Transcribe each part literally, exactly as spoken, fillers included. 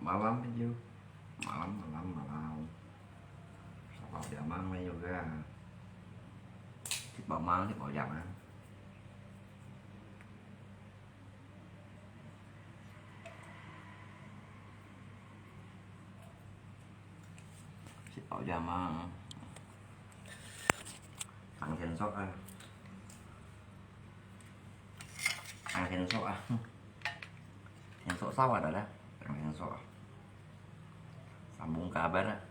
Malam video. Malam, malam, malam. Sapa dia mang mayo ga. Tiba mang, tiba dia mang. Tiba dia mang. Tang thiên sok ah. Tang thiên sok ah. Thiên sok sao ada lah. Tang thiên sok ah. Sambung kabar ah.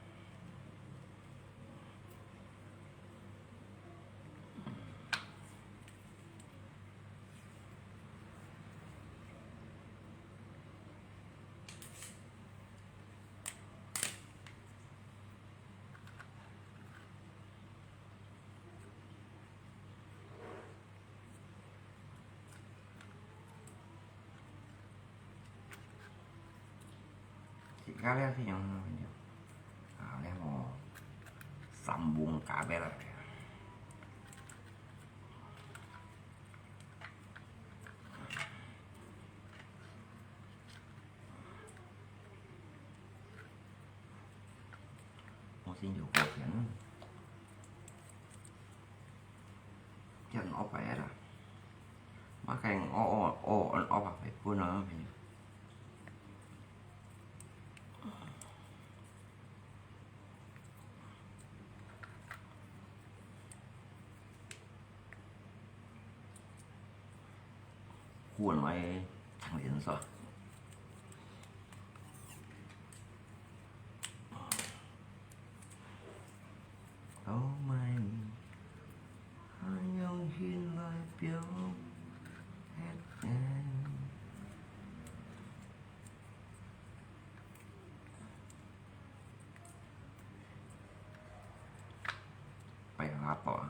Sambung kabar. Mesti juga kan. Jangan opai lah. Makai o o o opai pun lah. Khuôn lai thẳng đến rồi. Oh my, hai yang hin lai biao. Phải là bỏ.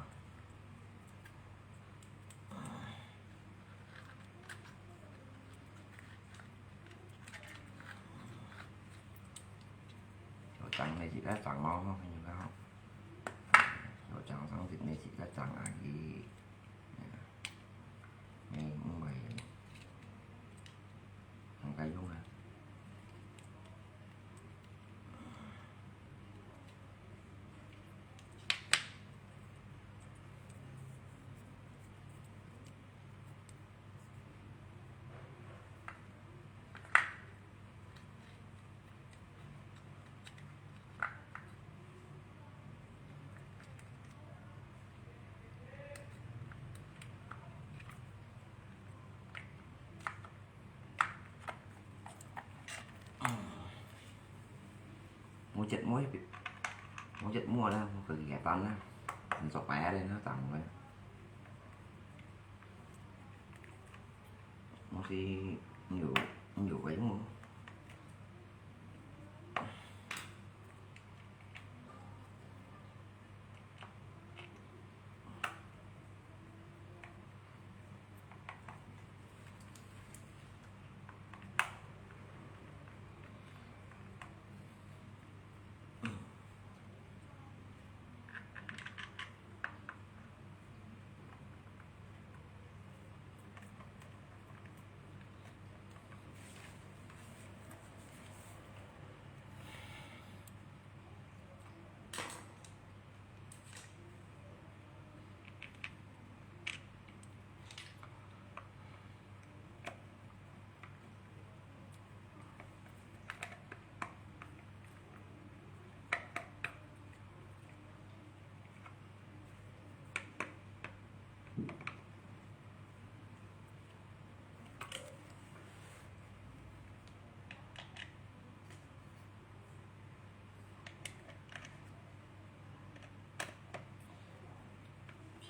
Yo chang ne chỉ là chang lo, không phải là không. Yo chang sang chỉ ne chỉ là chang ai. Nè, không phải, không phải dùng à. Mua chết mua, mua chết mua đó, mua cái ghẻ tan đó, mình sọc pé đây nó tặng rồi. Mua thì nhiều, nhiều cái mua.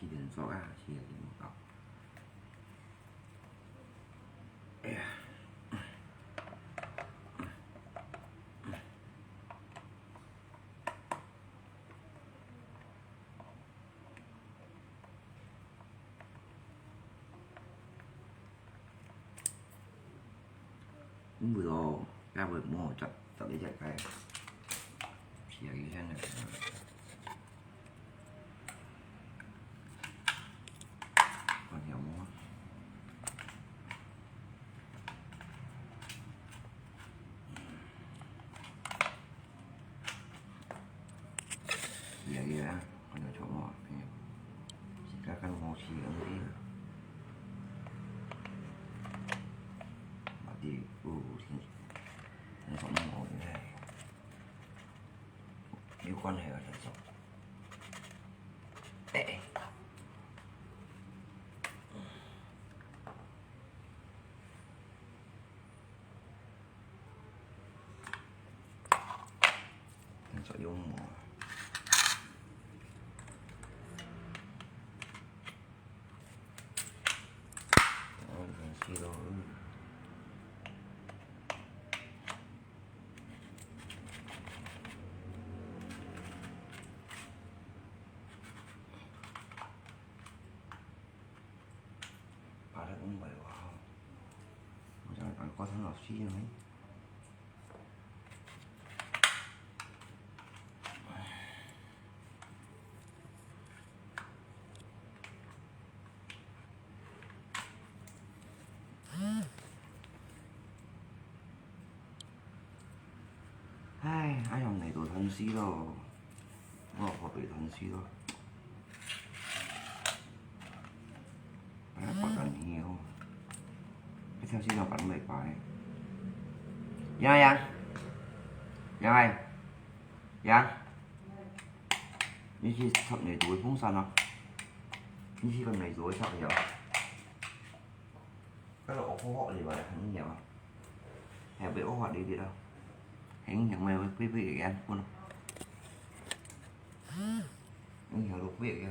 Chỉ đến rõ à, chỉ đến một góc. Mùi lò, cá mùi mò chặt, chặt đi chặt cái. Xìa cái sen này. Còn nhiều món. 跟我去用的。啊，对，有，有，有，有，有关系啊，先生。哎，哎。 作用無？哦，真係咯，嗯。把它弄坏了啊！我想，哎，挂上老师呢。 唉，哎呀，你都斷水咯，我好被斷水咯。哎呀，把干你哦，一條水都把你白。杨啊杨，杨啊杨，你去插你个风扇啊，你去跟你个插去啊。 該个惡惡个話，很nhiều啊。係被惡惡个啦。很nhiều个，會，會，會，會，不能。很nhiều都會个。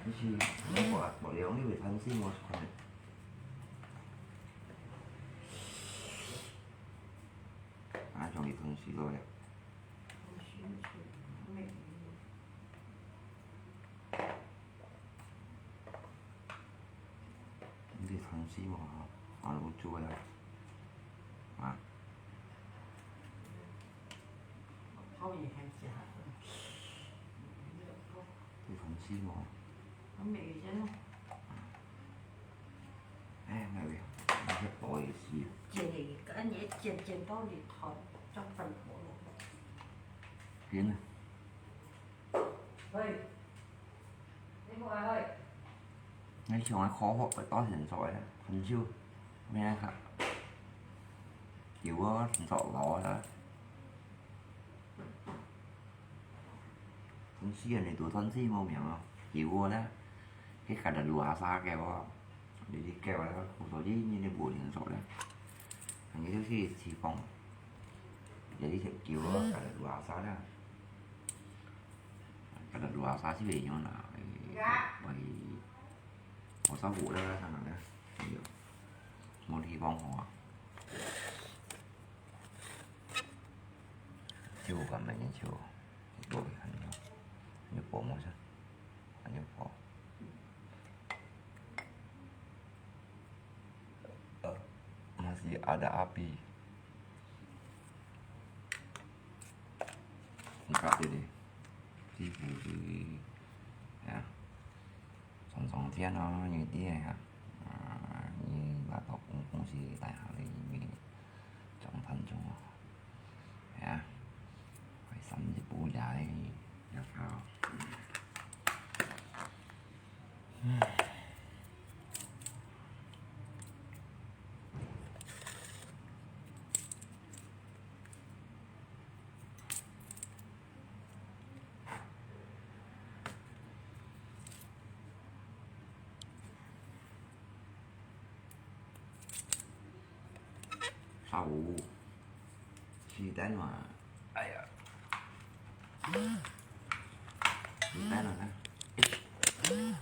你去，你把，把了，你會貪心，我看。啊，終於斷水了。 你斷水無？啊，有水啊。啊。你斷水無？哎，那个，那个不好意思。煎个，恁樣煎，煎到你頭，像粉火了。煎啊。喂，你不爱喂？你想个烤火个到现在个，很久，咩啊？有啊，很早老啊。 東西啊，你都斷水無名哦，有哦啦，佢隔日路下沙个哦，你去叫啊，我早就已經無聯絡了。你就去提供，有一隻叫哦，隔日路下沙啦，隔日路下沙就會用啦，喂，我照顧了，他們了，哎呦，無地方好啊。 就咁樣就，就多一很多，你薄膜上，你薄。呃，masih ada api。你看这里，这不是，呀。 常常见哦，有啲啊，啊，你拿到公，公司大廈里面，常常种哦，係啊，快三十步也，也好。下午，七点嘛，哎呀，七点了呢。嗯。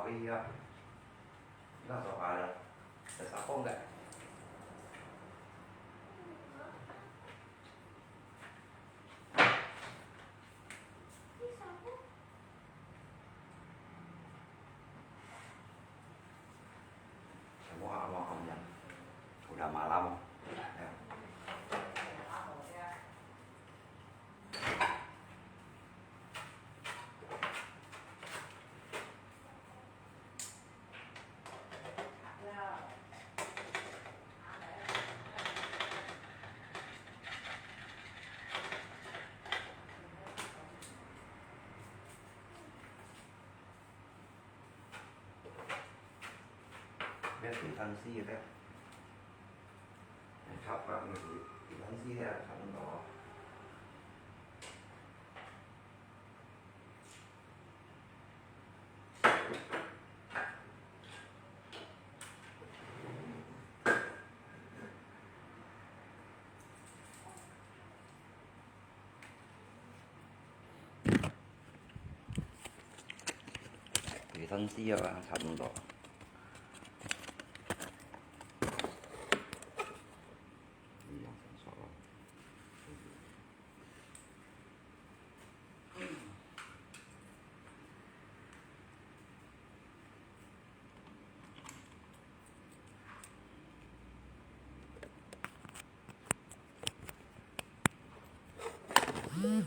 哎呀，那说话了，在啥风的？Semua abang-abang yang udah malam. Ya. 要水分絲个，插法个水分絲个，差不多。 水分絲啊，差不多。嗯，差不多。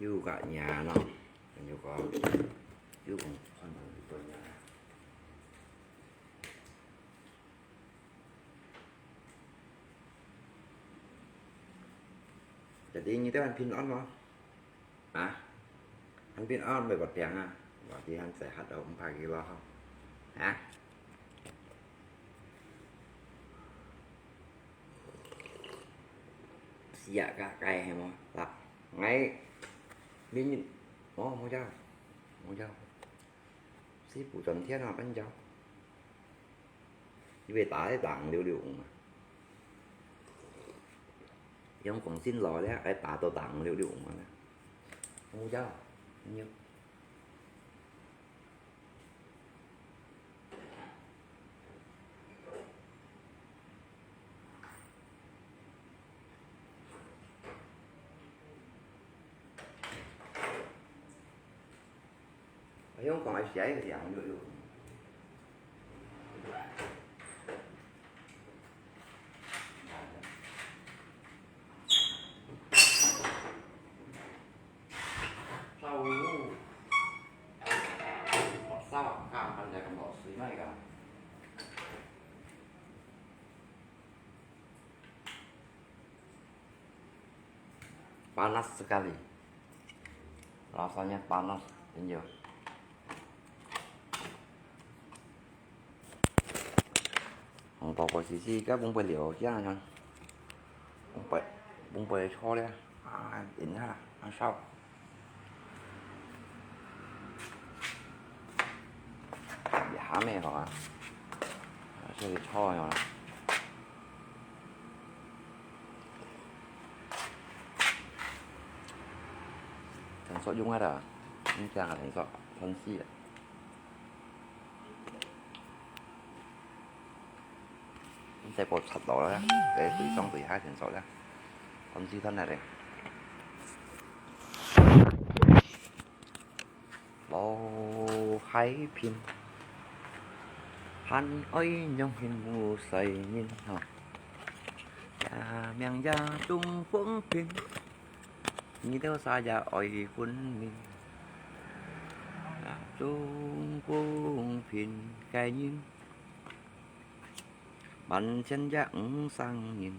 有个人咯，有个，有个看到一个人。Jadi你兜還平安無？啊？還平安，毋會發病啊？我知還在學校五百幾咯，吼。啊？ Siap ka kai hemo. Lah, ngai min, oh, mau jauh. Mau jauh. Si bu chọn thiên hả, bắn jauh. Iwe ta ai tang liu liu mà. Yang kong xin lo le, ai ta to tang liu liu mà. Mau jauh. Nhiều. Ayong kong ai siai siang yu yu. Sao? Sao? Ka pandai ka mo sui mai ka. Panas sekali. Rasanya panas, iya. Ang pau ko sisi ka bung pai liu, ya, ya. Bung pai, bung pai cho le. Ah, in ha, ang sao. 也還沒好啊，這裡炒了啦。等說用啊啦，你這樣等說，分析啊。 你再過插落啦，在水上水下先做啦，分析斷了咧。老海平，還愛用心無衰人吼，也命也中風病。 你兜啥也愛分明。啊，中公平个人，萬千也毋生人。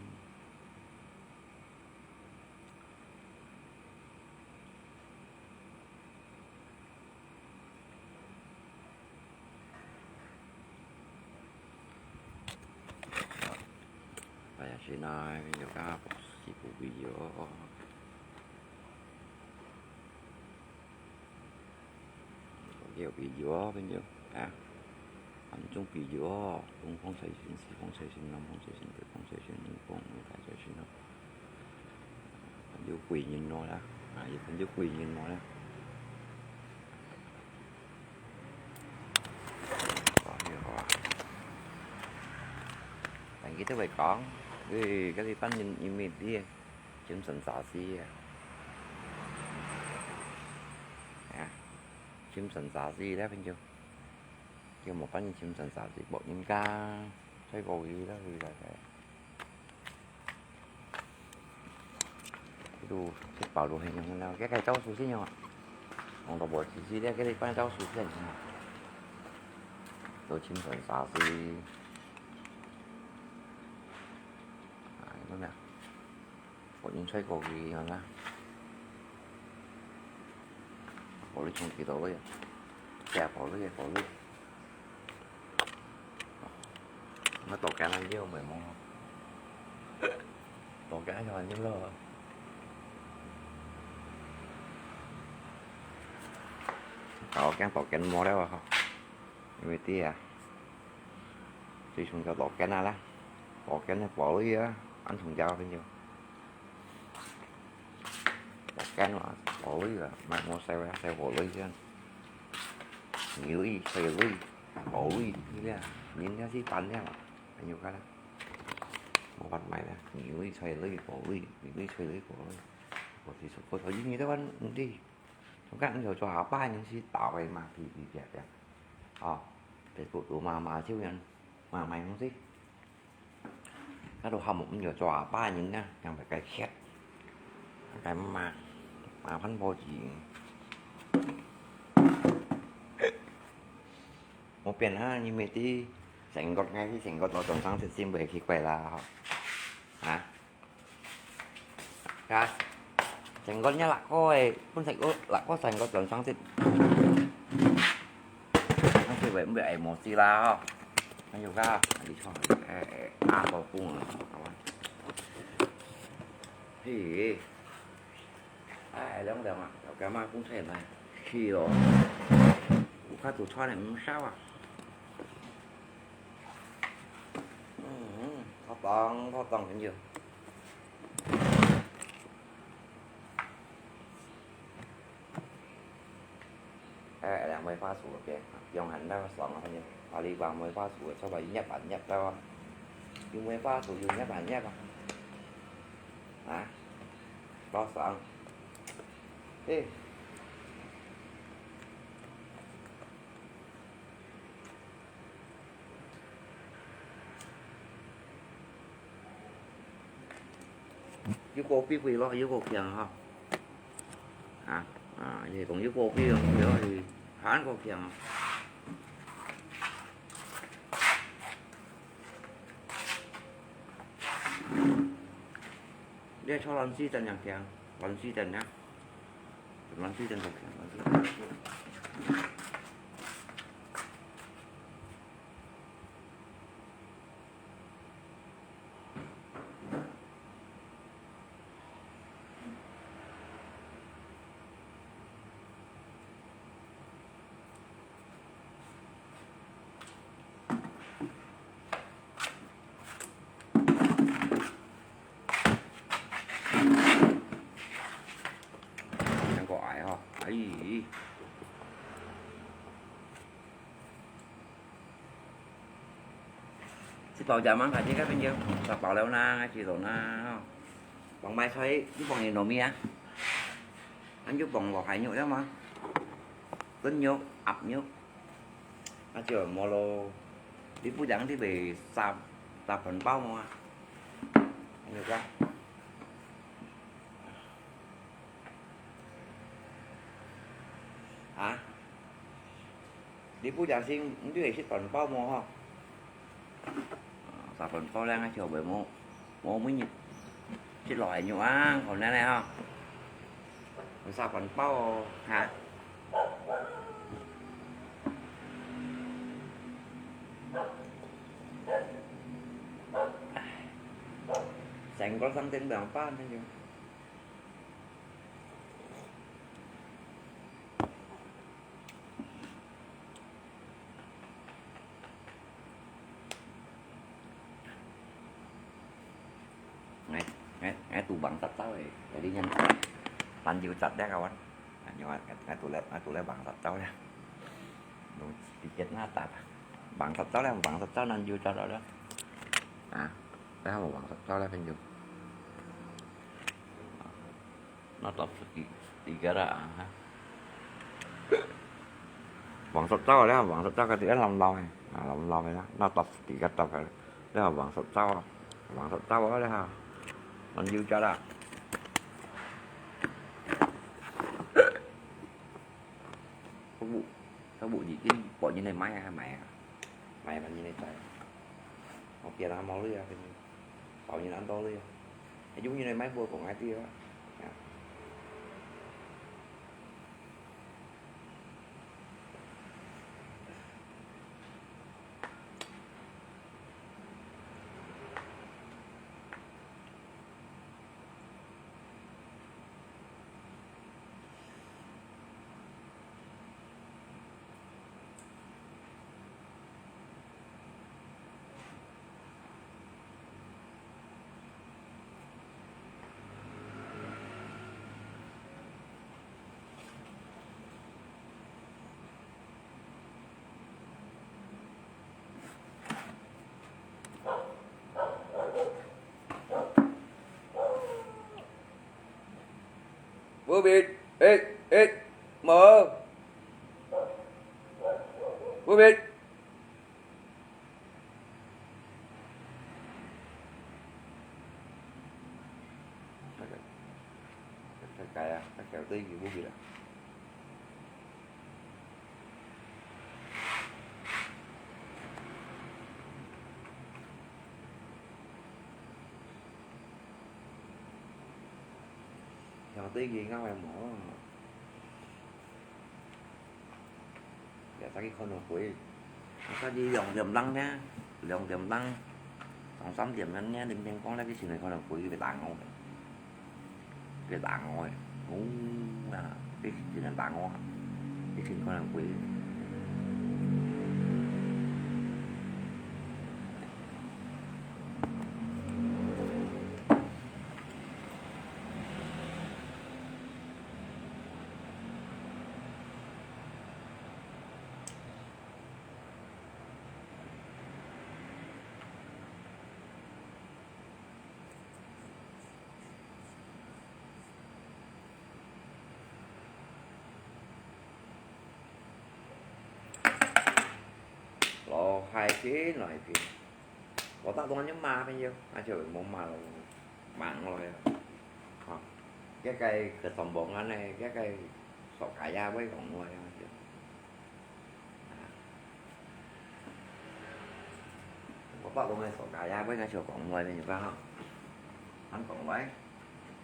哎呀，現在有个是不必要。 有朋友哦，朋友啊，暗中朋友哦，東方財神、西方財神、南方財神、北方財神、女方、女大財神哦，有貴人來啦，啊，有朋友貴人來啦。好啊，好啊。但佢都會講，誒，該你班人，因為你精神雜誌啊，啊，精神雜誌咧，朋友。 叫無半日精神雜誌，無人家，再過去啦，去啦，去啦。都食飽都很用了，該該招數先用啊。講到無，其實咧，該你半招數先用啊。都精神雜誌。啊，有沒有？ 我用菜過去樣啦。過濾從幾多位啊？這過濾个過濾。那多間啊，又沒摸。多間就完了咯。好，這樣多間摸了啊，哈。 因為這啊，最重要落根啊啦，落根个過濾啊，恁重要个朋友。落根啊，過濾啊，莫莫洗啊，洗過濾先。牛一吹濾，過濾，你啊，人家去搬了嘛，朋友看啦。我發賣啦，牛一吹濾，過濾，牛一吹濾，過濾。我提出，我頭先你在玩，你 從該毋曉做下擺人去打个嘛，嗶嗶啪啪。哦，Facebook都嘛嘛就人嘛買東西。該都項目毋曉做下擺人啊，人會該歇，該嘛麻煩無止。我變下，你咪知，成個，該係成個羅總上次先會去過啦，吼。啊？ 啊，成個若六個誒，本成個六個成個轉上去。上去會毋會愛模式啦吼？還有个，你看，誒誒，啊，都講了，好吧。嘿，哎，涼涼啊，有幹嘛講出來？是咯，我看都穿得毋少啊。嗯，好棒，好棒，朋友。 哎，兩梅花樹个邊，用很大个爽啊，朋友。阿里巴梅花樹个，出來捏啊捏到啊，有梅花樹有捏啊捏啊，啊，多爽！哎。 有個比貴咯，有個強吼。啊，啊，你講有個比咯，有個係還個強。你係炒卵絲等樣強，卵絲等啊，卵絲等個強，卵絲。 兩個矮吼，哎。 食飽夜晚，大家朋友，食飽了啦，𠊎知道啦，吼。放買菜，你放个糯米啊？還有放落海肉了嗎？燉肉、鴨肉，啊，就無咯。你不然你會煠，煠飯包無啊？還有个？啊？你不小心，你就會食飯飽無吼？啊，食飯飽咧，就會無，無每日食落來肉啊，可能咧吼。食飯飽哦，哈。成個三點兩半那種。 𠊎，𠊎，𠊎堵橫直走个，有啲人難有直咧个，𠊎，𠊎，𠊎堵咧，𠊎堵咧橫直走咧，有直接那打，橫直走咧，橫直走難有直了咧，啊，然後橫直走咧，朋友。 那到自己，自己个啦啊。橫直走咧，橫直走个，自家摎摎个，啊，摎摎个啦，那到自己个到个，你看橫直走啊，橫直走啊，你看，恁有隻啦。都無，都無已經，別人來買啊，買啊，買別人來摘。我別人無鐳啊，別人，別人恁多鐳啊。 用你个麥克風來對啊。Move it. Hey, hey. Move. Move it. 該个，該个啊，該个對佢無去啦。 兄弟，佢啱係無？也再去看兩回。啊，再去兩點零呢，兩點零，上三點零呢，林天光那去尋佢看兩回，佢會打我个。佢會打我个。哦，啊，佢真係打我，佢尋看兩回。 老海鮮，老海鮮。我打算用麻朋友，那就無麻了，麻了呀。好，這个可上網啊呢，這个手機啊，會講話啊，就。 我把我个手機啊，我應該就講來，你看哈，還講來，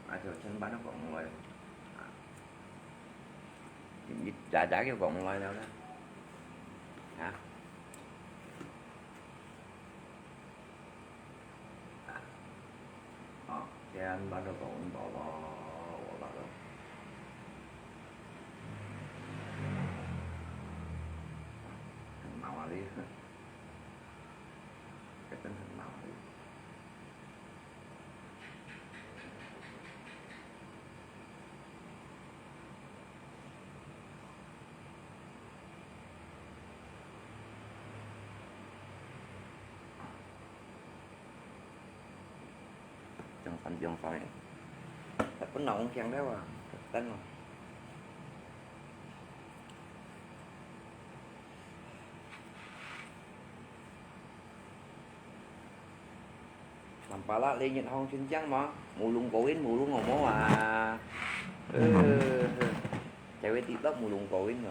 啊，就全班都講來，啊，你大家就講來了啦，啊。 啊，這樣那就講到咯，我那就，很毛啊你，這真很毛啊你。 Chang san chang sai. Tapi nong kiang leo ah. Tan. Nampala lê Nhật Hồng chuyên chang mà, mù lùng có in, mù lùng có mô à. Ừ, chạy về TikTok mù lùng có in mà.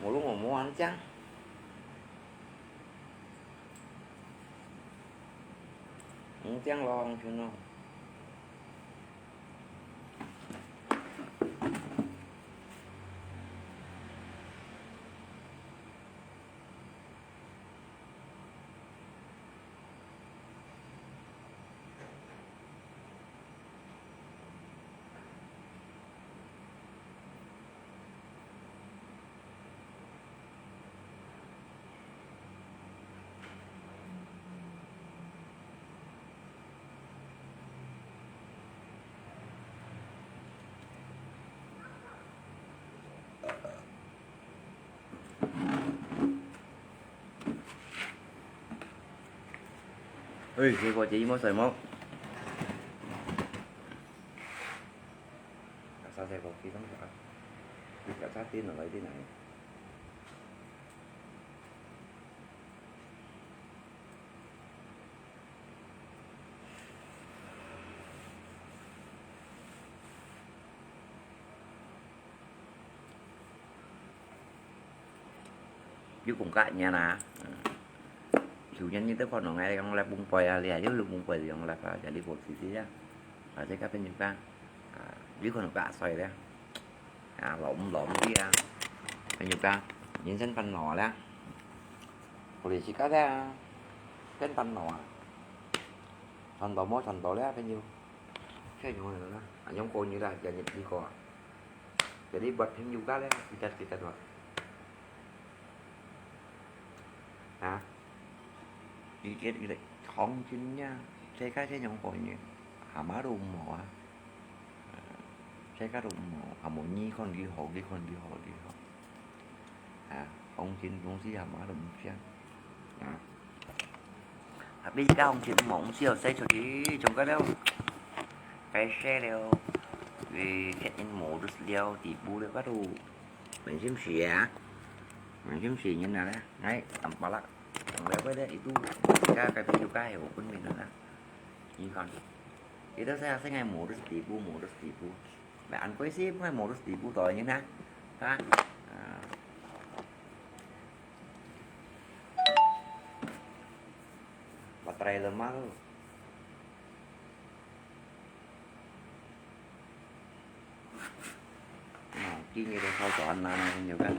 無路無無恁靚。毋靚咯，紅軍咯。 哎，結果這一摸水摸。Asal saya kopi kan, Kak. Kak Sati nang lain lain. 有講價錢啊，嗯，有人你都看到𠊎講來分配啊，你啊，有分配用來吧，jadi無事事啊，啊，這個朋友講，啊，有看到價錢咧，啊，老毋老毋知啊，朋友講，人生煩惱啊咧，不是自家咧，真煩惱啊，賺到無賺到咧，朋友，這樣啦，啊，用過你啦，今日你過啊。 Jadi buat朋友家咧，kita kita buat。啊，你這你紅軍呀，世界這種朋友，阿媽都無啊。世界都無，阿無你看幾好，你看幾好，幾好。啊，紅軍東西阿媽都毋想。啊。 Tapi家紅軍毋好使哦，使出去，從該了，該使了，佢get in modus了，地步了，該都，明星時啊，明星時人啊咧，哎，nampak lah，從了該咧，itu，家該邊有家有分明啦，你看，佢都使啊，使該modus地步，modus地步。 Mẹ ăn quay xí, mẹ modus tipu tỏi như thế. Hả? À. Baterai lemah tu. Nah, kini dah kau tuan nana tunjukkan.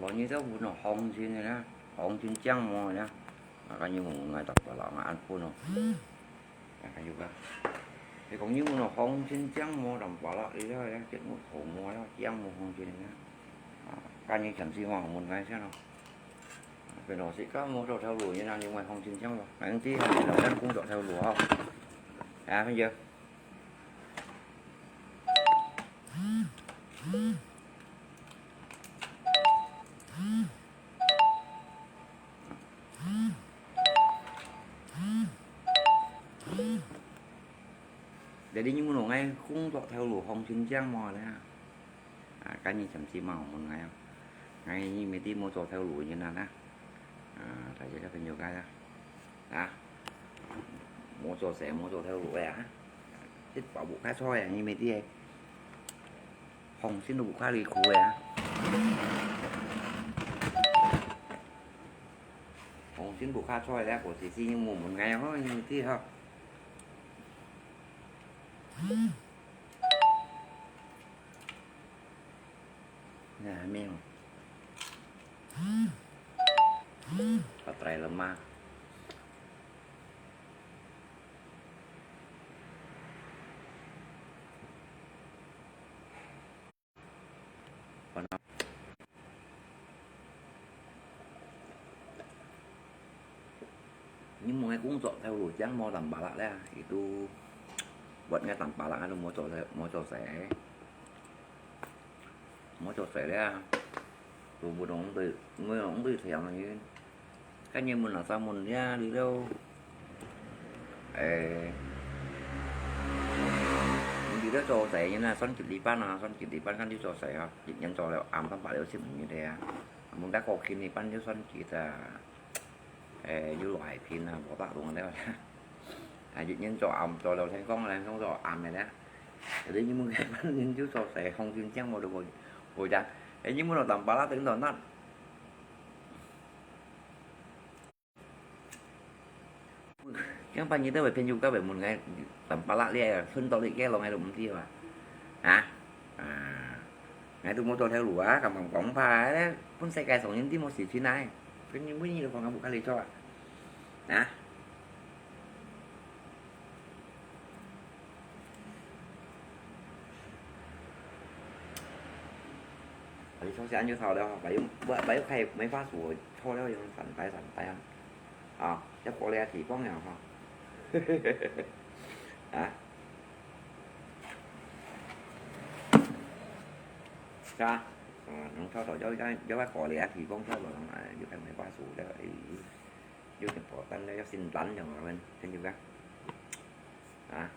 Lalu你這問哦，行情个呢，行情靚無呢？啊，今日問𠊎大伯啦，𠊎恁分哦。啊，還有个，你講你問哦，行情靚無，大伯啦，你這个節目好無呀？靚無行情呢？啊，今日暫時嘛，問𠊎先咯。 Bên đó xí cá mua trâu theo đuổi như nào nhưng mà không chính xác đâu. Mà anh tí không phải là đang cũng trâu theo đuổi không? À, bây giờ. Jadi ñu nung ai không trâu theo đuổi không chính xác mà nè. À, cái gì chậm xí mà không muốn ngay. Ngay như mấy tí mua trâu theo đuổi như nào nè. À, tại vì các bạn nhiều cái đó. 啊，無做事，無做頭路个啊，一包無較菜啊，你毋知个，風信都無較離譜个啊，風信無較菜了，我只是你問問𠊎吼，你毋知吼。 Nah, mil. Patrai lemah. Ini mung个工作頭路正無當巴拉咧，佢都，buat𠊎當巴拉，𠊎都無做，無做事，無做事咧，都毋懂對，毋懂對想个。 該日問啊，三問呀，你兜，誒，你兜做事，人啊，算幾日班啊，算幾日班，看你做事啊，一日做了，暗當八了十五日个啊。問該過勤日班就算幾隻，誒，有來聘啊，無打動了。啊，一日做暗，做了天光，天光做暗个咧。有兜人問該班人就做事，風信正無就無，無講。誒，你問到當巴拉等到那。 Yang panyit tu, phen juga, phen mun ngai, tampalak dia, sun tolik ke lo ngai lu mesti apa. Ha? Ah. Ngai tu motor theo lu ah, kampung kong pa, eh, pun sai kai song, yang ti mo si Cina, eh. Phen ni bunyi lo kong kabu kali coba. Ha? Kali coba si anju tau dah, bayu, bayu kai, mai fa su, coba dah yang santai, santai ah. 啊，一過這地方了吼。啊？是啊，嗯，農場頭要要要過這地方，要落來，要看梅花樹，要，哎，有點破蛋了，要先斬了，我們，真有个。啊？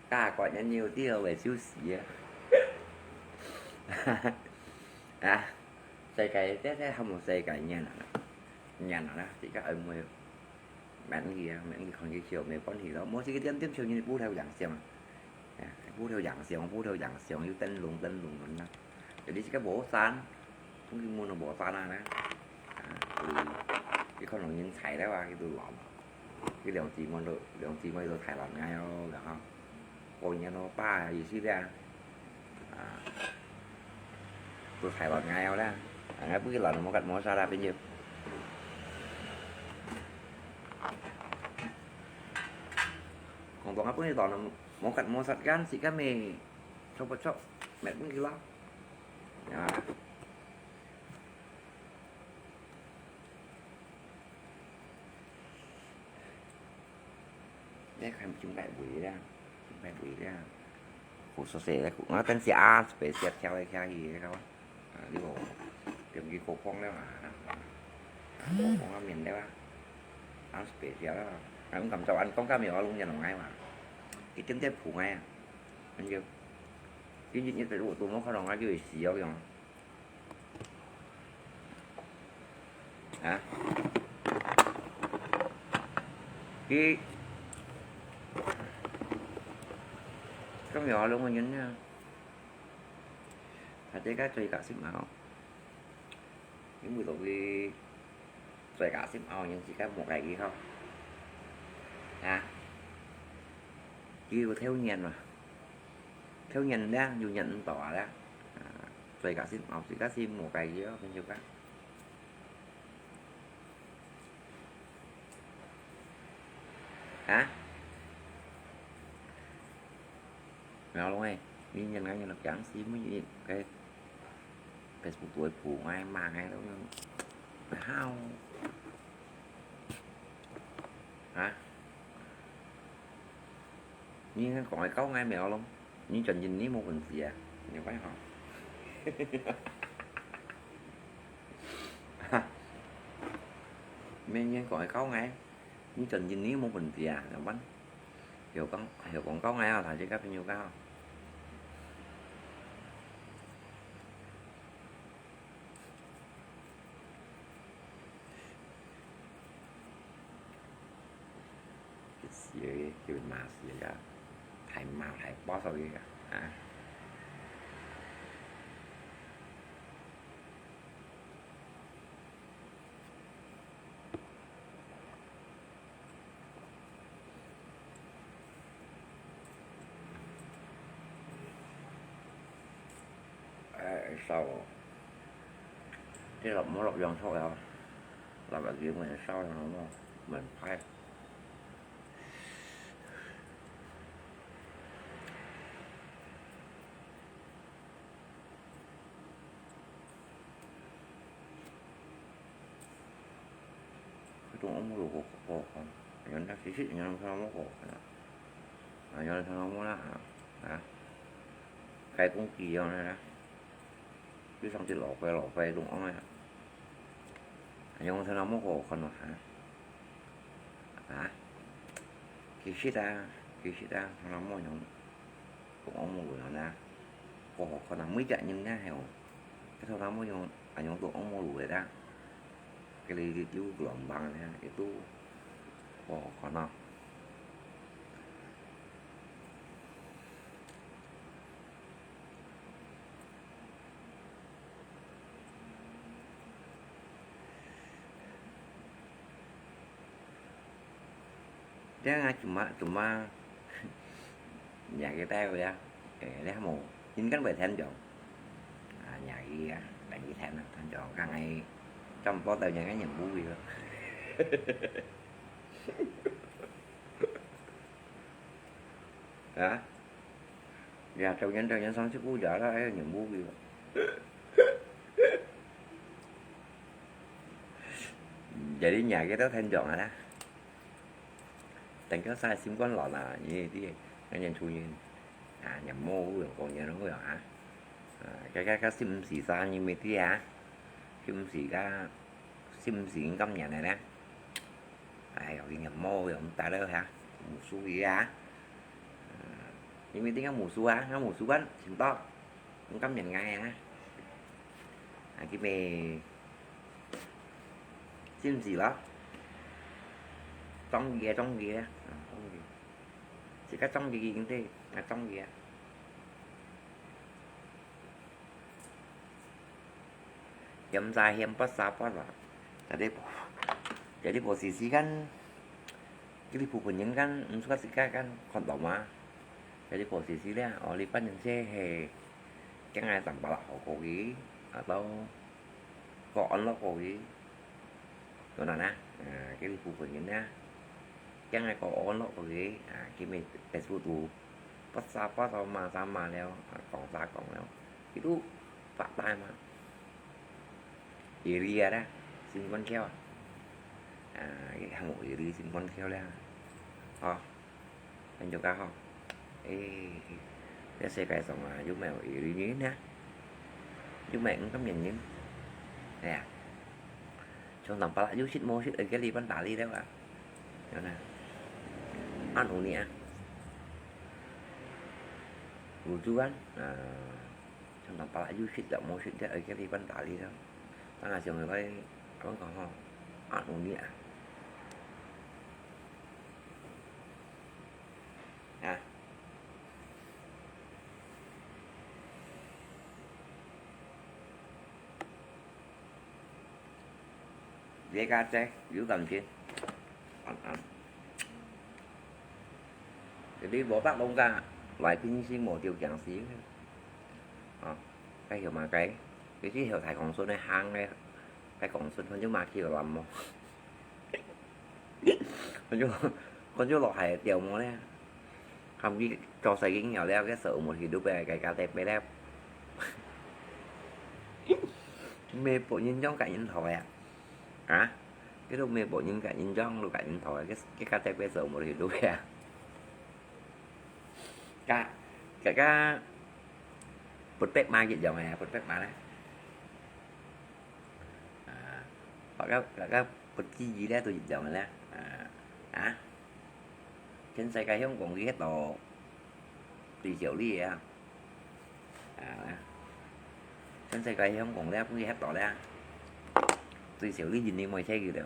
Ka kuat nyan nhiều tiêu về xíu xí á. À, sai cái thế thế không một sai cái nyan à. Nyan à, chỉ có ở mười mẹ gì á, mẹ gì còn gì chiều mẹ con thì đó, mỗi cái tiêm tiêm chiều như bố theo dạng xem à. 啊，補條營養，補條營養，要燈籠，燈籠恁樣。有啲自家無山，總之無無山啊呢。啊，所以，你看到人才了啊，佢都懶。佢兩姊妹都，兩姊妹都太懶个哦，然後，過年咯，爸也是這樣。啊，都太懶个哦啦。啊，不過懶，無結無啥啦，朋友。講到啊，不過懶， Mokat mosat kan, si kami. Copot-cop, met pun kila. Ya. Dia kan jumpa bui dia. Jumpa bui dia. Khusus eh, aku ngatan si A, spesial siapa siapa kau. 啊，你無，點擊過磅了嘛？過磅啊，面了啊，恁special啊！啊，毋敢做，恁講較妙啊，攏人來嘛，一點點浮來啊，恁樣，一日一日都無看到啊，就會死哦，樣。啊？佢，較妙啊，攏人啊。 大家最加心熬，因為落去最加心熬，人自家莫介意吼。啊，佢有偷懶嘛，偷懶咧，有懶毋到啊咧。啊，最加心熬，自家心莫介意哦，朋友啊。 Hả? Ngào luôn ấy, đi nhìn ngay nhìn nó chẳng xí mới nhìn cái Facebook tuổi phủ ngay mà ngay đâu. Hao. Hả? Ni kan kong ai kau ngai mèo lom. Ni chọn jin ni mo pun sia. Ni pai ho. Mèo ni kong ai kau ngai. Ni chọn jin ni mo pun sia. Ni pai. Hiểu con, hiểu con kau ngai ho, thả cho các bạn hiểu kau. 死个，就罵死个，大罵大爆个啊！哎，燒哦！這落，莫落洋蔥了，落个油燜燒洋蔥，燜派。 佢都毋會有个好看，人家其實人家毋好看啊，啊，人家毋好啦啊，啊，該公雞樣啦，就像隻老虎老虎都恁樣啊，人家毋好看啊，啊，其實啊，其實啊，人家毋樣。 都戇無路啦，好好看啊！每隻人呢係哦，該頭那麼樣，恁樣都戇無路个啦，該裡就亂放呢，也都好好看啊！這樣啊，cuma cuma，nhà kita ya, eh, dia mau, ini kan buat天井，啊，nhà kita, dan kita天井，kan ai, trong bao tàu nhà cái những bụi rồi. Hả? Giờ trong nhân trong nhân sống chứ cũ giờ đó ai những bụi rồi. Jadi nhà kita天井rồi đó. Teng kêu sai sim quan lọt là, như thế, cái nhân chủ nhân. À, nhập mô hư, có nhân hư à. À, cái, cái, cái sim xì xa như mê tí à. Sim xì cái, sim xì cái cắm nhận này nè. Ai, cái nhập mô hư, không ta đâu hả? Một số gì à. À, như mê tí ngắm một số à, ngắm một số quán, sim to. Không cắm nhận ngay à. À, cái mê Sim xì lắm. Trống gì, trống gì á. À, trống gì. Chỉ có trống gì kinh tế, à, trống gì á. Hiểm ra hiểm bắt xa bắt là. Jadi, jadi posisi kan, jadi pupun kan, suka sika kan, kontoma. Jadi posisi dia, oh, lipat yang saya, he, cái ngày tầm bảo là hậu cầu kỳ, atau có ăn lộc cầu kỳ. Đó là nè, à, cái đi pupun na. Cái ngày có ăn lộc cầu kỳ, à, cái mình Facebook tu. Bắt xa, bắt xa mà, xa mà leo, à, còn xa còn leo. Cái tu, phát tai mà. Area đó, xin quên khéo à. À, cái hàng area xin quên khéo leo. Hả? Anh cho cá không? Ê, cái xe cái sống à, giúp mèo area như thế nè. Giúp mèo cũng cấm nhận nhìn. Nè. Trong tầm pala, you shit, mo shit, cái đi bắn tả đi đấy à. Đó nè. Ăn uống đi à. Ủa, chú ăn. À. Trong tầm pala, you shit, mo shit, cái đi bắn tả đi đó. Tăng là chồng người coi, vẫn còn ho. Ăn uống đi à. À. Dễ cá chết, dữ tầm chiến. Ăn, ăn. Jadi, botak lông ca, lại pin xin một triệu chẳng xí. Ờ, cái hiểu mà cái, cái chỉ hiểu Thái Quảng Xuân này, hàng này, cái Quảng Xuân, không chứ mà kiểu lắm mà. Con chú, con chú lọ hải tiểu mùa nè. Không biết cho sai cái nghèo leo cái sợ một thì đứa bé cái cá tép bé lép. Mê bộ nhân trong cái nhân thổi à? Hả? Cái lúc mê bộ nhân cái nhân trong, lúc cái nhân thổi, cái, cái cá tép bé sợ một thì đứa bé à? Cá, cá, cá, bật bếp mà cái giọng này, bật bếp mà đấy. À, hoặc là, hoặc là bất kỳ gì đó tôi dịch giọng này nè. À, à. Trên xe cái không còn ghét tổ. Tùy chiều đi à. À, trên xe cái không còn ghét, ghét tổ đấy à. Tùy chiều đi nhìn đi mọi xe gì đó.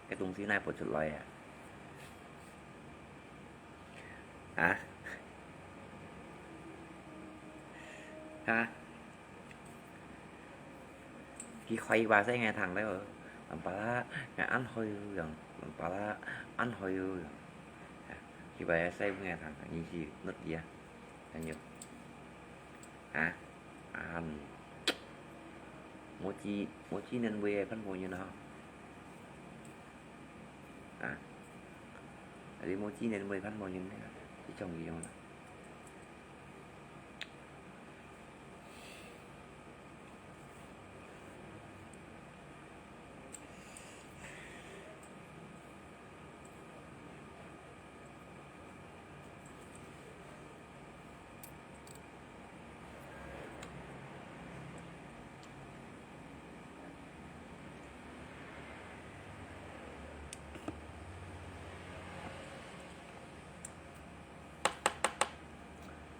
Cái tung xí này bật xuất lại à. 啊？啊？佢壞話先𠊎聽了，Lampa，𠊎恁好樣，Lampa，恁好樣。佢話先𠊎聽，你是not dia，還有，啊？啊，無知，無知能會番婆人啊？啊？你無知能會番婆人呢？你講佢樣啦。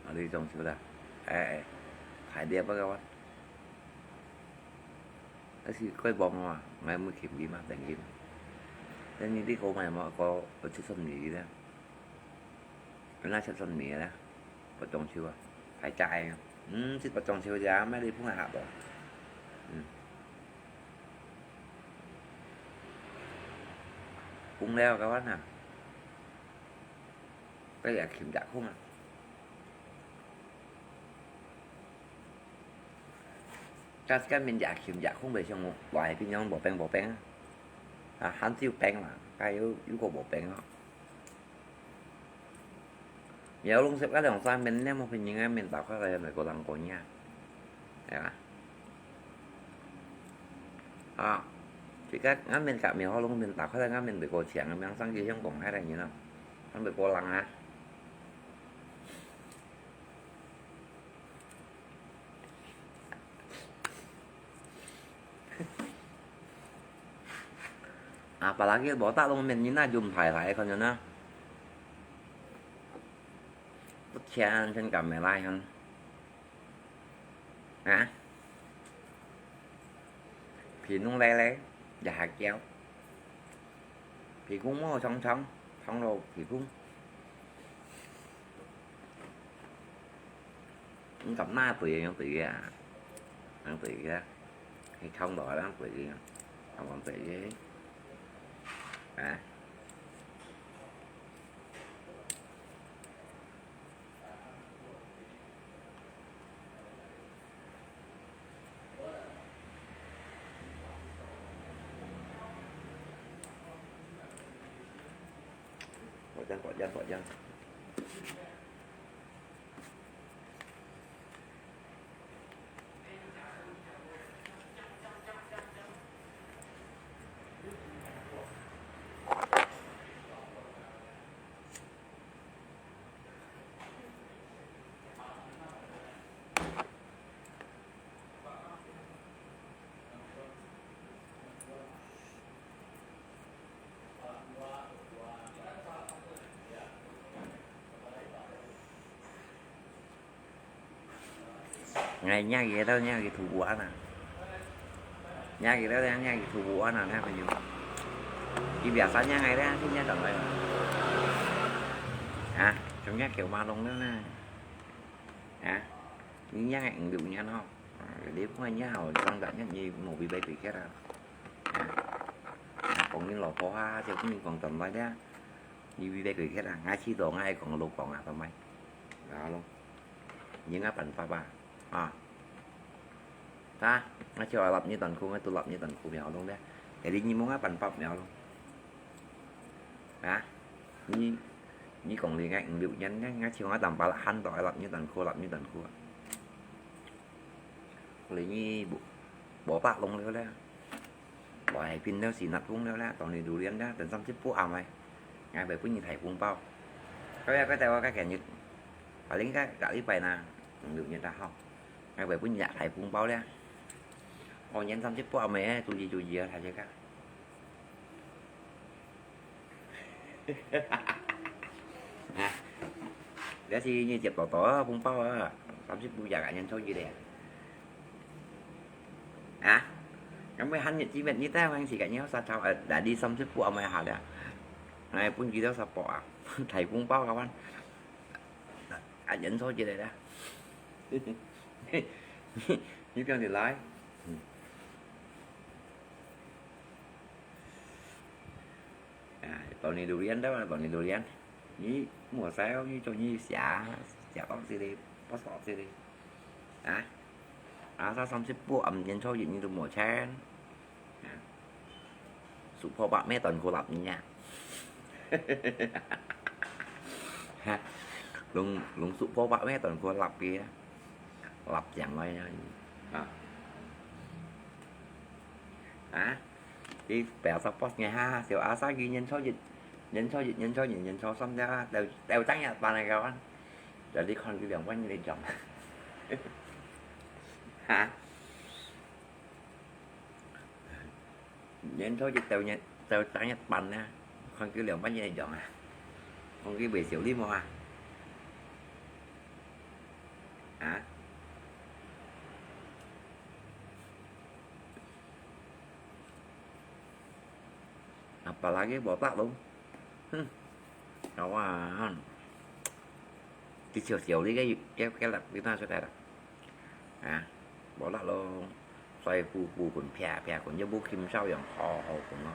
啊，你中秋啦？哎，哎，排列不个哇？但是怪忙啊，𠊎没勤力嘛，等于。等于你讲买么个，我七十年了，那七十年了，不中秋啊，还在啊。嗯，这不中秋呀，买礼物还好不？嗯。 風了个話啊，該也琴隻空啊。但是該面也琴隻空，袂像話變樣無病無病啊。啊，還有病嘛，該有，有个無病啊。 苗龍食个兩三面，你莫騙人个面打開來，美國人講呀，係吧？啊，這個俺面甲苗龍面打開來，俺面美國強，苗生就香港海來人咯，俺美國人啊。Apalagi botak long men ni na jumpai lai kon na. Putihan sen kami lai han. Ha? Pinung lele, jahakiao. Phi kung mo chong chong, chong lo phi kung. Ngắm na tui yang tui ya. Yang tui ya. Cái chong đó đang tui ya. Không còn tui ya. À. Bỏ chân, bỏ chân, bỏ chân. Ngày nhà kia đâu nhà kia thủ vụ ăn à? Nhà kia đâu nhà kia thủ vụ ăn à, nè, phải nhủ. Cái việc sao nhà ngày đấy, cái nhà tận đây. À, trong nhà kiểu mà lông nữa nè. À, những nhà ngày cũng đủ nhà nó. À, để cũng nhà hậu sang cả nhà như một vị bày bị kia à. À, còn những lò phó ha, thì cũng còn tận đây đấy. Như vị bày bị kia à, ngay khi đó ngay còn lô còn à, tao mày. Đó luôn. Những áp bản pháp à. À. Ta, ngă chiu lap nyi tuần khu, ngă tu lap nyi tuần khu miao lung de. Jadi nyi mông ngă păn pap miao lung. Ha? Nyi, nyi kong li ngă, liu nyan ngă, ngă chiu ngă tam pa la han to lap nyi tuần khu, lap nyi tuần khu. Li nyi bu, bo pak lung liu le. Bo hai pin liu si nat phung liu le, tong li du lian de, tần sam chip pu am ai. Ngă bai pun nyi thai phung pao. Kau ya kau tai wa ka kèn yut. Paling ka, ka li pai na, liu nyi ta hao. Ngă bai pun nyi thai phung pao le. Ôi, nhắn xong chứ, bố mày ấy, chú gì, chú gì á, thả chết cả. Hả? Để thì như chụp tỏ tỏ, phung pao á, xong chứ, bố già cả nhắn số gì đẻ. Hả? Ngắm mới hẳn nhật chí mệt như thế, mà anh chỉ cả nhau xa chào, ờ, đã đi xong chứ, bố mày hả đẻ. Này, phung gì đó sao bỏ à? Thầy phung pao các bạn. 啊，元宵節來了。你放入來。嗯。啊，當你榴槤，當你榴槤。你無使，你中意寫，寫到這裡，不少這裡。啊？啊，三十八暗元宵節你都無錢。 手破百咩斷過立呢啊？哈，攏，攏手破百咩斷過立个啊，立上來呢，啊。啊？你不要再post呢哈，小阿三佢元宵節，元宵節，元宵節，元宵三了啊，都，都正月半个个啊，就你看佢兩萬个人中。哈？ 年初一到年，到正月半啊，看佢兩百日个樣啊，看佢會笑你無啊？啊？啊，別个無得咯，哼，有啊，佢笑笑你个，个，个，你拿出來啦。 啊，無啦咯，衰呼呼滾，啪啪滾，又無禽獸樣，好好滾咯，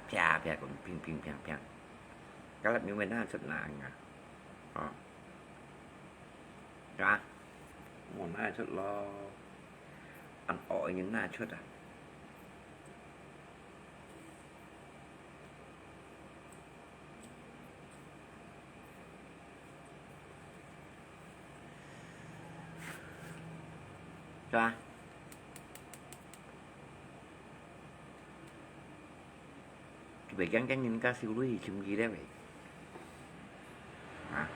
啪啪滾，乒乒乓乓，該粒米會拿出來啊？哦，係吧？無拿出咯，恁惡个人拿出啊！ 係吧？佢會驚驚人家收鐳尋佢了喂。啊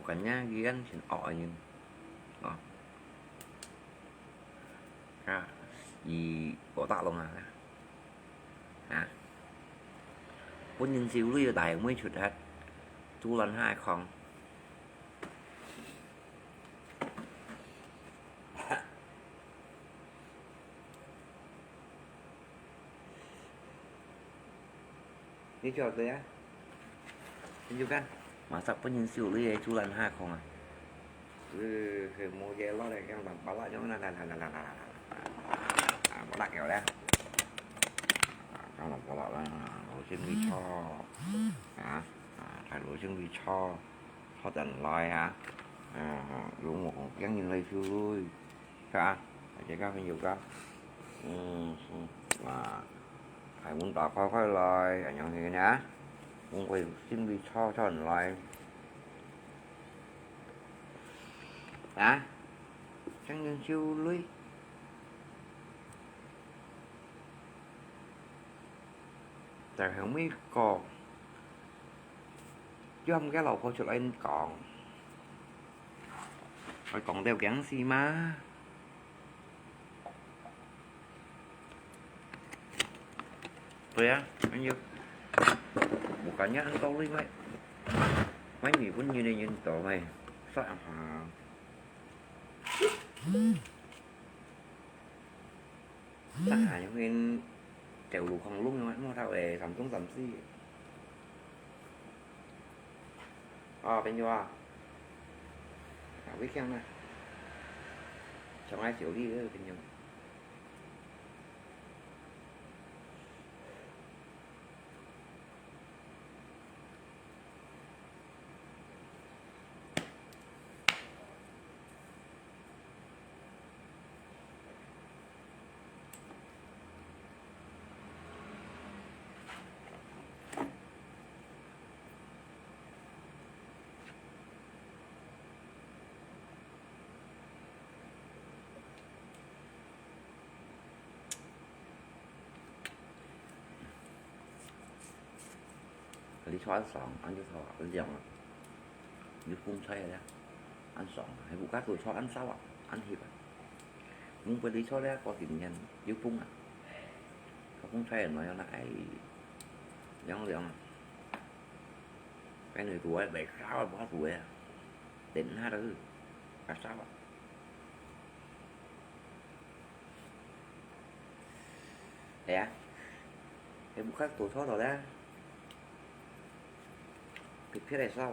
？Bukannya佢恁盡惡个人，哦。 啊，佢無打攏啊，啊，分人收鐳个大妹出忒，豬欄下个空。你曉得啊？你就看，masak分人收鐳个豬欄下个空啊。 呃，係無嘢落來，講嗙嗙啦，講啦啦啦啦啦啦啦啦，啊，無辣椒咧，啊，講嗙嗙啦，滷心米炒，啊，啊，大滷心米炒，炒等來啊，啊，有無驚人來收鐳，係啊，大家朋友个，嗯，嗯，啊，大門打開開來，恁樣个呢，我會心米炒炒等來。 啊？驚人收鐳。在後尾講，叫佢个老婆出來講，愛講到驚死嘛。 對啊，恁樣，bukannya恁多鐳咩？買日本人个人多咩？煞下。煞下，因為走路空窿个，摸到个三中三四。啊，朋友啊，啊，危險啊！想愛修理个朋友。 你坐恁爽，恁就坐啊，恁涼啊。有風吹个咧，恁爽啊，係屋下都坐恁燥啊，恁翕啊。毋過你坐咧，過幾年有風啊，個風吹來，哎，涼涼啊。該你都會被燒啊，無法度个啊，等下都，啊，燒啊。 係啊，係屋下都坐到咧，別別个燒，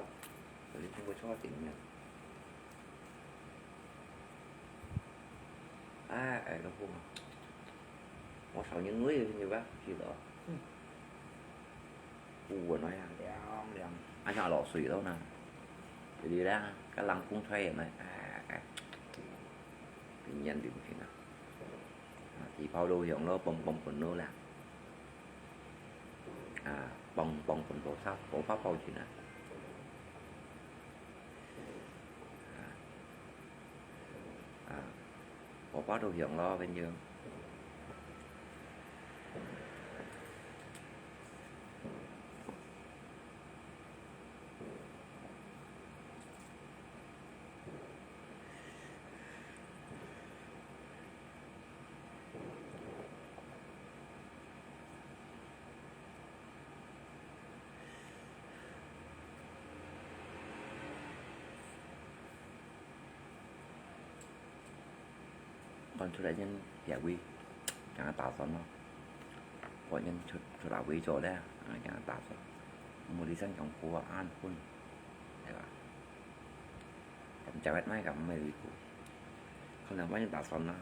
佢全部燒定了。哎，哎，老公啊，我燒人位有吧？記得。嗯。古文啊，涼涼，啊，像落水了呢。這裡啦，該冷風吹的呢，哎，哎，冰煙流行啊。 啊，地泡都香咯，啵啵滾咯啦。啊，啵啵滾，火燒，火泡泡去啦。啊，啊，火泡都香咯，朋友。 看出來人別位，正打算咯。看人出，出來位做咧，啊，正打算。無理想講過啊，恁昏，對吧？咁食乜買咁乜離譜，可能萬一打算啦，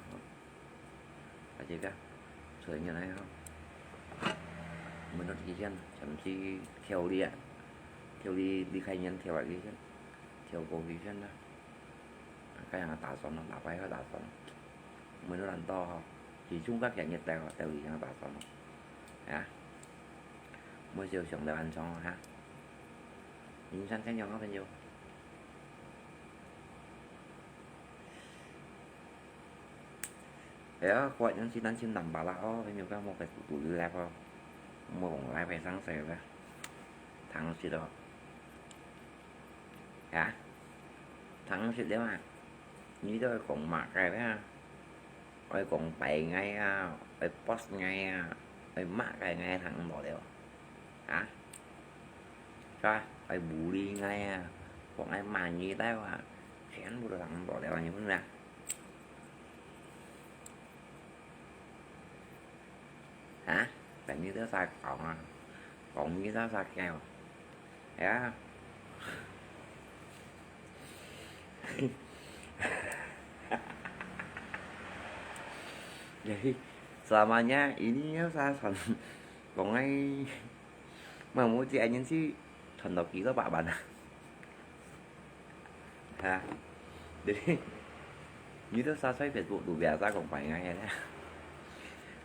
啊，這個，所以原來吼，毋好去選，甚至跳離啊，跳離，離開原跳啊去選，跳過去選啦。 該樣打算咯，打牌个打算。毋好懶惰吼，集中个今日帶吼，帶有影打算咯。啊，毋好想到恁長吼，哈。人生先用好朋友。哎呀，我人是擔心難巴拉哦，朋友講莫个獨立來哦，莫講來牌上勢个，糖食咯。 啊？糖食了啊？你都愛講麼个啊？愛講牌𠊎啊，愛boss𠊎啊，愛麼个𠊎聽無了？啊？是吧？愛bully𠊎啊，講𠊎罵你了啊，全部都聽無了，你問啊？ 啊？等你兜儕講啊？講你兜儕叫？呀？Jadi, selamanya ini saya son-, 講个，嘛，無知恁樣去賺到幾多百萬啊？ 哈，對，你兜儕在Facebook肚邊儕講牌𠊎个咧？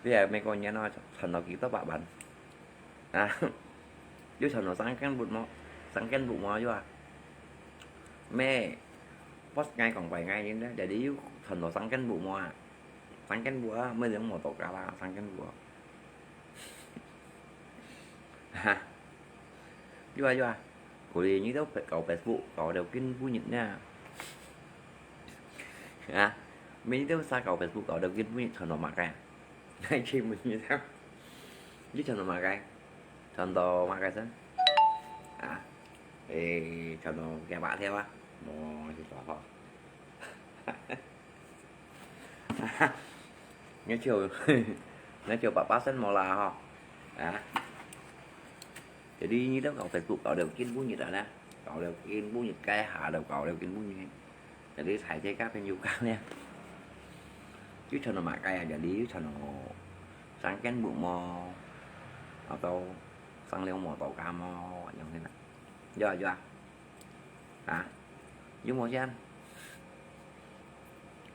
你係美國人哦，賺到幾多百萬？啊，有賺到三千五無？三千五無有啊？咩？Boss𠊎講牌𠊎个咧，jadi有賺到三千五無啊？三千五啊，無用無到家啦，三千五啊。 哈，有啊有啊，古里你兜搞Facebook搞到今晡日呢。啊，你兜儕搞Facebook搞到今晡日賺到麼个？來去問你兜，你賺到麼个？賺到麼个先？啊，誒，賺到幾百條啊？無，係大好。 你就，你就百巴仙無啦吼，啊？Jadi你兜搞Facebook搞到今晡日啊呢，搞到今晡日，該下都搞到今晡日。Jadi大自家朋友講呢，有賺到麼个啊？Jadi有賺到三千五無？啊，到三兩無到家無？恁樣个啦。有啊，有啊。 啊，有無先？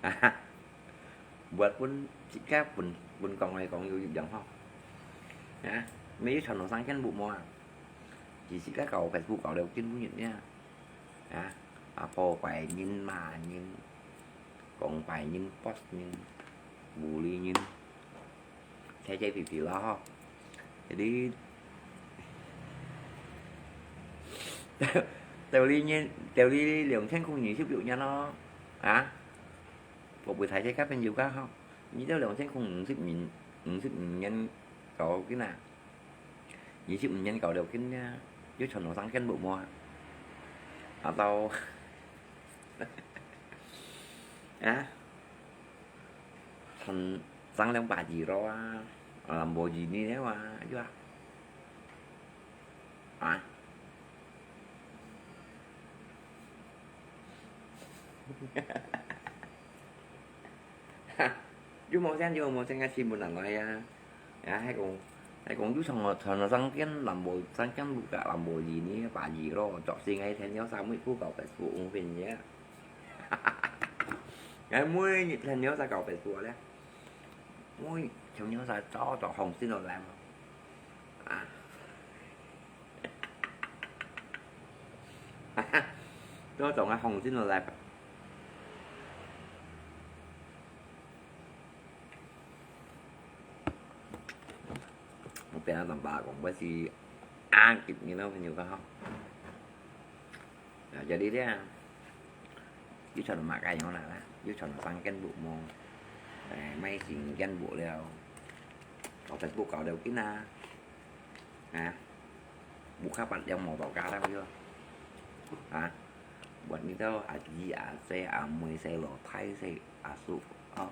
啊哈，buat pun自家分，分講來講有一樣吼。啊，你賺到三千五無啊？自家搞Facebook搞到今晡日呢。啊，啊，破壞人、罵人、講壞人、boss人、bully人。 齊齊皮皮啦吼。Jadi，到你年，到你兩千空二十六年咯，啊？我會齊齊个朋友个吼，你到兩千空五十年，五十五年搞緊啊，二十五年搞了緊啊，又賺到三千五無啊？啊，到，啊？ 賺，賺兩百幾咯啊，啊，Lamborghini了啊，有啊。啊？又無錢，又無錢，該新聞人來啊！啊，還講，還講又傳了，傳了三間蘭博，三間路个蘭博基尼，巴黎咯，作死个天天三日不搞Facebook五分鐘。哎，每日天天在搞Facebook咧，每日天天在找找紅心落來嘛。啊。 都總个紅心落來。我本來同爸講，我是阿吉，你老朋友个吼。啊，jadi咧，又傳到馬街樣啦，又傳到三間屋無，哎，賣新間屋了，搞Facebook搞了緊啊。 啊，buka pat yang mau tau kata yo. 啊，buat你兜阿姨、阿姐、阿妹、細佬、大細、阿叔，哦。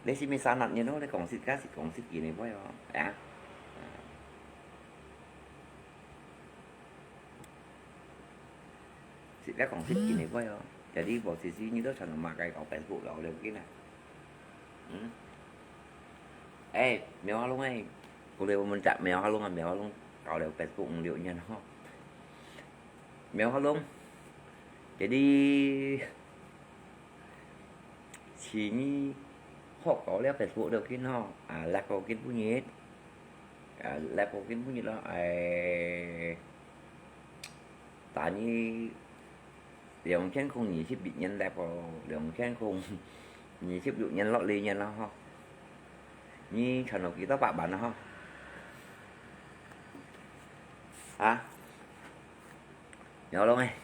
你係毋係sanat你咯？你講識个係講識佢呢位哦，啊？識个講識佢呢位哦，jadi posisi你都傳到馬街搞Facebook了，了緊啊。嗯？哎，苗阿龍哎，過來我們講苗阿龍啊，苗阿龍搞了Facebook五六年吼。 苗阿龍，jadi，請你學搞了Facebook了緊吼，啊，來過緊本日，啊，來過緊本日咯，哎，但你兩千空二十一年來過，兩千空二十六年落來年了吼，你賺到幾多百萬了吼？啊？ 有咯哎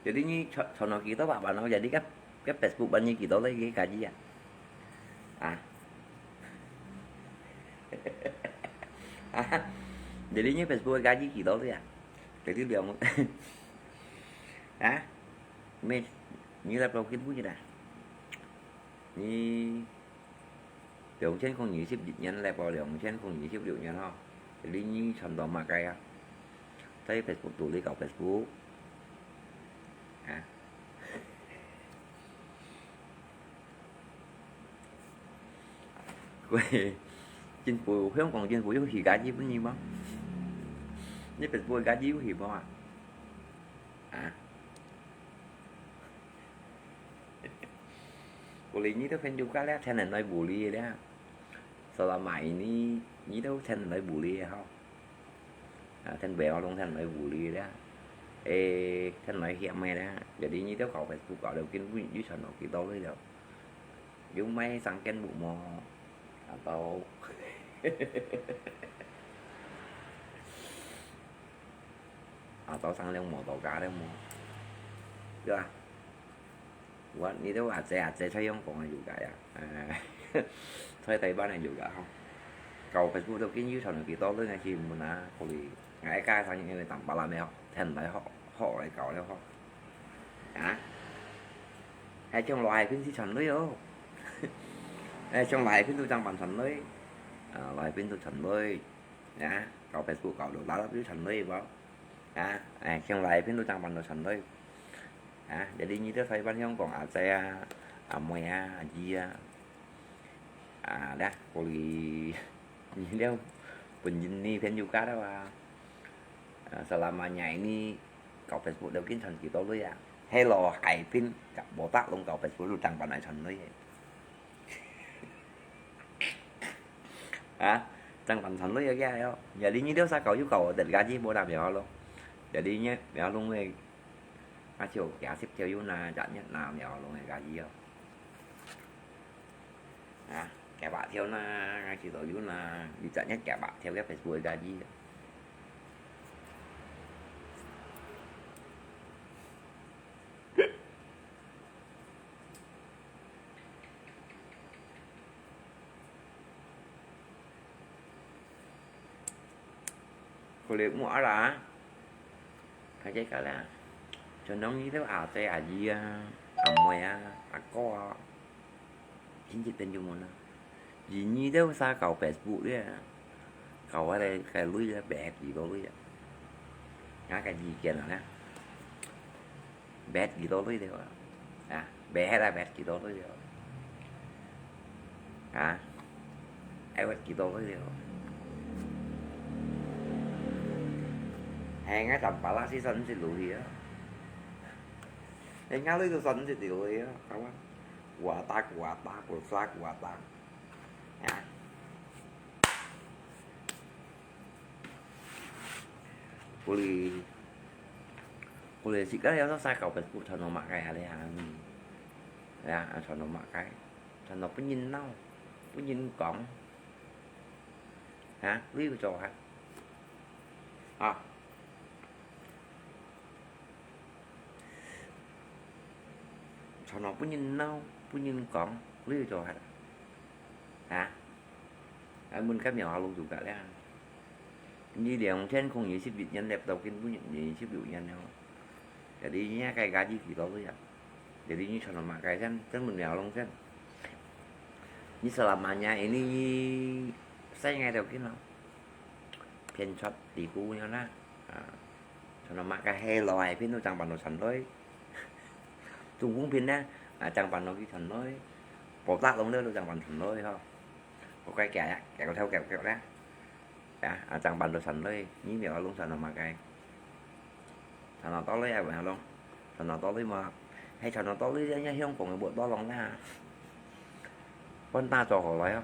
，jadi你賺，賺到幾多百萬咯？Jadi該，該Facebook分你幾多咧？該家己啊？啊？Jadi你Facebook个家己幾多咧啊？Jadi兩，啊？咩？你來報緊本日啊？你 兩千空二十一年來報兩千空二十六年吼，你你賺到麼个啊？在Facebook肚裡搞Facebook，啊？喂，政府，香港政府有起價資本你無？你Facebook个價資有起無啊？啊？ Boleh你都朋友家了，天天來bully了。Selama ini，你都天天來bully了吼。啊，天天來bully了。誒，天天來嫌个了。Jadi你都搞Facebook搞了，根本你賺到幾多个了？有買生煎無？啊，都。 啊，早上了無到家了無？對啊。我，你都阿姐阿姐在香港个有个啊，呃，在台灣个有个吼。搞Facebook都緊有賺到幾多，你係問啊，可以。𠊎一家三人因為當巴拉咩吼，天來學，學來搞了吼。啊？還像羅海平是賺鐳哦。還像羅海平都正辦賺鐳。啊，羅海平都賺鐳。 啊，搞Facebook搞到哪都賺鐳無？啊，哎，像來片都正辦到賺鐳。啊，jadi你都在台灣香港阿姐啊、阿妹啊、阿姨啊，啊，dah，過去，你了，本人你朋友家了啊。啊，selamanya你搞Facebook都緊賺幾多鐳啊？Hello，海平，botak攏搞Facebook都正辦來賺鐳个。 啊，正辦賺鐳个个哦。Jadi你兜儕搞又搞得个，無啦，苗咯。Jadi你苗攏會，啊，就幾十條有啦，十日啦，苗攏會个哦。啊，幾百條啦，啊，就都有啦，你十日幾百條个Facebook个个哦。 Kulit mu ara. Kaje kala. 像你兜阿姐、阿姨啊、阿妹啊、阿哥啊，親戚朋友們啊，因為你兜儕搞Facebook咧，搞下來个鐳啊，白幾多鐳啊，𠊎个意見啊，白幾多鐳了啊，啊，白啦，白幾多鐳了啊，啊，愛白幾多鐳了，係𠊎當巴拉斯算毋識路去啊。 人家鐳都算毋識條个啊，台灣。Kuata, kuata, kusa, kuata. Ya. Boleh, boleh sikit ya sa kau Facebook channel mak kai hari hari. Ya, channel mak kai. Channel 分人鬧，分人講。Ha, 你有做哈？啊。 Channel 分人鬧，分人講，你做下。Ha? Ai mun kami orang juga lah. Ni 兩千空二十一年 laptop kin 分人二十六年了。Jadi 你該家己幾多歲啊？Jadi 你 channel mak kai sen, sen mun orang sen. Ni selamanya ini saya ngai tau kin lo. Phiên chót đi cú nhau na. À, cho nó mắc cái hay lo ai phiên nó chẳng bằng nó sẵn thôi. Trung Quốc phiên nè, à, chẳng bằng nó cái sẵn thôi. Bỏ tát lông lơ nó chẳng bằng sẵn thôi ho. Có cái kẻ, kẻ có theo kẹo kẹo nè. À, à, chẳng bằng nó sẵn thôi. Ní mèo lông sẵn nó mắc cái. Channel to lưới ai vậy lông. Channel to lưới mà. Hay channel to lưới nhá, hiông cũng bộ to lông nè. Quan ta cho họ lấy á.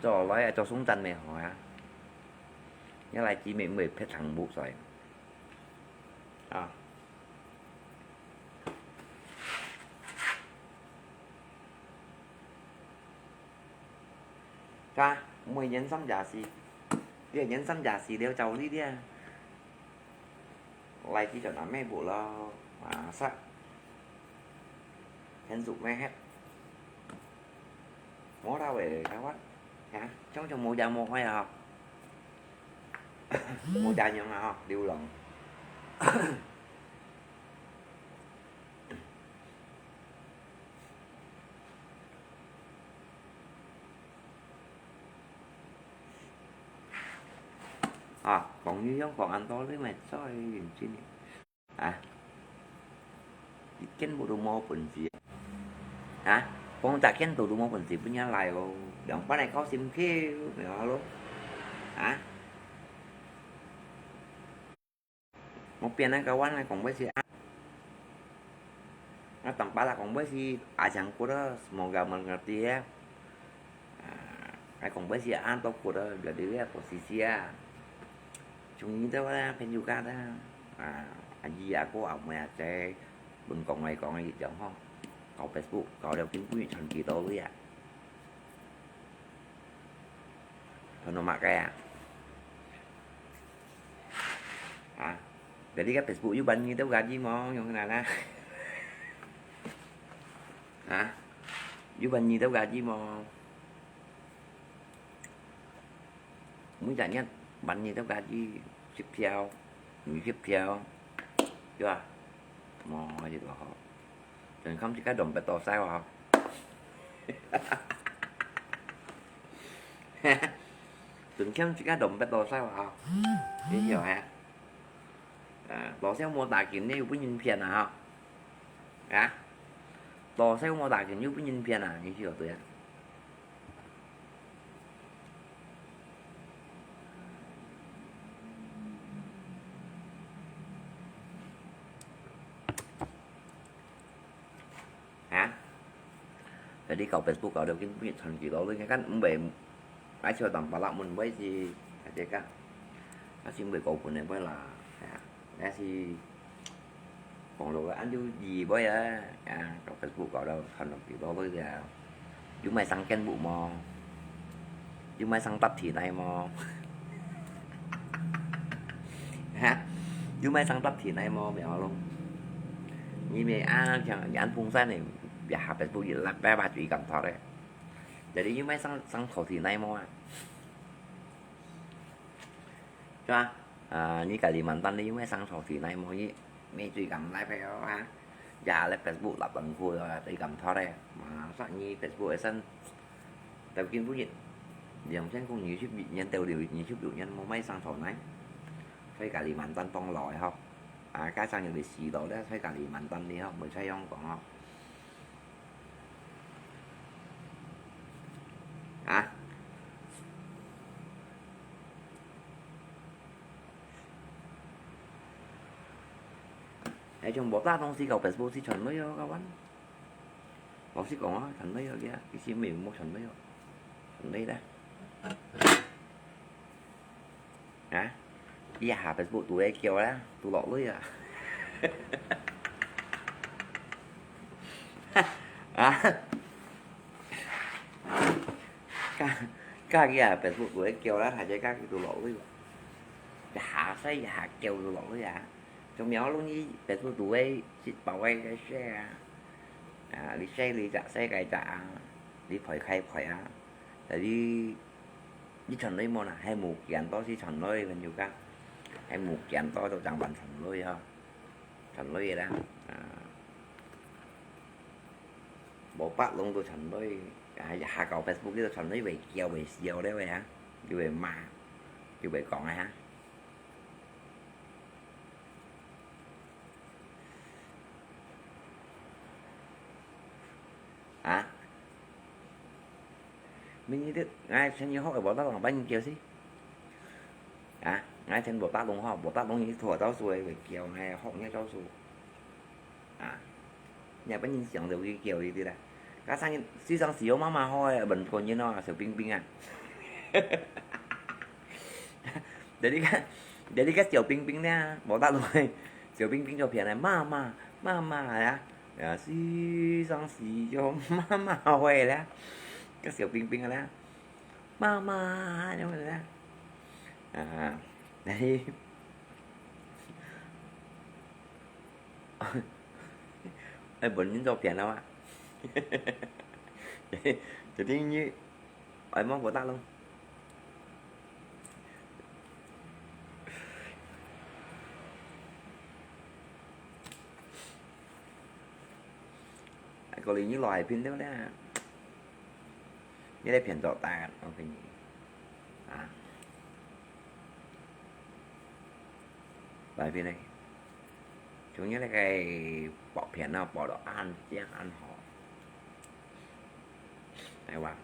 Cho họ lấy cho súng chăn mày hỏi á. Nhớ lại chỉ mày mười phết thằng bụt rồi. À. Cha, mười nhân sắm giá gì? Dia nhân sắm giá gì đeo chào lý dia. Lai chỉ cho nó mẹ bụt lo. À, sa. Hen sụp mẹ hết. Mô ra về cái what? Hả? Chống cho mô da mô khoai à? Mô da nhung à ho, điều lòng. À, còn như giống còn anh tôi với mày sao em chim. À. Kiến bộ đồ mô phần gì? Hả? Con chả kiến đồ đồ mô phần gì, bây giờ lại ô. Đóng bát này có sim khi, mày lo luôn. Hả? Một phiên này kawan này cũng bớt gì ăn. Nó tầm bát là cũng bớt gì, à, chẳng có đó, semoga mengerti ya. À, ai cũng bớt gì ăn tao của đó, giờ đi ra của xì xì à. Chúng ta đó, pen juga đó. À, anh gì à, cô à, mày à, chạy. Bưng còn ngày còn ngày chẳng ho. Có Facebook, có điều kiện cũng chọn kỳ đó rồi à. Thôi nó mắc cái à. Hả? Jadi cái Facebook you bán như tao gà gì mà, như thế nào nè? Hả? You bán như tao gà gì mà? Muốn giải nhất, bán như tao gà gì? Ship theo, người ship theo. Chưa? Mà gì đó hả? Tuần không chỉ có đồng bạc to sai hả? Tuần không chỉ có đồng bạc to sai hả? Dễ hiểu hả? À, lo xéo mua tài chính này, bún nhân phiền à hả? Hả? Lo xéo mua tài chính, bún nhân phiền à? Như hiểu tôi à? Hả? Jadi kau Facebook kau ada mungkin punya channel gitu, lu kan mbe, aja tang pala mun mbe si, ada kah? Kasi mbe kau punya mbe lah, ya, ya si, kong lo an ju di mbe ya, ya, kau Facebook kau ada channel gitu lu ya, you mai sang ken bu mo, you mai sang tap thi nai mo. Hả? You mai sang tap thi nai mo, mèo lông. Ni mèo an, chẳng an phung sai này, ya ha Facebook là bé ba chú ý cảm thọ đấy. Jadi you mai sang, sang thọ thi nai mo à? Cho à? À, ni Kalimantan đi, you mai sang thọ thi nai mo ni? 你最近live哦啊，也咧Facebook立等佢啊，最近拖咧，嘛，煞你Facebook一聲，到今晡日，兩千空二十一年到六月二十六年無買生草泥，所以家己萬單當來吼，啊，加上有个時代咧，所以家己萬單你吼，毋使用講吼。 啊？哎，像無打東西搞Facebook是傳媒哦，kawan。老實講啊，傳媒哦，佢啊，其實沒有無傳媒哦，傳媒咧。 啊？這下Facebook都會叫啦，都落淚啊。啊？加，加佢啊，Facebook都會叫啦，大家加佢都落淚啊。一下細一下叫都落淚啊。 做麼个你Facebook都會食飽个个share啊？啊，你share你隻share該隻啊，你陪該陪啊，但你，你傳來無啦？還無見到是傳來朋友家，還無見到都正還傳來吼，傳來啦，啊，無八弄都傳來，啊，一下搞Facebook都傳來會叫會笑了喂啊，又會罵，又會講啊。 啊？明日，𠊎先要學个無得弄，分人叫死。啊？𠊎先無得弄吼，無得弄，你拖招數个，會叫，𠊎學你个招數。啊？ 你還分人想到佢叫佢啲啦。加上時常時有媽媽好个問候人哦，小冰冰啊。Jadi kan, jadi kan小冰冰呢，無打落去，小冰冰就變成媽媽，媽媽呀，啊，時常時有媽媽好个啦，个小冰冰个啦，媽媽，有無啦？啊，jadi 哎，本人照片了啊。决定你，哎，莫过大龙。哎，过来你来片了咧。 你來騙做大人，我跟你，啊，來片呢，從你那個薄片啊，薄到恁靚恁好，來哇，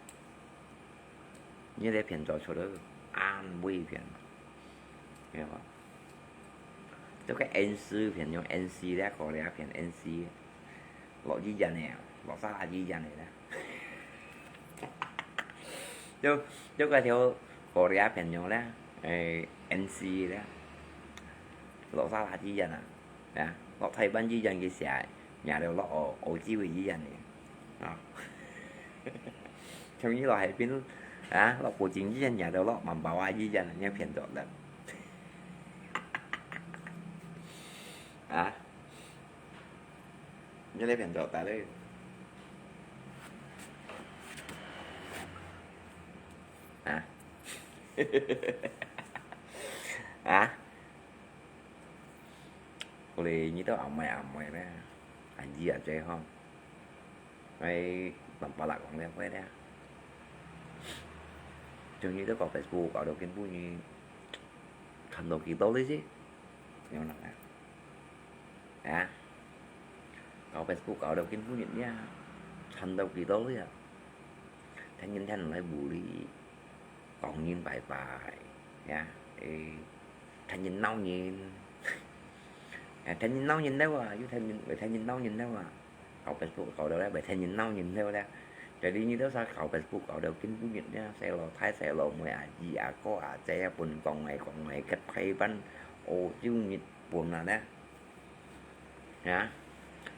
你來騙做出來恁微片，明白嗎？ 這個N四片用N四咧，Korea片N四，落醫院个啊，落沙拉醫院个咧。就，就該條Korea片用咧，誒，N四咧，落沙拉醫院啊，啊，落台灣醫院个時候，也就落澳，澳洲个醫院个，啊。 從你落海邊，啊，落古井醫院，也就落曼巴瓦醫院，你騙做了。啊？你來騙做大了。啊？啊？ Uli你都阿妹阿妹咧，阿姨阿姐吼，哎，南巴拉講了會咧，終於都搞Facebook搞到今晡日，看到幾多咧是，有人啊，啊，搞Facebook搞到今晡日咧，看到幾多咧，天天天來無理。 講人拜拜，呀，誒，聽人鬧人，誒，聽人鬧人了啊，又聽人，會聽人鬧人了啊。搞Facebook搞到咧，會聽人鬧人了咧。Jadi你都係搞Facebook搞到今晡日咧，細佬太、細佬妹、阿姨、阿哥、阿姐啊，分講來講來，去台灣、澳洲、日本啊咧，啊，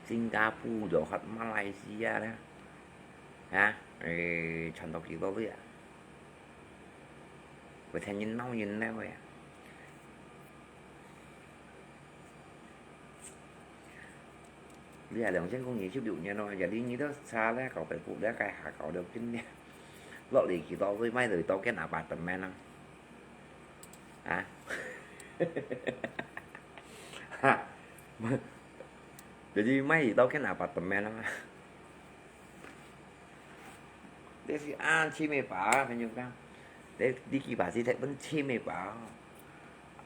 新加坡、又學馬來西亞咧，啊，誒，全都幾多位啊？ 會聽人鬧人了呀。你啊，兩千空二十六年咯，也你你都差咧，搞Facebook了，該下搞了今年，落嚟幾多歲買到到間apartment啊？啊？哈？ Jadi mai itu kan apartemen apa? Dia si an cime pa, penyuka. Dia di kiba si tak pun cime pa.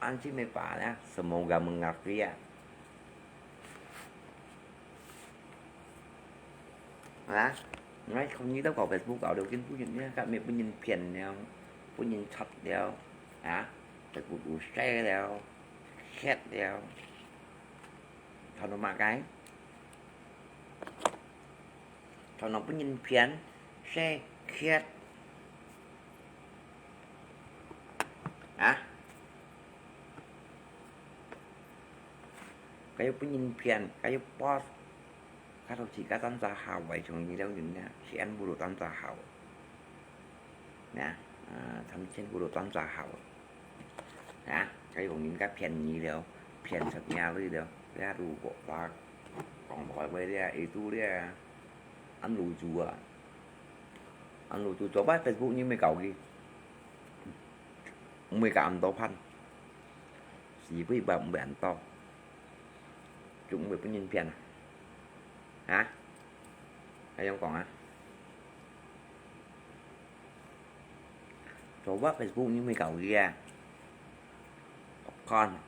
An cime pa ya, semoga mengerti ya. Ha? Ngai không nhớ đâu có Facebook có điều kiện pun ya, các mẹ pun nhân phiền nhau, pun nhân chat nhau. Ha? Facebook u share nhau, chat nhau. Thảo nó mà cái. Thảo nó pun nhân phiền, share, chat. Ha? Kayu pun nhân phiền, kayu post. Kata si kata sa hawai chung ni dau yun na, si an bulu tan sa hawai. Nè, à, thăm chen bulu tan sa hawai. Nè, kayu kong yun ka phiền ni liao, phiền sat nia lui liao, lia lu kok tak. Kong boi boi lia, itu lia. An lu chu à. An lu chu, cho bai Facebook ni mê kau ki. Mê ka an to phan. Si bui ba mê an to. Chúng mê pun nhân phiền à. Ha? Ai yong kong à. Cho bai Facebook ni mê kau ki à. Con.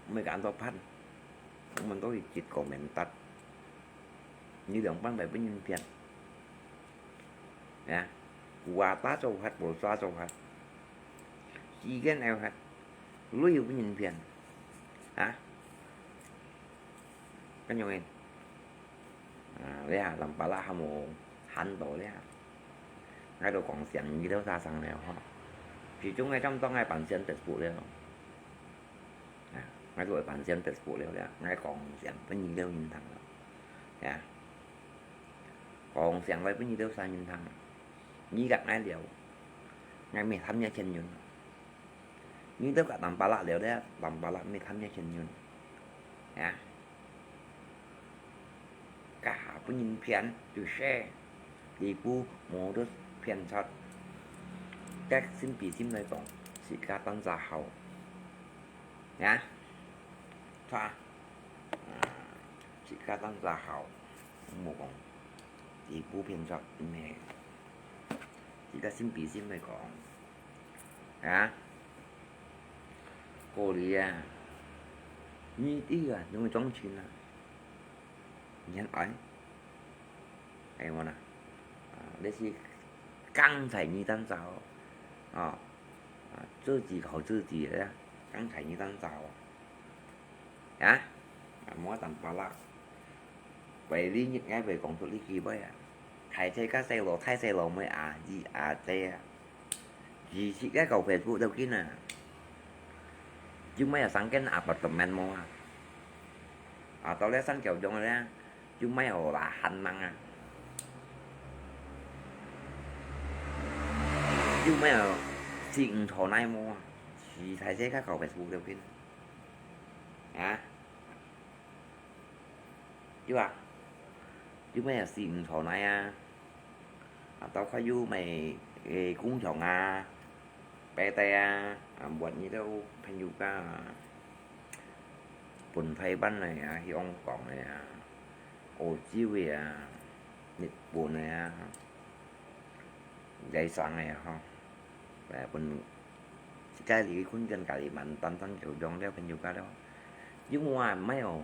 Mê ka an to phan. Mình có cái chít comment tắt. Như đường băng bài pun nhân phiền. Nè, kua ta cho hạt, bồ sa cho hạt. Chi gen eo hạt. Lui pun nhân phiền. Ha? Kan yong en. À, lẽ à, làm bà lạ hâm mô hẳn tổ lẽ à. Ngai đồ kong xiang như đâu xa sang leo hả. Chỉ chúng ngai trong tông ngai bản xiang Facebook leo. À, ngai đồ bản xiang Facebook leo lẽ à. Ngai kong xiang pun như đâu nhìn thẳng leo. Nè. Kong xiang lai pun như đâu xa nhìn thẳng. Nhi gak ngai liao. Ngai mê tham nia chen yun. Nhi đâu gak tam pa lạ liao lẽ, tam pa lạ mê tham nia chen yun. Ya. Ka pun nhân phiền, tu share. Đi bu mô đốt phiền chót. Các xin bị xin lai kong, si ka tan sa hào. Ya. Chua. À. Chỉ có tăng gia hảo, không có講，伊普遍上咩，只个新比新来講，啊，過年啊，你知啊，你會裝錢啊，你很愛，哎，我呢，啊，那些剛才你當早，啊，啊，自己搞自己的，剛才你當早啊。 啊，啊，莫當巴拉。為你日𠊎會講出呢句話啊。大姐佮細佬，大細佬妹阿姨阿姐啊。二十个搞Facebook都緊啊。有咩有三間apartemen無啊？啊，到了三角中了，有咩有啦，還忙啊？有咩有四五座奶無啊？是大姐佮搞Facebook都緊。 啊？有啊，有咩四五座奶啊？啊，到快有咩，誒，工廠啊，擺地啊，啊，換你兜朋友家啊，分台灣个啊，香港个啊，澳洲个啊，日本个啊， 在上个吼，誒，分自家離開家裡蠻單單就用了朋友家了，有無啊？沒有，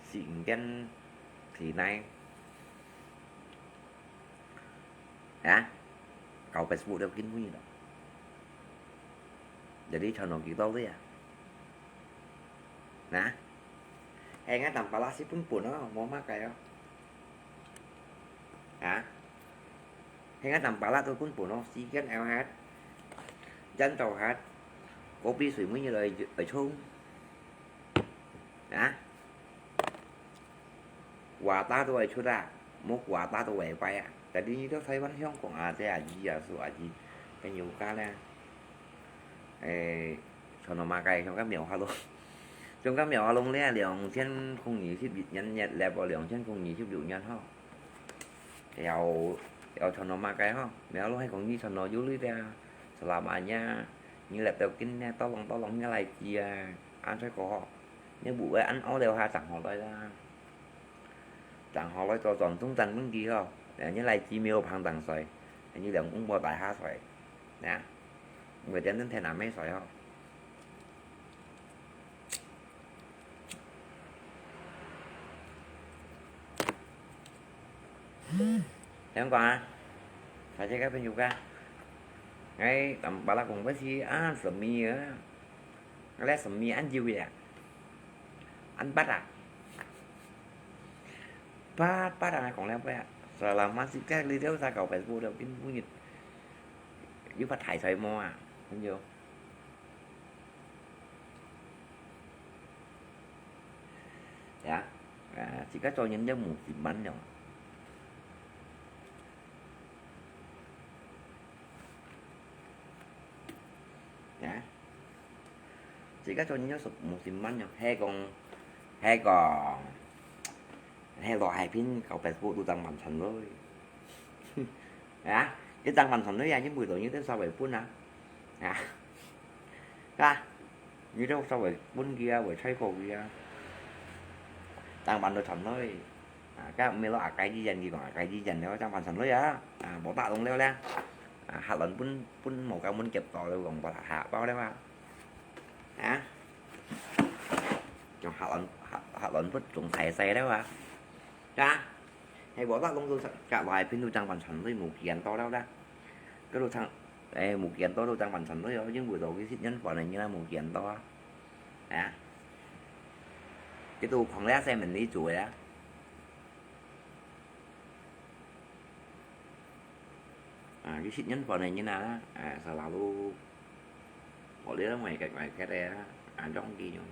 是毋見體內，啊？搞Facebook了緊會了，jadi channel幾多了啊？啊？ 係𠊎當巴拉斯本本哦，無麼个哦。啊？係𠊎當巴拉都本本哦，時間要核，人就核，kopi水每日來來沖。啊？Kuota都愛出啊，無kuota都會壞啊。Jadi你到台灣、香港啊，這阿姨啊、叔阿姨，朋友家咧， 誒，channel麼个，像个苗下龍，像个苗下龍咧，兩千空二十一年一月哦，兩千空二十六年吼。有有channel麼个吼，苗下龍係講你channel有鐳个啊，selamanya，你來到今呢，tolong tolong你來知啊，恁出國吼，你毋會恁屙了下正好來啦，正好來做轉中站分佢吼，你來機廟旁頂睡，你兩公婆大下睡，啊，毋會點等天阿妹睡吼。 聽講啊，大家个朋友啊，哎，Tampalak講个係啊，什麼啊？該什麼恁久呀？恁八啊？八八啊，講了八啊，selama sikat你都在搞Facebook了，今晡日有發大財無啊？朋友？ 呀，啊，自家做人都無自滿了。呀，自家做人都無自滿了，係講，係講，係羅海平搞Facebook都正完全了。 啊，佢正完全女啊，因為到你都稍微分啊，啊，啊，你都稍微分佢啊，會吹過佢啊，正完到全女，啊，該毋係咯，啊，該之前佢講，啊，該之前了，正完全女啊，啊，無打動了咧，啊，客人分分無夠分夾到了，講無下包了啊，啊，仲客人客客人分仲大細了啊，啊。 係無，該攏都隔來片都正完全都無見到了啦。該都正，誒，無見到都正完全都有，因為到佢食人飯个人啊，無見到啊。啊，佢都放了三分之一做个啊。啊，佢食人飯个人啊，啊，selalu，我這外个外个个啊，啊，中意用。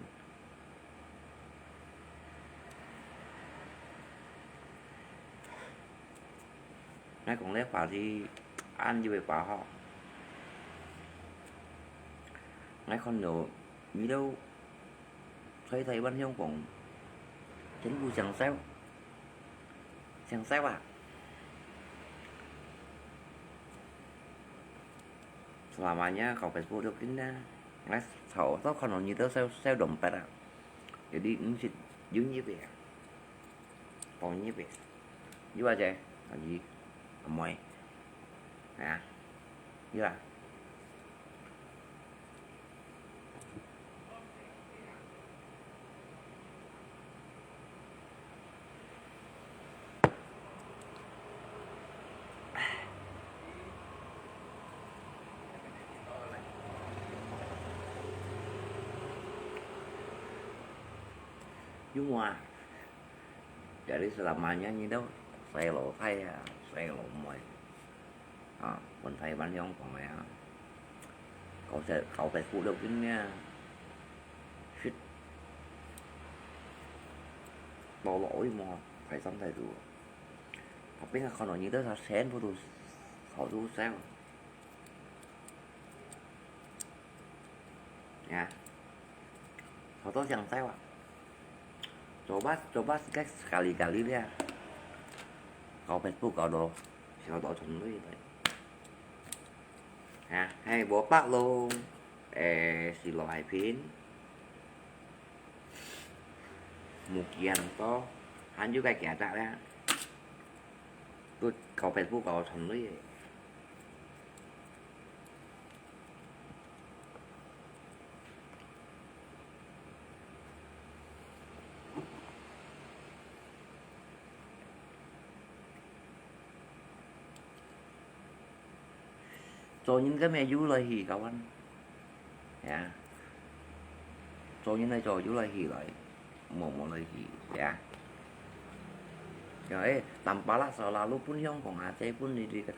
𠊎講這話係恁樣个話吼。𠊎看到你兜在台灣香港，全部上少，上少啊！Selamanya搞Facebook都緊啊！𠊎吵到看到你兜少少動物啊！有啲毋識有你个啊！ 講你別，你話啫，阿姨，阿妹，啊，你話。有無啊？ Jadi selamanya你兜細老弟啊，細老妹啊，分台灣香港个啊，搞隻搞隻苦肉緊啊，食到老去無，大心大肚。Tapi nak看到你兜全部都好都少。 Ya. Foto siang sai wa. Coba, coba sekali, sekali-kali dia. Kau Facebook kau do, siapa tahu contoh itu. Ya, hai bopak lo. Eh, si lo hai pin. Mukian to. Han juga kiata dia. Tu kau Facebook kau contoh. 做人个咩又來去，kawan。Ya。做人來做又來去來，無無來去，ya。Ya，eh，tanpa lah selalu pun香港啊，這本你你个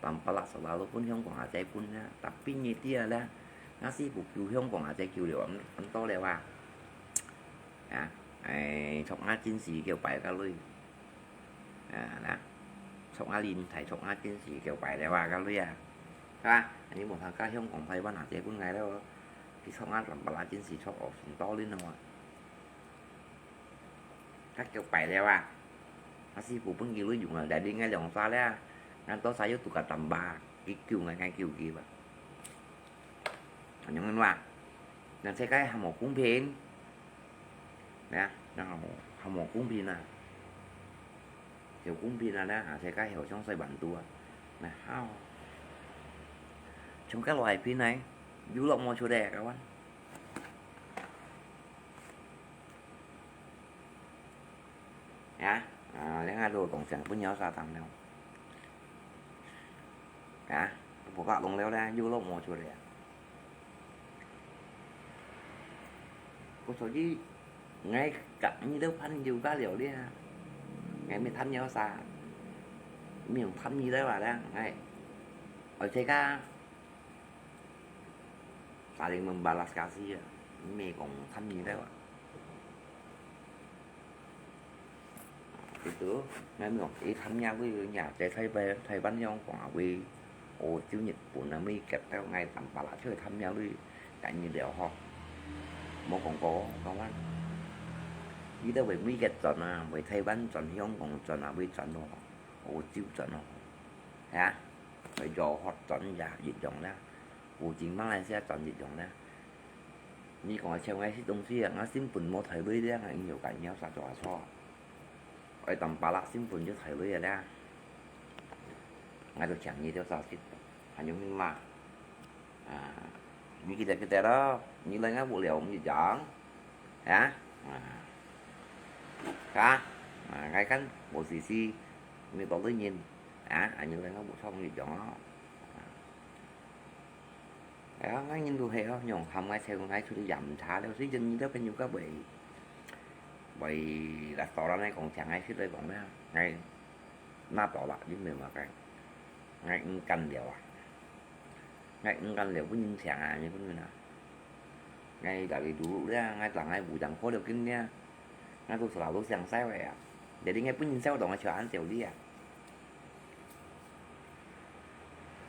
Tanpa lah selalu pun香港阿姐分啦，tapi你知啦，𠊎是毋夠香港阿姐夠了，恁恁多了啊。啊，哎，祝𠊎真是叫拜个鐳。啊，那，祝𠊎人才，祝𠊎真是叫拜了啊，个鐳啊。是吧？你無通講香港台灣阿姐分𠊎了哦，你祝𠊎tanpa lah真是祝哦，很多人哦。 該叫拜了啊！𠊎師傅分佢鐳用啊，來恁个兩儕了，𠊎多儕又渡个tanpa，佢救𠊎，𠊎救佢吧。恁樣啊？那世界還無公平，呀，然後還無公平啊，有公平啊，那世界有像細半度啊，那好，從該來平來，有落無出來，kawan。呀，啊，另外都講想不要啥当了，啊，不怕弄了嘞，有落无出来啊。 Kok sodi, ngai kak nyi dau phan yu ka liao lia. Ngai mi tham nyo sa. Mi tham nyi dau wa dang, ngai. Oi, cai ka saling membalas kasih ya. Mi kong tham nyi dau wa. Itu, ngai mi kong, i tham nya lui nya, cai Thái Lan, Thái Lan yong kong a lui. Ô, chiu Nhật Bản na mi kat tau ngai tam pala choi tham nya lui. Ka nyi liao ho. Mô kong ko, kong wan. Yi dau wei mi kat chọn a, wei Thái Lan chọn, Hong Kong chọn a, wei chọn lo. Ô, chiu chọn lo. Ya. Wei yo hot chọn ya, yit yong la. Ô, jing Malaysia chọn yit yong la. Ni kong a cheu ngai sit dong si a, ngai sim pun mo thai lui lia, ngai in yo ka nyi sa cho a cho. Oi, tam pala sim pun yo thai lui ya lia. Ngai to chang nyi to sa sit. Han yung min ma. À, nyi kita kita đó, nyi lai ngah bu liao nyi jang. Hả? À. Hả? À, ngai kan bu si si, nyi to lui nyin. Hả? À, nyi lai ngah bu chong nyi jang. À. Hả, ngai nyin tu he ho, nyong ham ngai cheu ngai chu li yam cha liao, si jen nyi to pen yu ka bui. Bui la to la nai kong chang ngai si lai kong na. Ngai na to la, yu me ma kai. Ngai ng kan liao à. Ngai ng kan liao, bu nyin chang à, nyi bu nyin à. Ngai la li du lu lia, ngai tang ngai bu jang ko liao kin lia. Ngai tu sala lu siang sai wei à. Jadi ngai bu nyin sai dong ngai chua an tiao li à.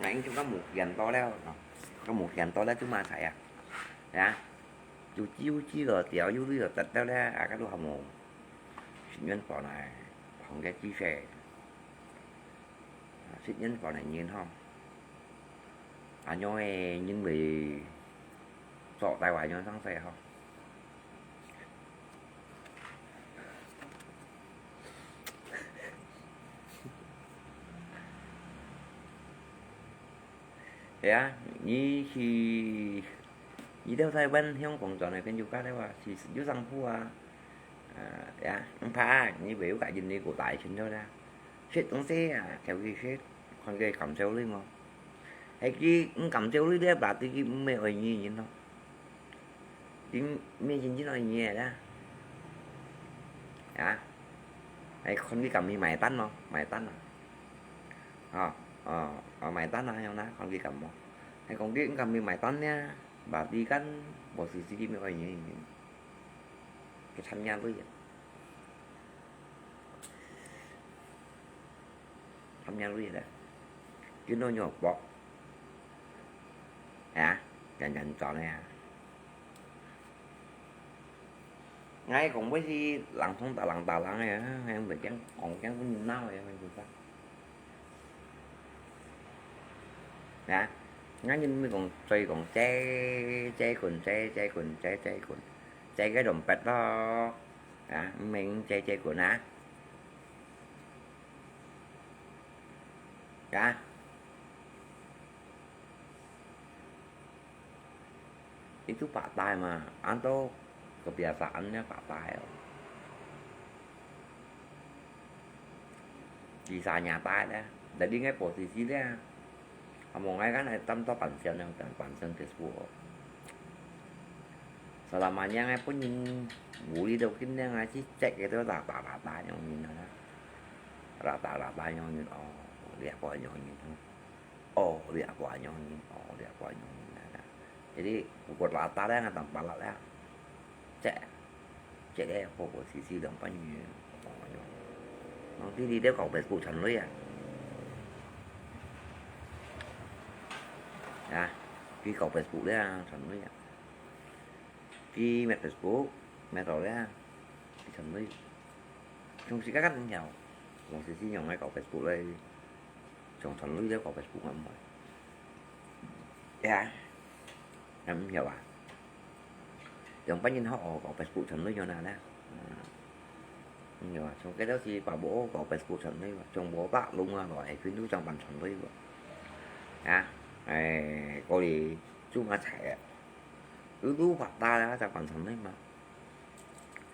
Ngai ing chung ka mu kian to liao, no. Ka mu kian to liao, chung ma sai à. Ya. Yu chi yu chi lo, tiao yu li lo, tat liao liao, à, ka lu ha mu. Sin yuan po nai, hong ke chi se. Sit nyin po nai nyin ho. Anh nói nyin vì so tai wa nyon sang sai ho. Ya, nyi khi, nyi theo Thái Lan hiong kong chọn này kênh yoga đấy wa, thì yu sang phu à. À, ya, ang pha, nyi về cả dinh đi của tạiችን thôi đó. Sét ang sét à, theo cái sét, còn cái cảm xúc đấy mà. Hay cái cảm xúc đấy đấy, bà tí cái mẹ ơi nyi nhìn nó. Chính mẹ chính chính ơi nyi đó. Ya. Hay còn cái cảm mì mài tăn mà, mài tăn à. Ờ, ờ, ờ, mài tăn à, không đó, còn cái cảm mà. Hay còn cái cảm mì mài tăn nha, bà tí cắn, bà xì xì cái mẹ ơi nyi nhìn. Cái thăm nhà với vậy. Tham gia lui đó. Chứ nó nhỏ bọ. Hả? Chán chán chó này à? Ngay cũng với si lăng thông ta lăng ta lăng này á, ngay không phải chán, còn chán cũng nhìn nao này, mình cũng sao. Hả? Ngay nhìn mình còn chơi còn che, che quần che, che quần che, che quần. Che cái đồng pet đó. Hả? Mình che, che quần hả? Hả? Itu Pak Tai mà, anh to kebiasaannya Pak Tai. Kisahnya Tai deh. Jadi ngai posisi dia. Among ngai kan ai tam to pansian yang dan pansian Facebook. Selamanya ngai pun yin wuli do kin yang ngai si cek itu rata rata yang yin na. Rata rata yang yin oh, lihat ko yang yin. Oh, lihat ko yang yin. Oh, lihat ko yang yin na. Jadi pukul rata dia ngai tam palat dia. Cek. Cek dia pukul sisi dong pan yin. Nanti di dia kau Facebook chan lui ya. Ya, di kau Facebook dia chan lui ya. Ki met Facebook, met tau le, ki chon lui. Chung si ka kan hiao. Wong si si nyong ngai kau Facebook le. Chung chon lui le kau Facebook ngam mo. Ya. Ngam hiao à. 兩班人學哦，搞Facebook成類樣啦。嗯，有啊，從該到時把握搞Facebook成類吧，從我把弄啊，來，全都上班成類吧。啊，哎，過來做麼菜啊？都都發達啦，上班成類嘛。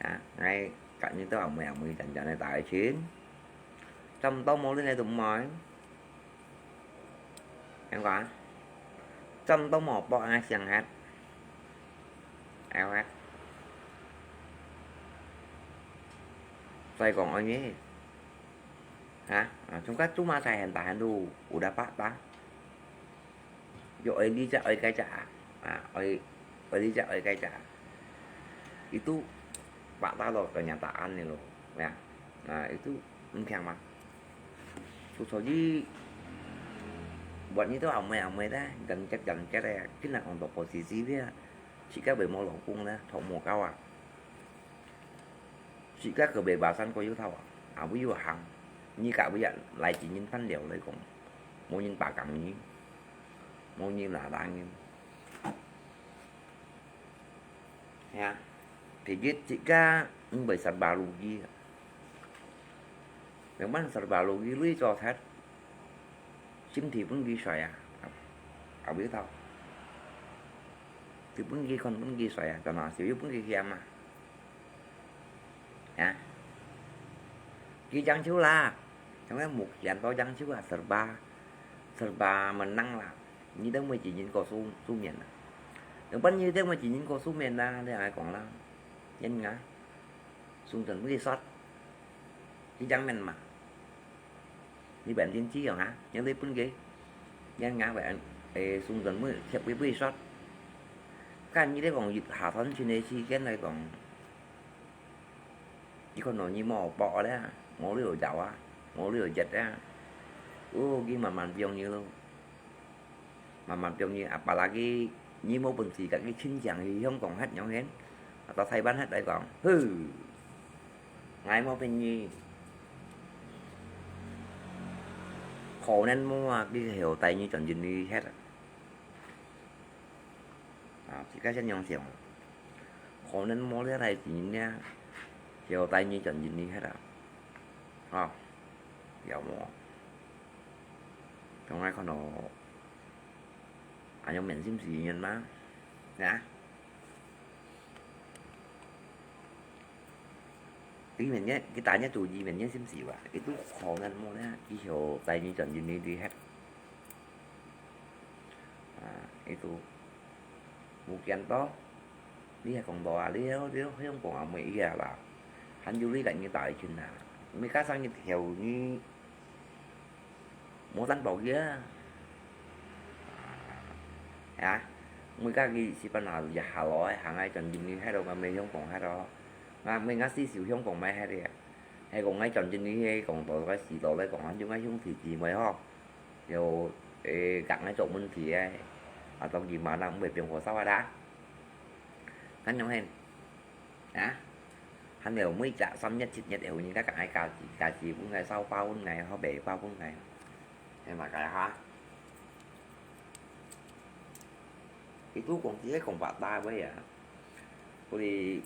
啊，哎，感覺到阿妹阿妹真正的大錢，差不多無恁个都買。 聽講，針都無駁啊，想核，愛核。所以講愛呢，啊，啊，中間做麼个很大很多，有得發達。有愛這隻愛該隻啊，啊，愛，愛這隻愛該隻啊。Itu發達咯，跟人答案的咯，ya。啊，itu毋強嘛。 所以，buat你都阿妹阿妹咧，ganjat ganjat咧，今日講到positive咧，自家會無老公咧，托無夠啊。自家个會巴山過有頭啊，啊，會有行，你家會啊，來自人單了來講，無人把講你，無人拿打你。 係啊，第一，自家毋會serba rugi。Memang serba rugi，鐳做忒，心地分佢衰啊，啊，會到，就分佢看分佢衰啊，當然就又分佢嫌啊。 Ya，佢贏就啦，從來無見到贏就啊，serba，serba menang啦。你都無經驗過世，世面啦，等分你都無經驗過世面啦，你還講啦，人家，送陣分佢殺，佢贏面嘛。 你本身知樣啊，因為分佢，人家會，誒，送陣會，切會會殺。看你咧講，下段時間來講，你看到你無飽咧，無了有啊，無了有熱啊，哦，佢慢慢變你咯。 慢慢變你，apalagi你無本事，甲佢親情去香港歇樣先，啊，到台灣歇來講，呼，𠊎無騙你，可能無啊，佢後代你轉進去歇啊。啊，自家先樣想，可能無這代錢呢，後代你轉進去歇啊。啊，有無？從來看到 恁樣面心事人嘛，啊？佢面呢，佢打呢做佢面呢心事哇，佢都可能無呢，佢曉帶你轉進去去歇。啊，佢都無見到。 你係講到啊，你，你，你香港啊，無意義啊啦，還有你个你大錢啊，你加上你條你無擔保个啊，啊，每家己是本來也下來，行來轉進去，喺度，𠊎無香港喺度，𠊎無，𠊎四手香港買喺度啊，係講𠊎轉進去，係講到該時代來講，還有𠊎兄弟姊妹吼，有，誒，隔𠊎做問題个，啊，當然嘛，那毋會變火燒啊啦。 恁樣係，啊？還有每隻三月七月有人家講愛加錢，加錢分𠊎，燒包分𠊎，好賣包分𠊎，係嘛个哈？Itu講，這个講法大位啊，所以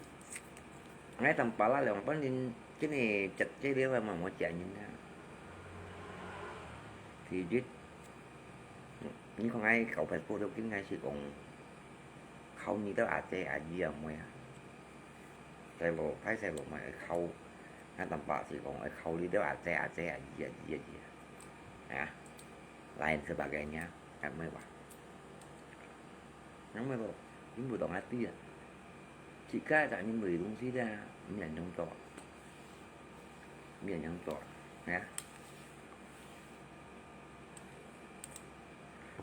，𠊎同巴拉兩班人，真个接這个嘛，無接人啊。第一，你看𠊎搞Facebook都緊開始講， 靠你兜阿姐阿姨阿妹啊，細路，大細路嘛愛靠，𠊎坦白是講愛靠你兜阿姐阿姐阿姨阿姨阿姨啊，啊，lain sebagainya，係毋係話？係毋係咯？你毋當阿弟啊？自家一隻人買東西咧，毋能用做，毋能用做，係啊。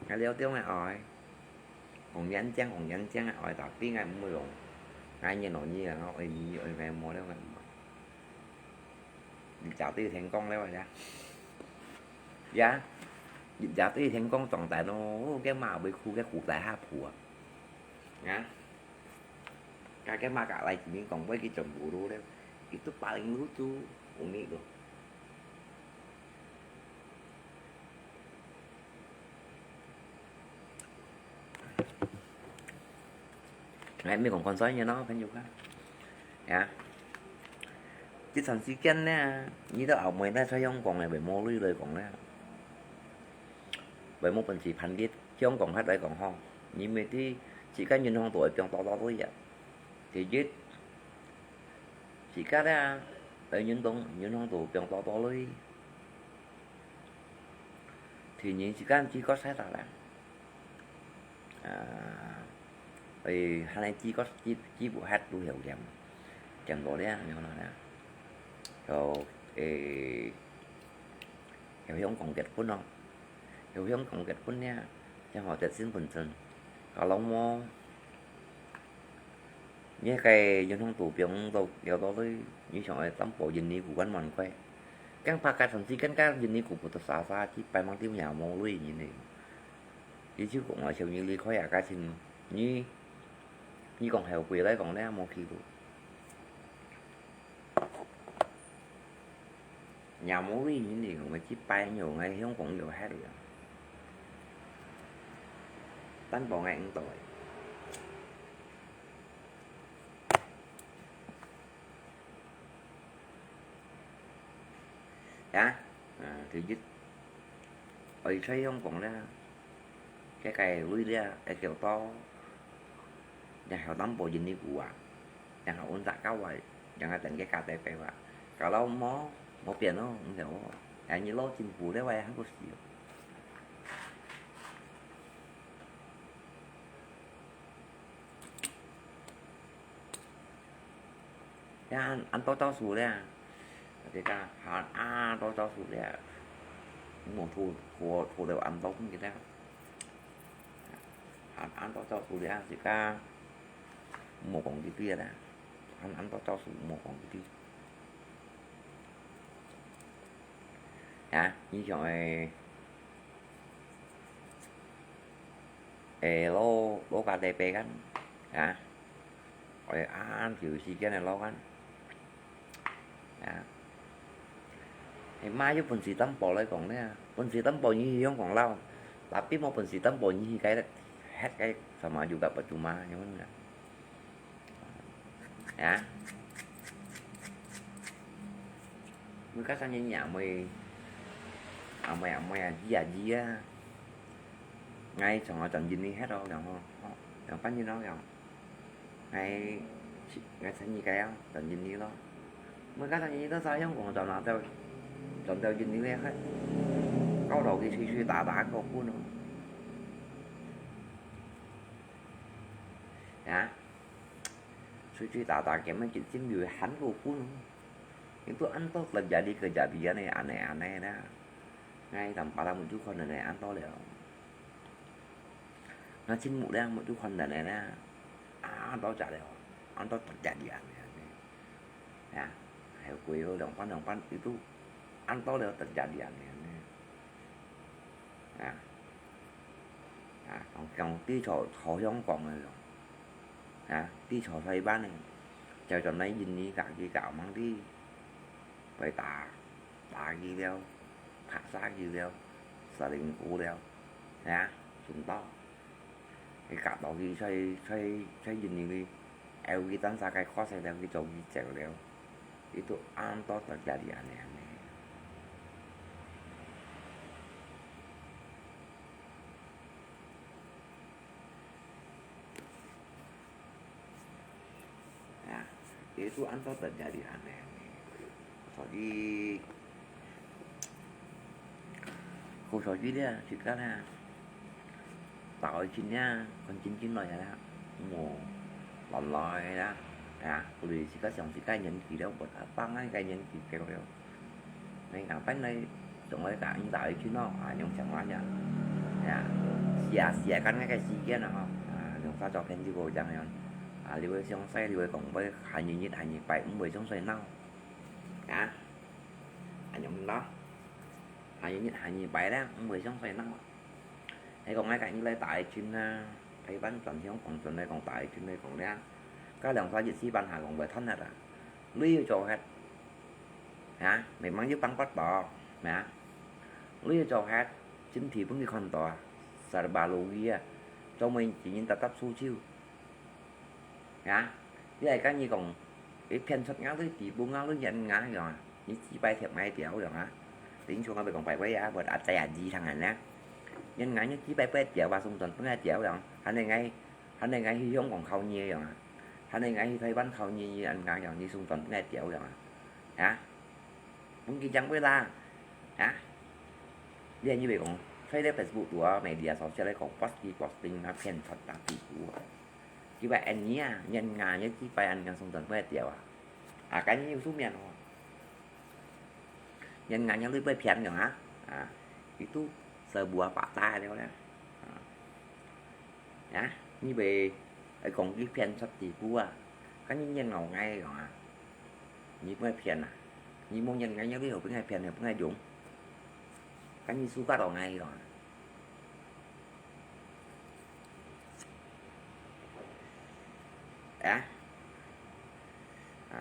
𠊎了解个愛，講眼睛，講眼睛个愛，tapi𠊎毋會講，𠊎認為你啊，𠊎愛你，愛𠊎無了，𠊎毋愛。你早對天光了呀？呀，你早對天光長大咯，該馬尾褲，該褲帶下鋪啊，呀。 Kakek maka lai sini kong boy ki cemburu deh. Itu paling lucu, unik loh. 哎，毋係講看衰人咯，朋友啊。呀，這段時間呢，你兜阿妹呢，在香港呢，會無鐳來講呢，會無本事辦理香港法來講吼，你毋係知自家銀行肚會放多多鐳啊。第一，自家呢，會銀行，銀行肚放多多鐳。第二，自家知覺失調啦。 啊，會還係知覺，知，知毋忒都會有嫌，嫌到了，你看啦。有，誒，有香港結婚咯，有香港結婚了，正好得身份證，搞到無，你个銀行肚放到，了到你，你想愛擔保印尼股還蠻貴，驚怕該段時間該印尼股不得殺殺，去擺mang丟也無鐳印尼。 佢就講啊，小人離開啊，該陣你，你講後悔來講呢，無去過。也無鐳印尼，𠊎去拜有，𠊎香港有忒了。擔保𠊎毋到誒。 呀，啊，第一，愛在香港咧，該个位咧，會叫到，然後擔保印尼股啊，然後阮隻狗啊，然後等个價值白啊，搞到無，無變咯，毋曉哦。哎，你老政府咧，我還不死哦。 呀，恁多招數咧，這个還恁多招數咧，無圖圖圖了恁多分佢咧，還恁多招數咧，自家無講幾句啦，還恁多招數無講幾句。 啊，你想誒，誒，老，老家底背kan，啊，愛恁久時間來老kan，啊，誒，嘛有本事擔保來講呢，本事擔保你去香港老，tapi無本事擔保你去該，歇該什麼juga percuma，你明白？ 啊。Mui kah sanh nyi amoy, amoy amoy aji aji ah. Ngai chong a chong jin ni het lo yong ho, yong pan jin lo yong. Ngai ngai sanh nyi kai a chong jin ni lo. Mui kah sanh nyi to sa yong kong chong a chong chong jin ni le het. Kau lo ki sui sui ta ta ko kun lo. Ya. Sui-sui ta-ta kèm-é kit-sim yû-è hàn kô-kun. Yû-tui an-to terjadi kejadian-è anè-anè na. Ngai tăm pala muk-chu khon nè-nè an-to lèo. Ngai chhin muk-leng muk-chu khon nè-nè na. An-to chak lèo. An-to terjadi anè-anè. Ya, hai kuiu-leng pan-leng pan itu an-to lèo terjadi anè-anè. Ya. Ya, kiòng, kiòng ti chhô, chhô Hiong Kong-è kiòng. Ya, ti chhô Sài Gòn-è. Chèo chón nai Yin-ni kak ki kak mang ti. Pai ta, ta ki liao, phak sa ki liao, sa ling ku liao. Ya, sum to. Ki kak to ki choi, choi, choi Yin-ni ki. Eo ki tan sa kai kho sai liao ki chô ki chèo liao. Itu an-to terjadi anè-anè. Ya, itu an-to terjadi anè-anè. Jadi, kô soi-oi liá, chhit-ka liá. Tao-oi chhit liá, kon chhit-chhit lòi liá. Mò, lòi-lòi liá. Ya, kô lì chhit-ka siòng chhit-ka niên-kì liá, bôt-a pang-a ke niên-kì kêu liá. Nè, ngà pén nè, dòng-oi kà nyi tao-oi chhit nò, a, yòng siòng-oi liá. Ya, sia, sia kan nge ke si kiên a hò. A, yòng sa chok phen chhit kô chang yon. A, liu-è siòng sai, liu-è kòng bơi, hà nyi nyit, hà nyi pai, m̀ bơi siòng sai nao. Ya. A, yòng nò. Hà nyi nyit, hà nyi pai liá, m̀ bơi siòng sai nao. Hè kong ngai kak nyi lai tai chhin ha, Thái Văn chón Hiong Kong chón lai kong tai chhin lai kong liang. Ka liang sa yit si ban ha kong bai thon het a. Lui yu cho het. Ha, memang yu pang pat to. Ha. Lui yu cho het. Chhin thi pun ki khon to. Sa ba lu wi a. Cho mui chi nyin ta tap su chiu. 啊，你係跟佢講，你騙出𠊎鐳，地步𠊎鐳，冤𠊎樣啊，你幾百貼𠊎條樣啊。頂次𠊎會講拜拜啊，𠊎阿仔阿姨聽人呢，冤𠊎你幾百百條啊，送轉分𠊎條樣，還係𠊎，還係𠊎去香港考你樣啊，還係𠊎去台灣考你，你冤𠊎樣，你送轉分𠊎條樣啊，啊，分佢講過啦，啊，你還以為講，在這Facebook度啊，media sosial來講，post posting啊，騙出大地步啊。 佢話恁樣啊，冤𠊎，冤幾百恁樣送轉過來條啊。啊，該你有出面哦。冤𠊎，冤鐳會騙樣啊？啊，佢都舍不得把債了咧。啊，啊，你會，會講佢騙出地步啊？該你冤𠊎𠊎樣啊？你會騙啊？你無冤𠊎，冤鐳又分𠊎騙，又分𠊎用。該你輸家到𠊎樣啊？ 啊，啊，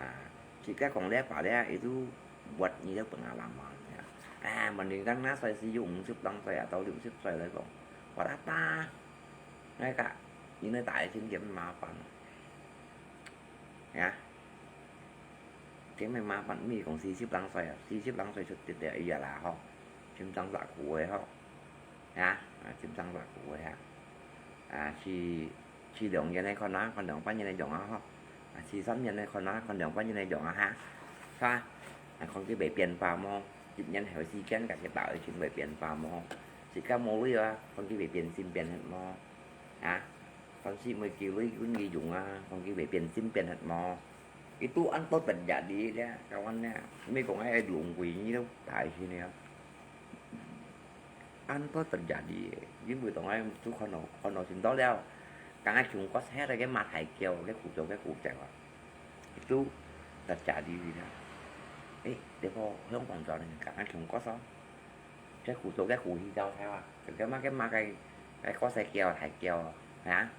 自家講這話咧，佢都活你都分𠊎làm嘛。啊，問你講那歲數有五十零歲啊，到六十歲來講，我阿爸，那個，因為大家真正麻煩。啊，真正麻煩，毋係講四十零歲啊，四十零歲出得了，哎呀啦吼，心臟大苦个吼。 啊，啊，心臟大苦个啊。啊，試，試兩年个看啊，看兩百年个樣啊吼。啊，試三年个看啊，看兩百年个樣啊哈。哈，啊，看佢會變化無？一年後時間，該个大事情會變化無？自家無鐳啊，看佢會變心變核無？啊，凡事每個鐳分佢用啊，看佢會變心變核無？ Itu anto terjadi咧，kawan咧，毋係講愛弄鬼你都大事呢。Anto terjadi，因為當然都看到，看到盡多了，剛剛中國係那個馬太教，該古早該古早啊，itu terjadi咧。誒，這個香港做呢，剛剛中國說，該古早該古希臘係嘛，該個嘛該馬該，該國際教，太教啊，啊，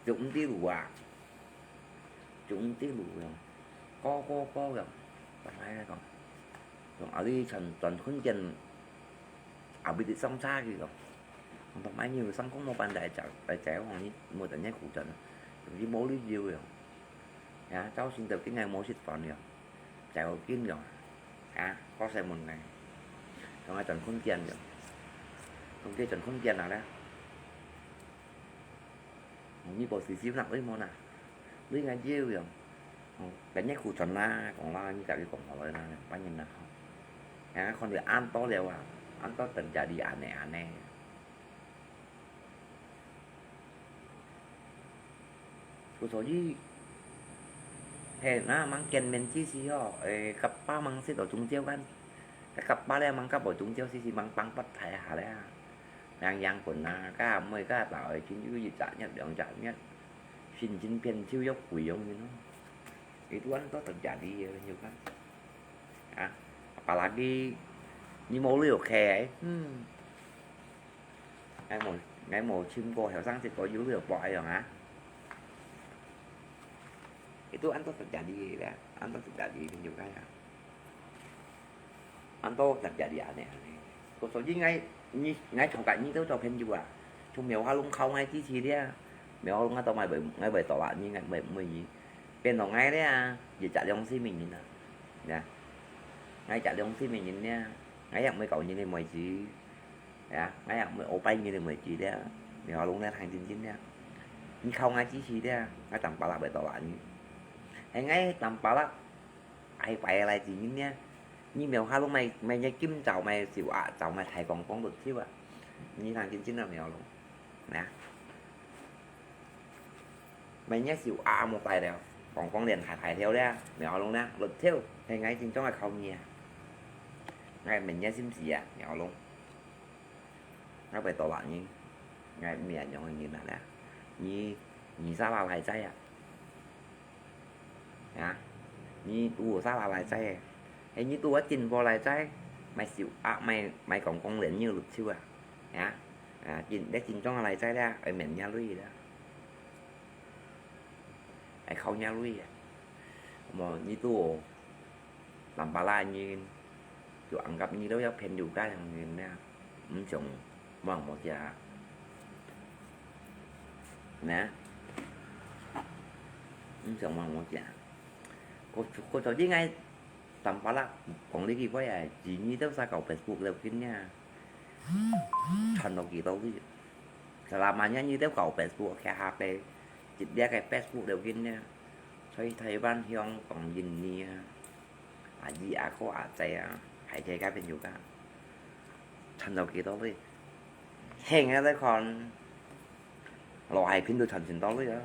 就毋知路啊。 總之路樣，高高高樣，同埋講，用阿里轉轉坤間，阿比的上差去講，同埋你有上工無辦法來找來找我，你無等下苦轉，總之無理由樣，呀，造成到今日無食飯樣，找緊樣，啊，高晒門來，同埋轉坤間樣，總之轉坤間啊咧。 你無事就拿鐳無拿，鐳𠊎要樣。哦，今日苦轉啦，講啦，你家己講好了啦，兩百年啦，吼。哎，看到恁多了啊，恁多等價你恁呢恁呢。所以，嘿，那吂見面之時吼，誒，甲爸吂識到中招間，甲爸咧吂甲無中招時時吂幫不太下咧啊。 Yang yang pernah ka，每个大愛情有一隻月、兩隻月，心情變就要毀容的咯。Itu kan都等價的，你有看？啊，apalagi你無了解，嗯，𠊎無，𠊎無尋過後生仔个有了解樣啊。Itu kan都等價的咧，kan都等價的，你有看啊？ Anto terjadi aneh-aneh. Kok soji ngai, ni, ngai chokat ni tu cho phen jua. Chung mèo ha lung khao ngai chi chi dia. Mèo ha lung ngai to mai bai, ngai bai to la ni ngai bai mui ni. Phen to ngai dia, ye chak liong si ming ni na. Ya. Ngai chak liong si ming ni dia. Ngai yak mui kau ni ni mui chi. Ya, ngai yak mui opai ni ni mui chi dia. Mèo ha lung dia thang chin chin dia. Ni khao ngai chi chi dia. Ngai tam pala bai to la ni. Hai ngai tam pala 哎，拜來自人呢，你廟下都賣，賣隻金爪，賣小鴨爪，賣大公公都跳啊！你看今今日廟咯，啊，賣隻小鴨無帶了，公公連大大條了，廟下咯呢，六條，係𠊎正宗个口味啊！𠊎明日心事啊，廟咯。 𠊎會多話你，𠊎毋係恁樣个人啊咧。你，你沙拉來齋啊？啊？你都有沙拉來齋个？係你都有進貨來齋？賣小鴨，賣，賣公公連你有六手啊？啊？啊，進，你進裝來齋咧，愛免你鐳咧。愛靠你鐳啊。無，你都有 Lampala nyin, tu anggap nyi lo ya phen juga yang nyin na, mchong mong mo sia. Na, 毋想問𠊎講。𠊎，𠊎昨日𠊎打巴拉講這句話啊，今日到時搞Facebook了緊啊，賺到幾多鐳？Selamanya你都搞Facebook，下下个，一列个Facebook了緊啊，在台灣、香港、印尼啊，阿姨、阿哥、阿姐啊，還在該邊有个，賺到幾多鐳？現在來看， 羅海平都賺盡多鐳啊！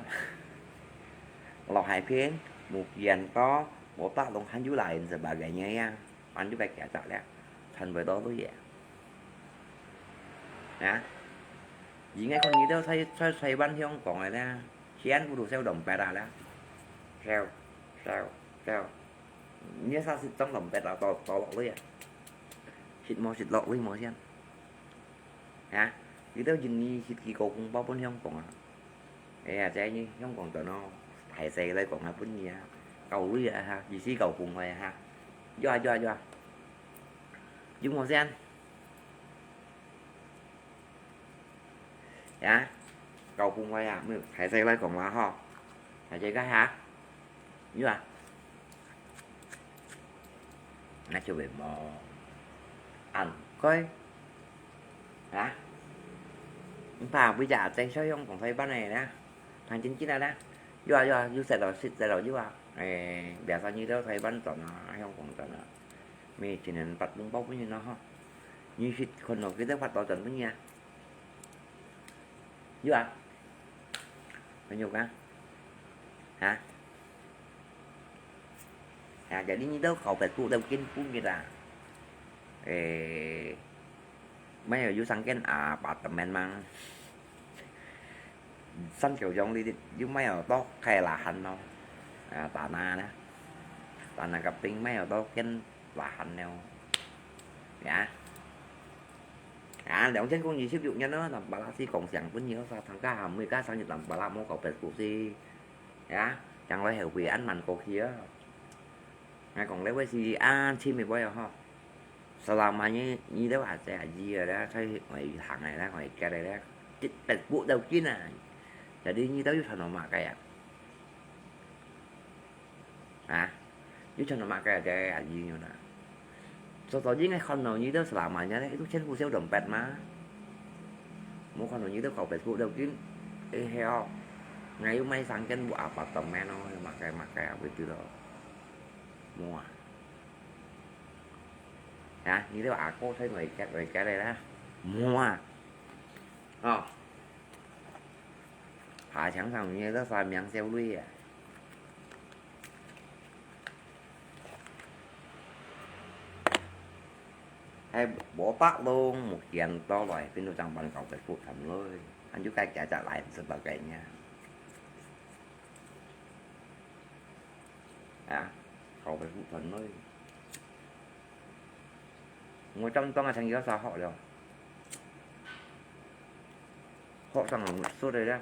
羅海平、Mugianto、Botak Longhan又來sebagainya啊，還有別个隻咧，賺會多鐳啊！啊！而家看你兜在在台灣香港个咧，全部都燒dompet啊咧，燒燒燒！你啥時裝dompet啊？多多落鐳啊？食無食落鐳無先？ 啊，你兜印尼食幾個紅包分香港啊？哎呀，這你香港賺咯，大細來講啊，分你啊，夠鐳啊哈，意思夠紅包啊哈。有啊有啊有啊，有無先？啊，夠紅包啊，沒有，大細來講啦吼，大細个哈。 有啊，𠊎就會無恁該啊。毋怕，每隻阿姐小樣講台灣个啦，聽真真个啦。有啊有啊，有食咯，食食咯，有啊。誒，biasanya到台灣轉啊，香港轉啊，每一年發紅包分人咯吼。你食看咯，佢都發到轉分你啊。有啊，朋友講，啊？ 啊，jadi你兜搞Facebook都緊分佢啦。誒，沒有有三間apartemen嘛？三九中裡有沒有多開lahan咯？啊，tanah呢？Tanah Kepeng沒有多間lahan了？呀？啊，兩千空二十六年咯，打巴拉斯講想分你，啥，大家還每家生日打巴拉莫搞Facebook先。 呀，將來後悔恁慢過去啊。𠊎講這位係恁深个位啊吼。Selamanya你兜阿姐阿姨个咧，在外行个咧，外國个咧，一百步到近啊。Jadi你兜有賺到麼个啊？啊？有賺到麼个啊？這阿姨有啦。 所以應該看到你兜selamanya咧，都全部燒dompet嘛。無看到你兜搞Facebook都緊，哎喲，𠊎又買三間屋apartemen咯，麼个麼个啊，會知道。無啊。啊，你兜阿哥在外國外國个啦，無啊。哦。爬牆上面都算名小鐳啊。 係無白弄，目鏡倒來，變到正班搞个不談來，還有該家家來，毋識白个呢。啊，搞个不談來。我正當啊，成日都學了。 學生人毋識个咧。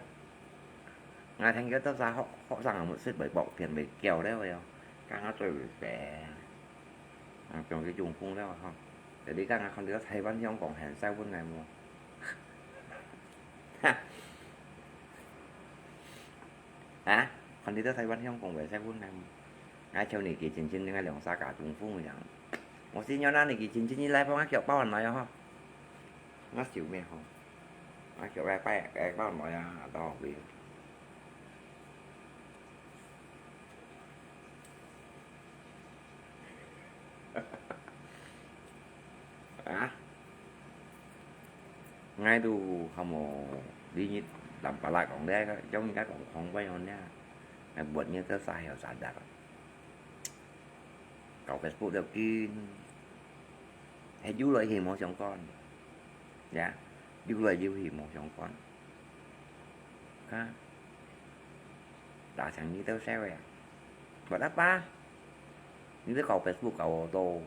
𠊎聽佢兜儕學，學生人毋識會薄片會叫了喲，剛剛最會寫。啊，像佢中風了吼。Jadi剛剛看到台灣香港很少分𠊎無。哈。啊，看到台灣香港會少分𠊎無。𠊎像你佢真正，𠊎兩三家中風樣。我是要拿你佢真正，你來幫𠊎叫包來吼。 𠊎笑咩吼？𠊎叫佢拜，佢包來啊，到位。啊？𠊎都還無，你日南巴拉講咧，將人家講狂威樣咧，𠊎問你這啥有啥得啊？ 搞Facebook了緊，係有來去無相干，呀，有來有去無相干。哈，達成你兜笑个啊。Buat apa？你兜搞Facebook搞到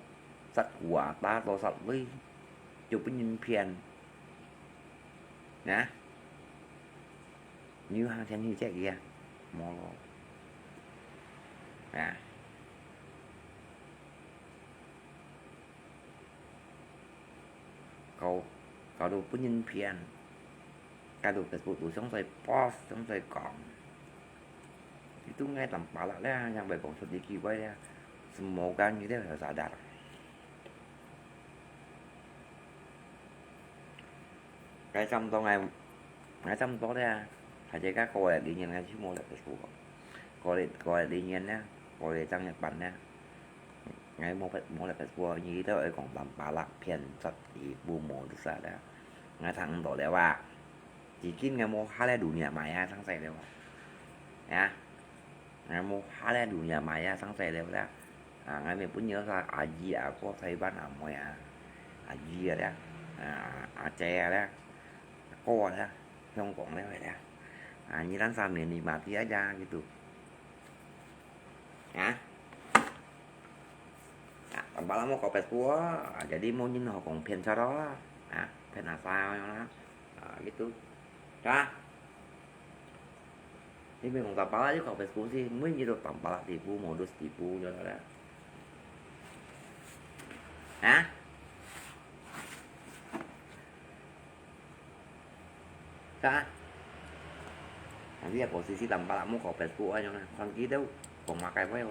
殺古啊，打到殺鐳，就分人騙，呀？ 你有行前去接佢啊？無咯。啊。搞，搞到分人騙，搞到Facebook都想在post，想在講。Itu ngai tampalak咧，yang會講出這句話咧，semua orang你都有sadar。Ngai差不多ngai，ngai差不多咧，大家過了零年，ngai就無了Facebook。過了，過了零年咧，過了正一半咧，ngai無無了Facebook，你都會講tampalak騙出一步無得啥咧，ngai聽毋到了哇。 Cikin ngai moha le dunia maya sang sai leo. Ya. Ngai moha le dunia maya sang sai leo le. Ah, ngai mi pun nyo sa aji ako Taiwan amoy a. Aji a le. Ah, Aceh a le. Ako a le. Hong Kong le le. Ah, nyi lang sa mi ni mati aja gitu. Ya. Ya, tampalak mo kau Facebook, ah, jadi mo nyin ho kong phiên cho đó, ah, phiên asa yang lah, ah, gitu. Dah. Ini memang tampalak juga Facebook sih, mo nyin tampalak tipu, modus tipu cho đó. Hah? Sa? Nanti ya posisi tampalak mo kau Facebook aja lah. Kon kita kong makai apa ya?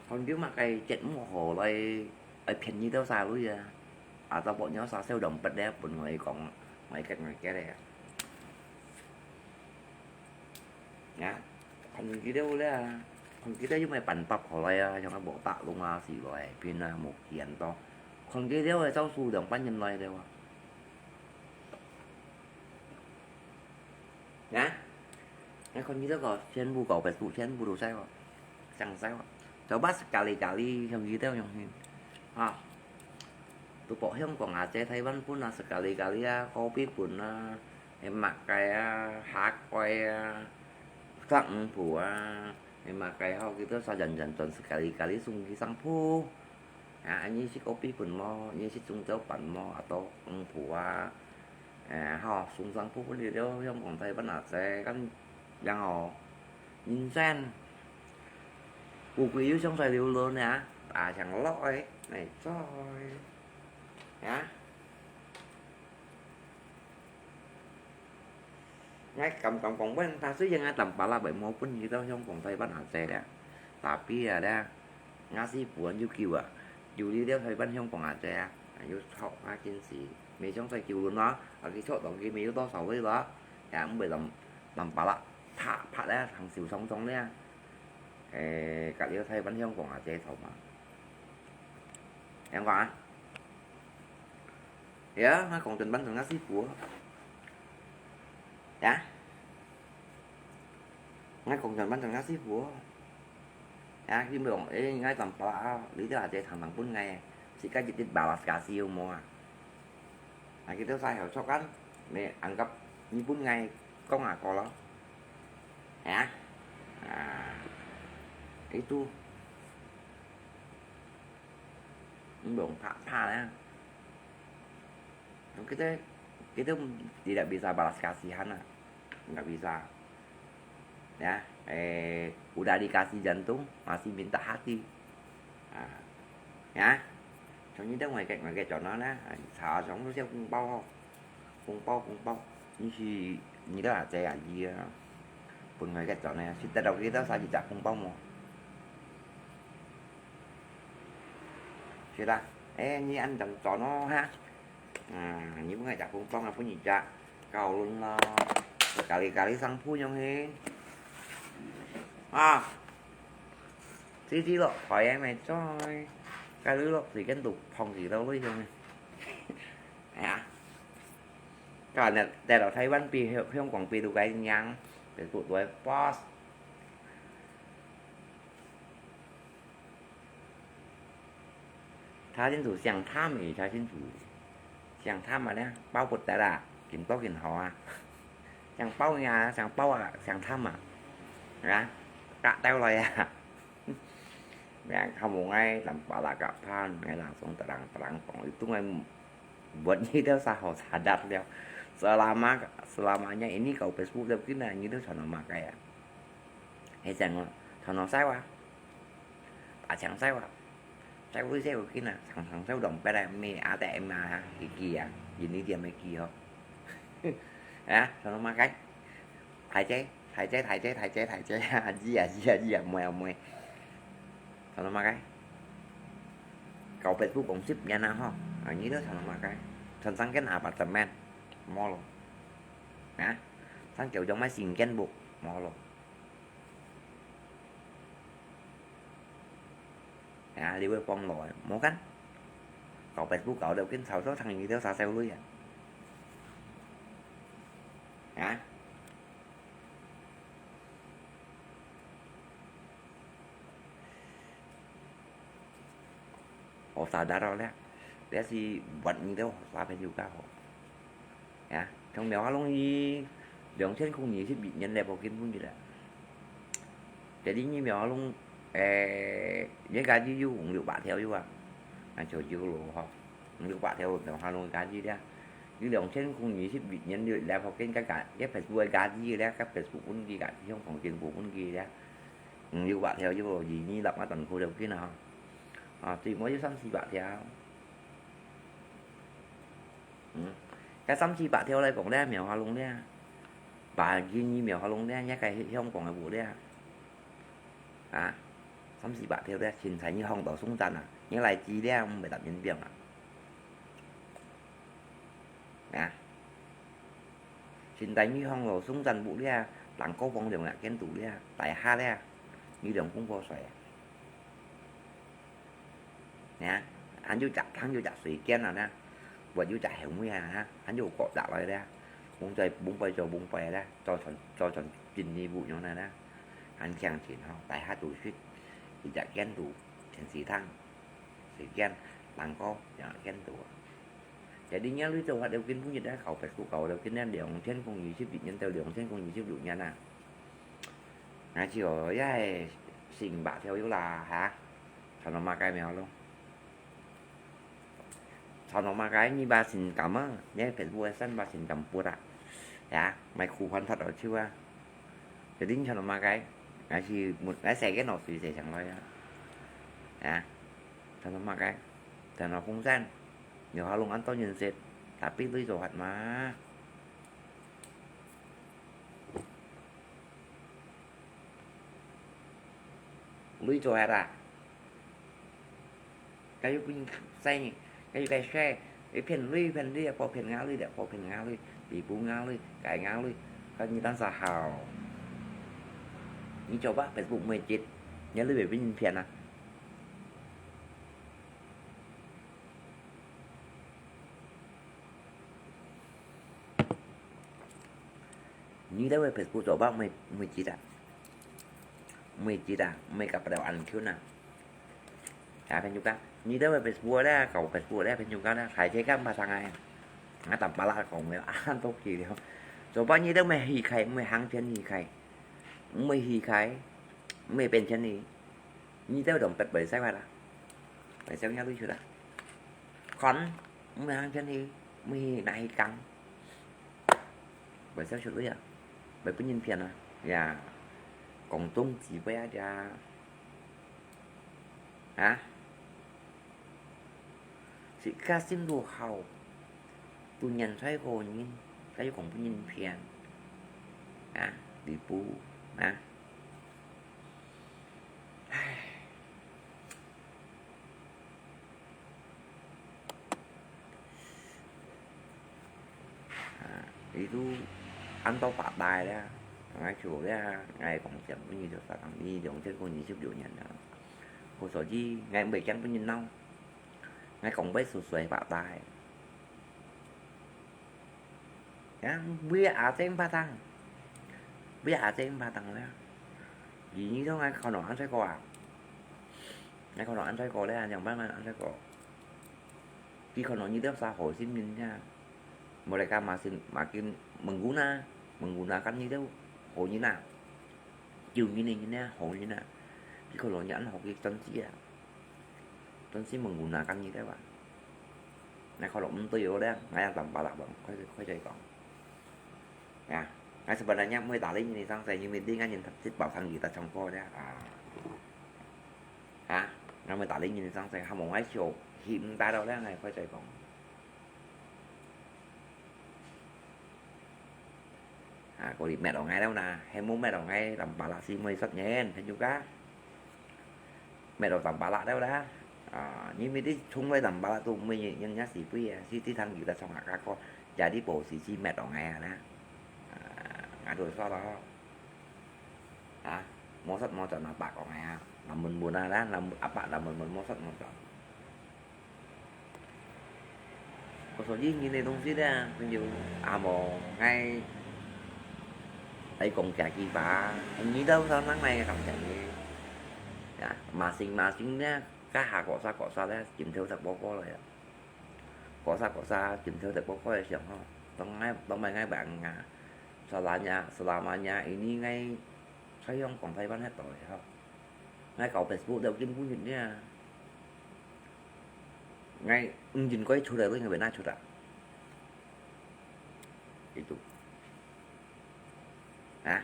Kon dia makai chat mo ho lai, ai phiên ni tao sa lui ya. Atau pokoknya sa sel dompet dia pun ngai kong, ngai ket ngai ket ya. Ya, kon kita le, kon kita yung mai pan pap ho lai ya, yang bo tak lung a si lai, phiên a mo kian to. Kon kita ai chau su dong pan nyin lai de wa. Ya. Ngai kon kita ko, phiên bu ko, Facebook phiên bu du sai wa. Sang sai wa. Coba sekali-kali yang kita yang ni. Ha. Tu pok Hong Kong Aceh Taiwan pun a sekali-kali a, kopi pun a, em makai a, hakoi a, klak eng bu a, em makai ho kita sa jan jan ton sekali-kali sung ki sang pu. Ah, nyi sit kopi pun mo, nyi sit sung teo pan mo, atau eng bu a. Eh, ho, sung sang pu pun di leo, Hong Kong Taiwan a se, kan yang ho. Nyin sen. Ku kui yu sung sai liu lon ya, ta chang lo ai, nai choi. Ya. Ngai kam kam kong pen, ta sui yang ngai tampalak bai mo pun kita Hong Kong Taiwan a se le. Tapi ya le, ngai si buan yu kiu a, yu li leo Taiwan Hong Kong a se a, yu chok ngai kin si. Mi chong sai kiu lun lo, a ki chok dong ki mi yu to sao lui lo. Ya, mbai tam, tampalak, pha, pha le, thang siu chong chong le. Eh, ka leo Taiwan Hong Kong a se sao ma. Yang kong a? Ya, ngai kong chân pan chân ngai si bua. Ya. Ngai kong chân pan chân ngai si bua. Ya, kim bông, eh, ngai tampalak a, li teo a se thang thang pun ngai. Si ka jit dit balas kasi yu mo a. Nah, kita sa heo chok kan, mi anggap ni pun ngai kong a ko lo. Ya. Ah, itu. Mbong pha pha ya. Kita, kita tidak bisa balas kasihan lah. Nggak bisa. Ya, eh, udah dikasih jantung, masih minta hati. Ah, ya. Cho nên đó ngoài cái, ngoài cái chỗ đó đó, sao sống nó sẽ không bao không? Không bao, không bao. Như si, như đó là chạy à gì à. Phần ngoài cái chỗ này, xin ta đầu kia đó sao chỉ chặt không bao mà. Sila, eh, nyi ăn trong chó nó ha. Ah, nyi pun ngai chak pung pong, pun nyi chak. Kau lun lo. Kali-kali sang phu nyong he. Ah. Sisi lo, khói em mày choi. Kali lo, si ken tu phong si lo lui nyong he. Ya. Kau nè, tại lo Thái Văn pi, Hong Kong pi tu cái nhang. Để tụi tôi post. 查清楚，想貪而查清楚，想貪啊咧，包括得啦，緊多緊好啊，想包啊，想包啊，想貪啊，啊，隔兜來啊，咩，佢無愛，南巴拉格潘，愛人送得人，得人講，佢都愛 Buat nyi tu sa ho sadar liao. Selama, selamanya ini kau Facebook tu kena nyi tu sana makai ya. Hei, jangan sana sai wa. Tak chang sai wa. Sai wa sai wa kena, sang sang sai dong pada mi ada ema iki ya. Ini dia mi iki ho. Ya, sana makai. 大姐，大姐，大姐，大姐，大姐，啊，姨啊，姨啊，姨啊，妹啊，妹。Thảo luận麼个？Kau Facebook kong sip yan na ho. Ah, nyi to thảo luận麼个？Thảo luận sang ken apartment. Mò lo. Hả? Sang kiểu giống máy xin ken bu. Mò lo. Hả? Đi với phong lo. Mò kan? Kau Facebook kau điều kiện sao số thằng nyi to sa seo lui à? Hả? Ôh, sa đa rau le, le si buat nyi têu sa phen yu ka ho. Ya, trong miao ha lung yi, 两千空二十一年 le po kin pun yu le. Jadi nyi miao ha lung, eh, ye ka yu yu, ung yu ba theo yu a. Ngan cho yu lo ho. Ung yu ba theo miao ha lung ka yu le. Yu 两千空二十一年 yu le po kin ka ka, ye Facebook ka yu le, ka Facebook pun ki ka, trong kong jing bu pun ki le. Ung yu ba theo yu lo, yi nyi lap ma tuần khu theo kin a. À, chỉ mới có 三四百條. Ừ. Cái 三四百條 來講咧，苗下弄咧，百幾二苗下弄咧，一個香港个屋咧。啊，三四百條咧，現在你放到松山啊，你來知咧，毋會搭人變啊。啊。 現在你看咯，松山屋咧，人高房量啊，間肚咧，大廈咧，你兩公婆睡啊。你看，還有隻，還有隻水間啊，呢，還有隻後尾啊，呢，還有角落來咧，蒙在，蒙背做蒙背咧，做成，做成進一步樣咧，呢，還強錢吼，大廈都係，一隻間肚，電視廳，水間，人高，兩間肚啊。 Jadi你這做法了，根本就係靠Facebook搞了，今年兩千空二十一年到兩千空二十六年啊。Ngaji哦，也係四五百條有啦，哈。Thảo luận麼个苗咯？Thảo luận麼个？你把心肝啊，你Facebook个山把心肝撥啊，呀，買苦飯發到手啊。Jadi thảo luận麼个？Ngaji một cái xe cái nọ suy xe chẳng nói à. Thảo luận麼个？Thảo luận không gian. Nhiều ha lung ăn tao nhìn sệt, tapi lui cho hạt mà. Lui cho hạt à? Cái yêu pin xanh, cái yêu cái xe, cái phiền lui, phiền lui, po phiền ngã lui, để po phiền ngã lui, bị bú ngã lui, cái ngã lui, cái như tan sa hào. Như cho bác Facebook mười chín, nhớ lui về bên phiền à? Nyi têu Facebook cho bác mười, mười chín à? Mười chín à? Mười cặp đầu ăn khiếu nè. Hả, phen chục cặp. Nyi têu Facebook đấy, cậu Facebook đấy, phen chục cặp đấy. Khai chế cặp mà sang ai? Ngã tầm ba la cậu mới ăn tốt gì đâu. Cho bác nyi têu mười hì khai, mười hàng phiên hì khai. Mười hì khai. Mười bên chân hì. Nyi têu đồng pet bởi sai hoài là. Bởi sai nhau lui chụp à? Khốn. Mười hàng phiên hì. Mười hì nãy hì căng. Bởi sao sụt lưới à? Bởi bún nhân phiền à? Dạ. Cộng tung chỉ với ai ra? Hả? Sự ca xin đùa hầu. Tu nhân thoái hồ nhìn. Cái cộng bún nhân phiền. Hả? Đi bú. Hả? À, itu ăn tao phát tài đấy. Ngài chủ đấy, ngài cộng sản cũng như được phát tăng đi, đồng trên cũng như chụp điều nhận đó. Cô số gì, ngài bảy trăm cũng như nâu. Ngài cộng bảy số số phát tài. Ya, bia a cheng patang. Bia a cheng patang le. Yi ni dong ai khon no an sai ko a. Ai khon no an sai ko le, yang ban man an sai ko. Ki khon no ni dong sa ho sim min ya. Mereka masih makin menggunakan ni dong ho ni na. Chiu ni ni ni ho ni na. Ki khon no ni an ho ki chân chi a. Chân chi menggunakan ni dong ba. Nãy kho lộc ưm tui ô đen, nãy yang tầm ba lạ bằng, khỏi, khỏi chạy còn. Nè, nãy sebenarnya mới tả lý như này sang xe như mình đi ngay nhìn thật xích bảo thằng gì ta trong cô đấy. À. Hả? Nãy mới tả lý như này sang xe, hàm mong ai chiều, hiểm ta đâu đấy, nãy khỏi chạy còn. 啊，過來搣到𠊎兜啦，係無搣到𠊎Tampalak係毋會殺人，朋友家。搣到Tampalak兜啦。啊，你乜知從來Tampalak都毋會人，人家死鬼啊，係，係聽佢兜唱客家歌，jadi posisi搣到𠊎啊啦。啊，𠊎都會殺咯。啊，無殺無賺啊，白講𠊎啊，藍文文啊啦，藍，阿伯藍文文無殺無賺。 Có số gì nhìn này東西đó, ví dụ, à, mò ngay ấy công việc gì bà, anh nghĩ đâu sao năng này cảm thấy, ya, mà sinh mà sinh nha, cá hà có sao có sao đấy, chim theo thật bố có rồi, có sao có sao, chim theo thật bố có rồi, chẳng ho, tông ngay, tông mày ngay bạn à, sao là nhà, sao là mà nhà, ini ngay, sao không còn phải bán hết rồi, ho, ngay cậu Facebook đâu kim cũng nhìn nha. Ngay, ung jin koi chura loi ngai bena chura. Itu. Ha?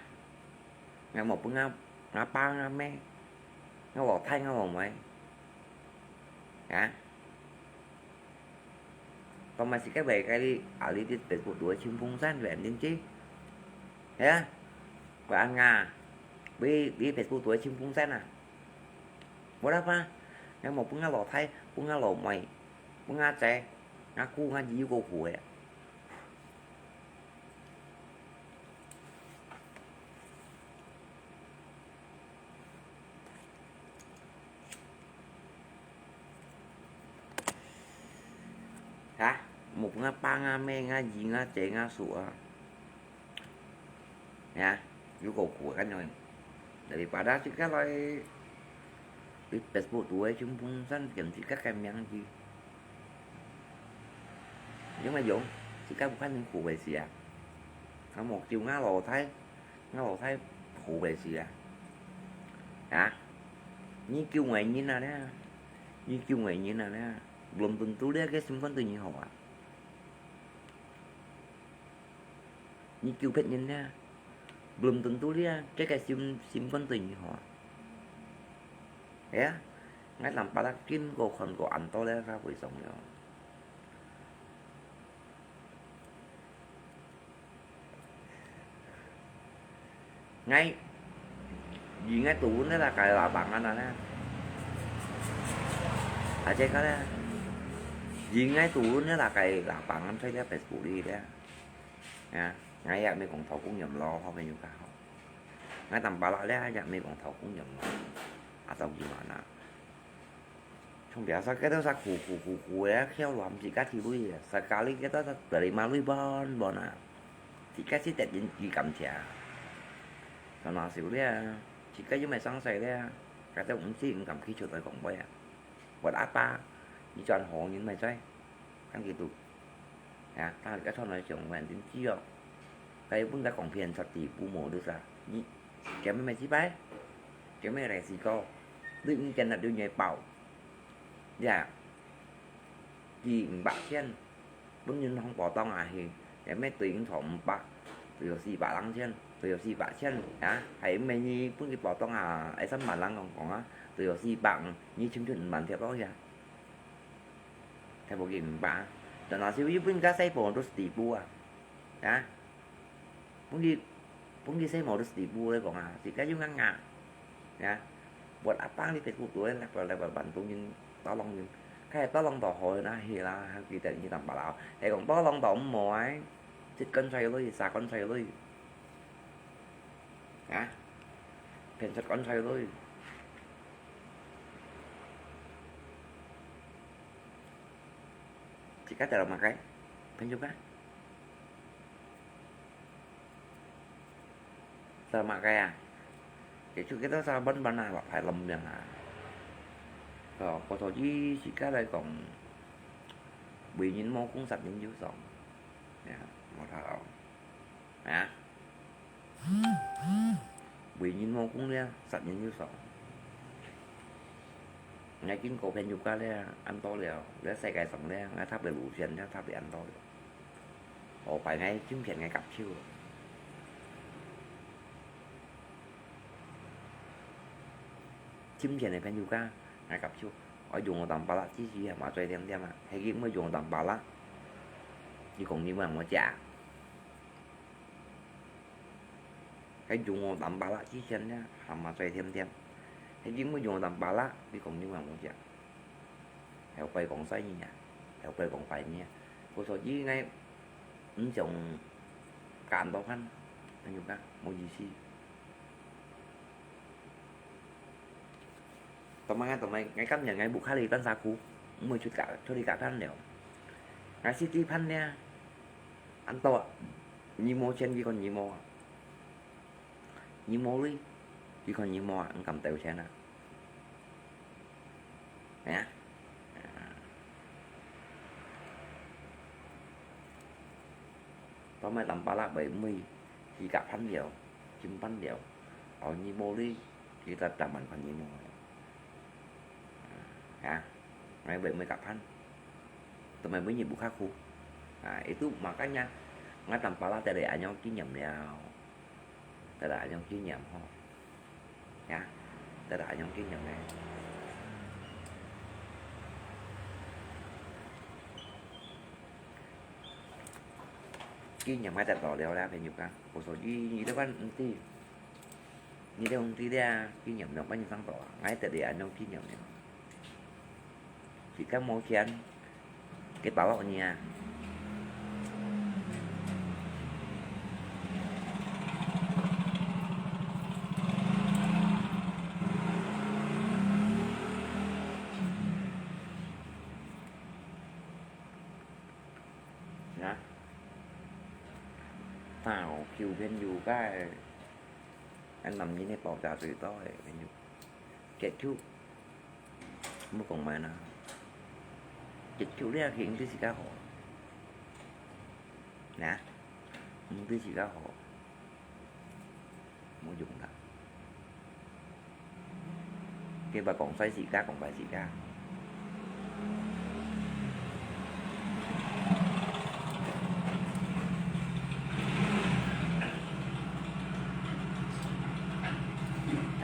Ngai mò pung nga, nga pa nga me. Nga lò thai nga lò mai. Ha? Tong mai si kai bai kai li, a li di Facebook tu chim phung san wen din chi. Ya? Koi an nga. Bi, bi Facebook tu chim phung san à. Mò đáp á, ngai mò pung nga lò thai, pung nga lò mòi, pung nga chè, nga ku nga yî ko khù e. Ha, mò pung nga pa nga me nga yî nga chè nga su a. Ya, yu ko khù kan yoi. Daripada si ka lai di Facebook tu ai chim phung san kiam si ka kai miang ji. Yung ai yung, si ka bukan yung khù bai sia. Ka mò kiu nga lò thai, nga lò thai khù bai sia. Ya, ni kiu ngai nin a nia, ni kiu ngai nin a nia. Belum tentu dia ke simpan tu ni ho a. Ni kiu phet nyin nia. Belum tentu lia, ke ke sim, simpan tu ni hoa. Ya, ngai lam pa la kim ko khon ko an to le ra hui song yo. Ngai, yi ngai tu ne la kai la bang an na. A che ka le. Yi ngai tu ne la kai la bang an chai le Facebook li le. Ya, ngai ya me kong thau kong yam lo, ho me yu ka ho. Ngai tam ba la le ya me kong thau kong yam lo. A tau ki ma na. Chung bia sa ke to sa khu khu khu khu ya, khiao lo ham si ka thi lui ya. Sa ka li ke to sa dari ma lui bon bon na. Si ka si tet yin ki kam chia. Sa na siu le. Si ka yu mai sang sai le. Ka to um si um kam ki chu toi kong boi ya. Wat apa. Ni chuan ho yin mai chai. Kan ki tu. Ya, ta ka chon noi chong wan tin chi yo. Ka yu pun ka kong phian chat ti pu mo du sa. Ni, kia me me chi pai. Kia me re si ko. Du in kian na du nyoi pao. Ya. Ki ung bak chien. Pun yun hong po tong a hi. Kia me tu in cho ung bak. Tu yo si bak lang chien. Tu yo si bak chien. Ya. Hai me ni pun ki po tong a. Ai san man lang kong kong a. Tu yo si bak. Ni chim chun man thiap lo ya. Thai po ki ung bak. Cho na siu yu pun ka sai po du sti pu a. Ya. Pun ki, pun ki sai mo du sti pu le kong a. Si ka yu ngang ngang. Ya. Buat apa ni Facebook tu le, le, le, ban pun yin, tolong yin. Kai tolong to ho na hi la, ha ki tet ni tam ba la. He kong tolong to mo ai. Sit kon sai lui, sa kon sai lui. Ha? Phian chat kon sai lui. Chi ka chả lo mà cái. Phian yu ka. Sa ma kai a. Ke chu ke to sa ban ban a, wa phai lam yang a. Ko, ko to ji si ka lai kong. Bui yin mo kung sat yin yu song. Ya, mo tha lo. Ya. Bui yin mo kung le, sat yin yu song. Ngai kin ko phian yu ka le, an to le, le sai kai song le, ngai thap le lu phian le, thap le an to le. Ôi, phải ngay, chim phian ngay cặp chiu. Chim phian ngay phian yu ka, ngay cặp chiu. Ôi, dùng tầm ba lạ chi chi mà chơi thêm thêm à. Hay cái mới dùng tầm ba lạ. Chỉ còn như mà mua chả. 愛用到淡白啦，之前呢，還嘛最甜甜。係因為用到淡白啦，你講有無無食？後背講衰呢啊，後背講壞呢啊。故所以呢，毋想加恁多飯，恁樣啊，無意思。 Teman-teman，𠊎今年𠊎屋下裡單儕苦，毋會出價，出去加飯了。𠊎自己飯呢，恁多啊，你無錢，佢看你無啊。你無鐳，佢看你無啊，你敢鬥錢啊？係啊。Teman淡白啦，會毋會去加飯了，進飯了，哦，你無鐳，佢就逐滿看你無啊。 啊，𠊎會毋會合飯，同埋每日無較苦。啊，itu makanya，𠊎淡白啦，得來恁樣經驗了，得來恁樣經驗吼。啊，得來恁樣經驗呢。經驗𠊎得到了啦，朋友啊，故所以你這款毋知。 你兜毋知咧，經驗兩百年上多啊，𠊎得來恁樣經驗呢。自家無錢，佢打落你啊。啊，打球朋友个。 恁男人个爆炸最多个，朋友。結束，莫講麼啦。結束了，佢毋對自家好。啊，毋對自家好，無用啦。 佢會講衰自家，講壞自家。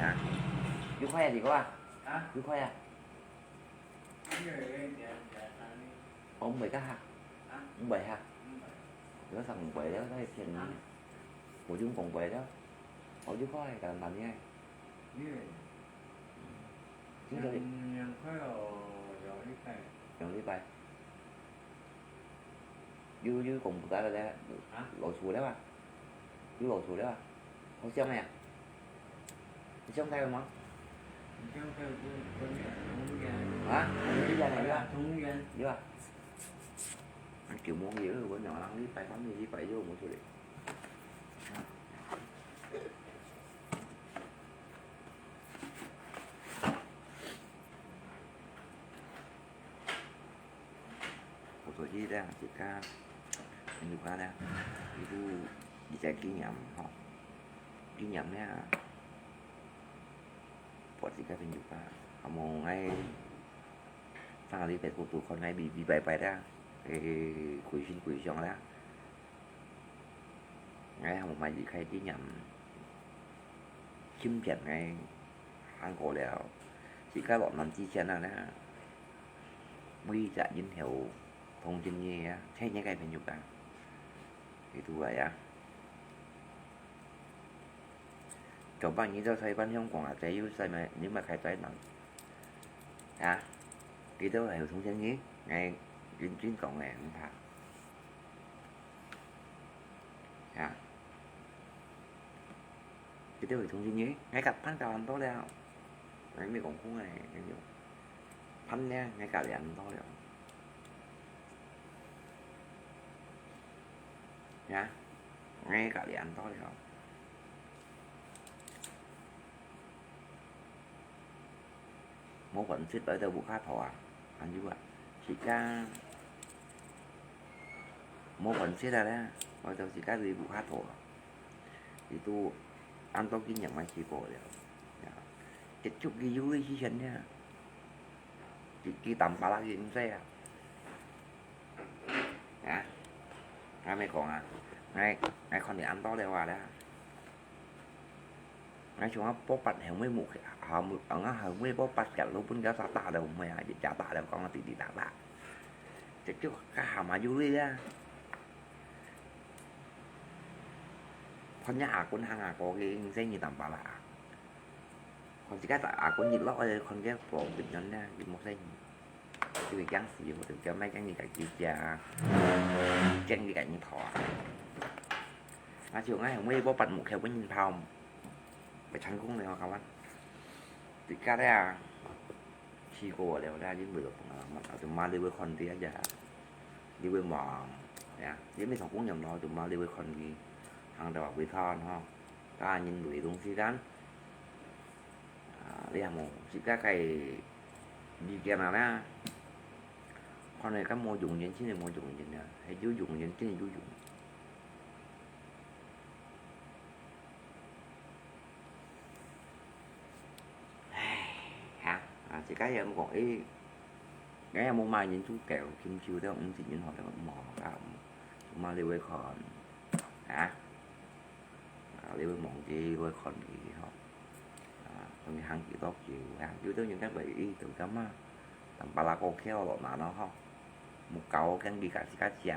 啊，有開啊，弟哥啊？啊？有開啊？這個有點點點點。哦，毋會个哈？啊？毋會哈？毋會。有啥毋會了，該騙你。啊？我就講會了。哦，有開，簡單个。 因為兩，兩塊哦，兩禮拜。兩禮拜。有，有公布个咧，啊？露出了啊？有露出了啊？好像个啊？你想睇無？你想睇就，就同意啊。啊？同意啊，有啊。同意啊。有啊。啊，九毛九，我兩人禮拜，三個禮拜就無出來。 我做起咧，自家朋友家咧，佢都一隻經驗吼，經驗咧，我自家朋友家，還無𠊎上個禮拜過度看𠊎微微白白咧，誒，歸心歸相咧。 𠊎還無買一個經驗，芯片𠊎還過了，自家落難之前啊，每一隻人有同情你啊，聽你个朋友講，佢都來啊。 早班你到台灣香港啊，這有使咩？你莫開災難。啊？佢兜還有同情你，𠊎認真講誒，毋怕。啊？佢兜有同情你，𠊎甲飯甲恁多了，𠊎毋係講空誒，𠊎就飯呢，𠊎甲你恁多了。 呀，𠊎甲你恁多了。無本事來到屋下頭啊，還有啊，自家無本事啊咧，來到自家裡屋下頭啊，佢都恁多經驗愛試過了，呀，接觸佢有个時間呢，佢，佢淡薄仔認識啊。 啊，𠊎毋係講啊，𠊎，𠊎看你恁多了啊咧。𠊎想愛報八後尾目，後尾，𠊎後尾報八甲，老本佢打了毋係啊，一直打了，講啊滴滴答答。這就較下嘛有理啊。看若阿公行阿哥个，毋使你當巴拉啊。看自家阿公日落个，看个無平安呢，佢無使你。就會驚死，或者驚咩驚你家己食啊，驚你家己討啊。啊，就𠊎後尾無辦目標分人討，會成功了，各位。自家咧啊，試過了咧，因為就講啊，就嘛你會看啲啊，你會望，呀，因為同工人咯，就嘛你會看佢，行到會看吼，當然人類東西間，啊，你也無自家个意見啊咩？看來敢無容忍，真係無容忍啊，係有容忍，真係有容忍。 唉，哈，啊，自家也毋講，誒，𠊎也無罵人做狗，今朝都毋知人好了，無啊，嘛你會看，啊，啊，你會望佢，會看佢吼，啊，同佢行幾多久啊？有兜人家會，誒，就咁啊，同巴拉過橋落難咯吼，目標跟佢家自家食，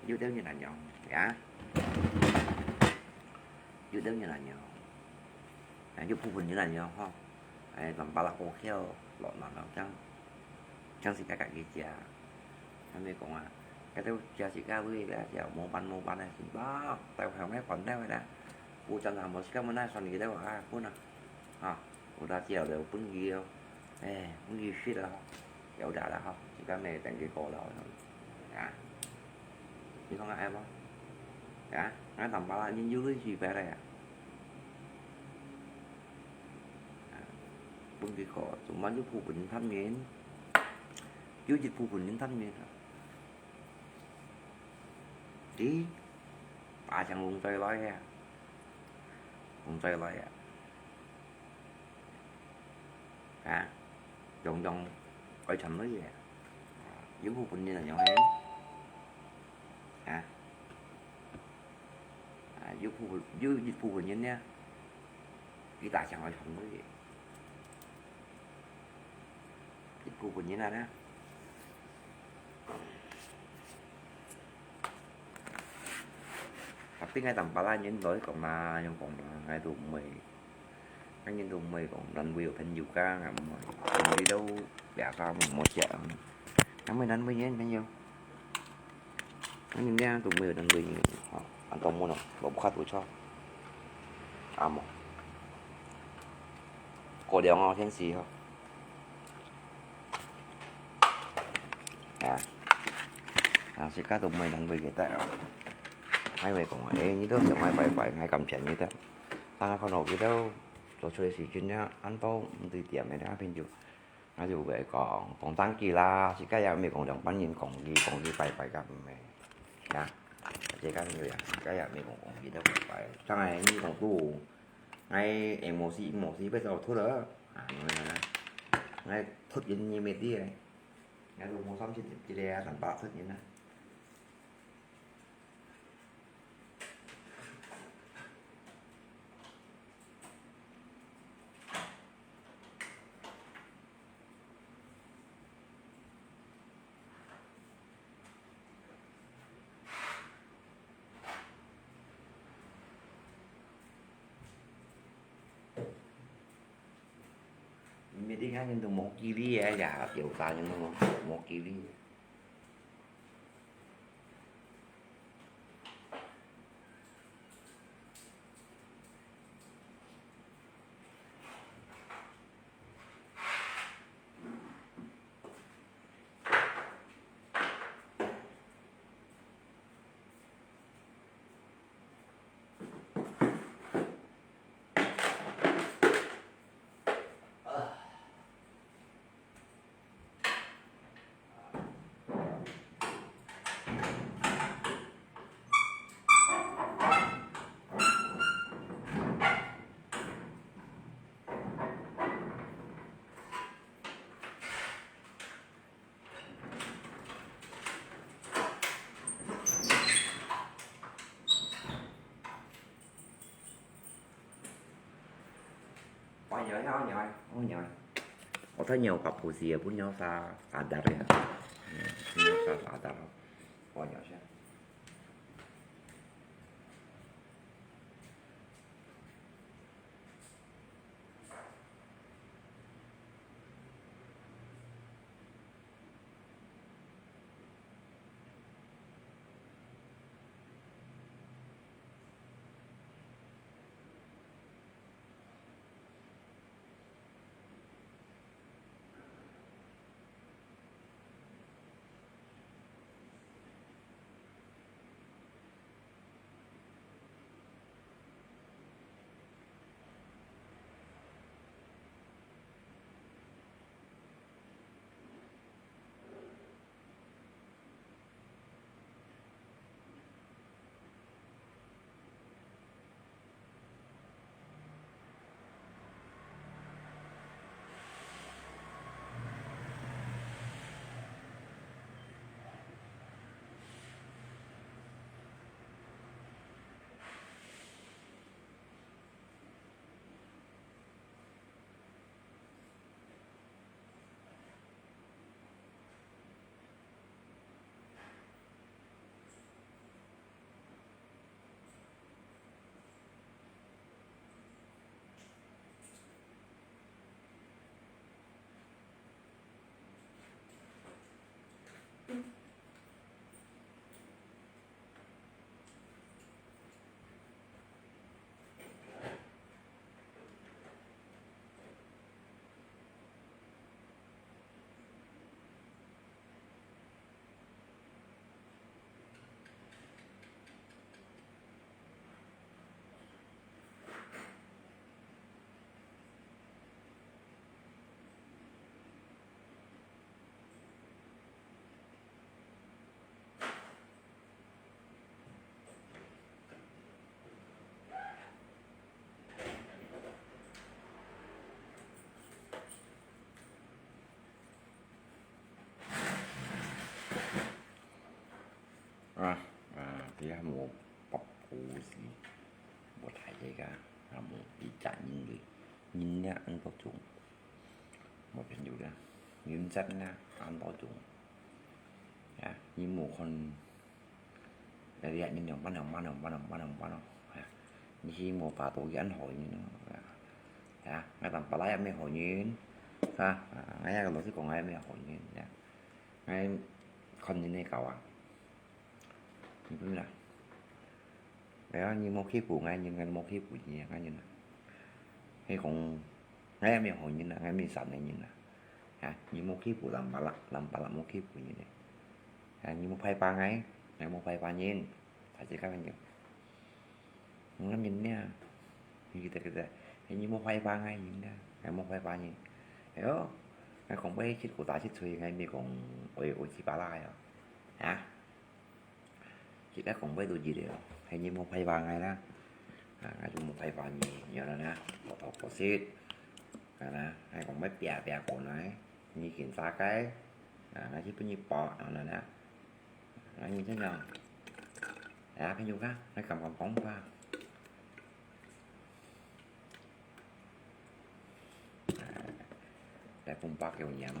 有兜人恁樣，呀，有兜人恁樣。 啊，有部分人恁樣吼，誒，同巴拉過橋落難咯，正，正自家家己食。還無講啊，該兜食自家位个，食無辦無辦个，係吧？大家還愛煩惱个啦。有陣還無時間，無奈算佢兜啊，分啊，啊，有得食就分佢哦，誒，分佢食啊。 有得啦吼，自家乜等佢過了，啊，你講𠊎愛無？啊，𠊎同巴拉人有類似白个啊，啊，分佢過，做麼有部分人貪心，有一部分人貪心啊。咦，巴掌風吹來啊，風吹來啊。 啊，樣樣愛賺鐳个，有部分人恁樣个，啊，啊，有部分，有一部分人呢，佢大家愛賺鐳个，一部分人啊呢。 Tapi𠊎同巴拉人來講啦，樣講啦，𠊎都毋會，𠊎人都毋會講難為朋友个，𠊎毋會，朋友都biasa，毋好食。𠊎毋會難為人朋友，𠊎人這樣都毋會難為人，吼，恁多問哦，無看不錯，啊無，過了哦，天時吼。 啊，啊，自家都毋會難為佢兜哦。𠊎會講，誒，你兜想愛拜拜，𠊎感謝你兜。但係看到佢兜做出个事情呢，恁多毋對點个呢，變就，𠊎就會講，講真句啦，自家也毋係講兩班人講佢，講佢拜拜个，毋係。啊，自家就呀，自家也毋係講講佢兜拜拜。當然，你講都，𠊎emosi，emosi，別做出了，啊，𠊎突然間乜啲个。 𠊎都無三十粒，一個啊，三百出銀啊。你每天看人都無紀律啊，呀，表達人都無，無紀律。 哦，有，有，有，有。我睇有个不是也不要啥啥的呀，嗯，不要啥啥的了，我要去。這下無八股子，無大隻个，也無一隻人類，人呢恁多種，無朋友啦，人質呢恁多種，啊，你無看，哎呀，人兩班兩班兩班兩班兩班咯，啊，你係無法度去恁好人咯，啊，啊，𠊎當巴拉也毋係好人，啊，啊，𠊎也老實講，𠊎也毋係好人，啊，𠊎看人个狗啊。 你講啦，哎呀，你莫欺負𠊎人，𠊎無欺負你啊，𠊎人啊。係講，𠊎也毋係好人啊，𠊎毋係善个人啊。啊，你莫欺負藍巴拉，藍巴拉莫欺負你咧。啊，你莫排霸𠊎，𠊎莫排霸人，大家咁樣。 𠊎人呢，你記得記得，係你莫排霸𠊎人啊，𠊎莫排霸你。哎喲，𠊎講話七股打七錘，𠊎毋係講愛愛七巴拉个哦，啊？自家講話都知了，係你莫排霸𠊎啦，啊，𠊎就莫排霸你，曉得啦，老頭老實，啊啦，𠊎講話啪啪講來，你緊殺該，啊，𠊎去分你包，曉得啦。 啊，你這樣，哎呀，朋友啊，來，敢敢講吧。哎，來，分包給我飲哦。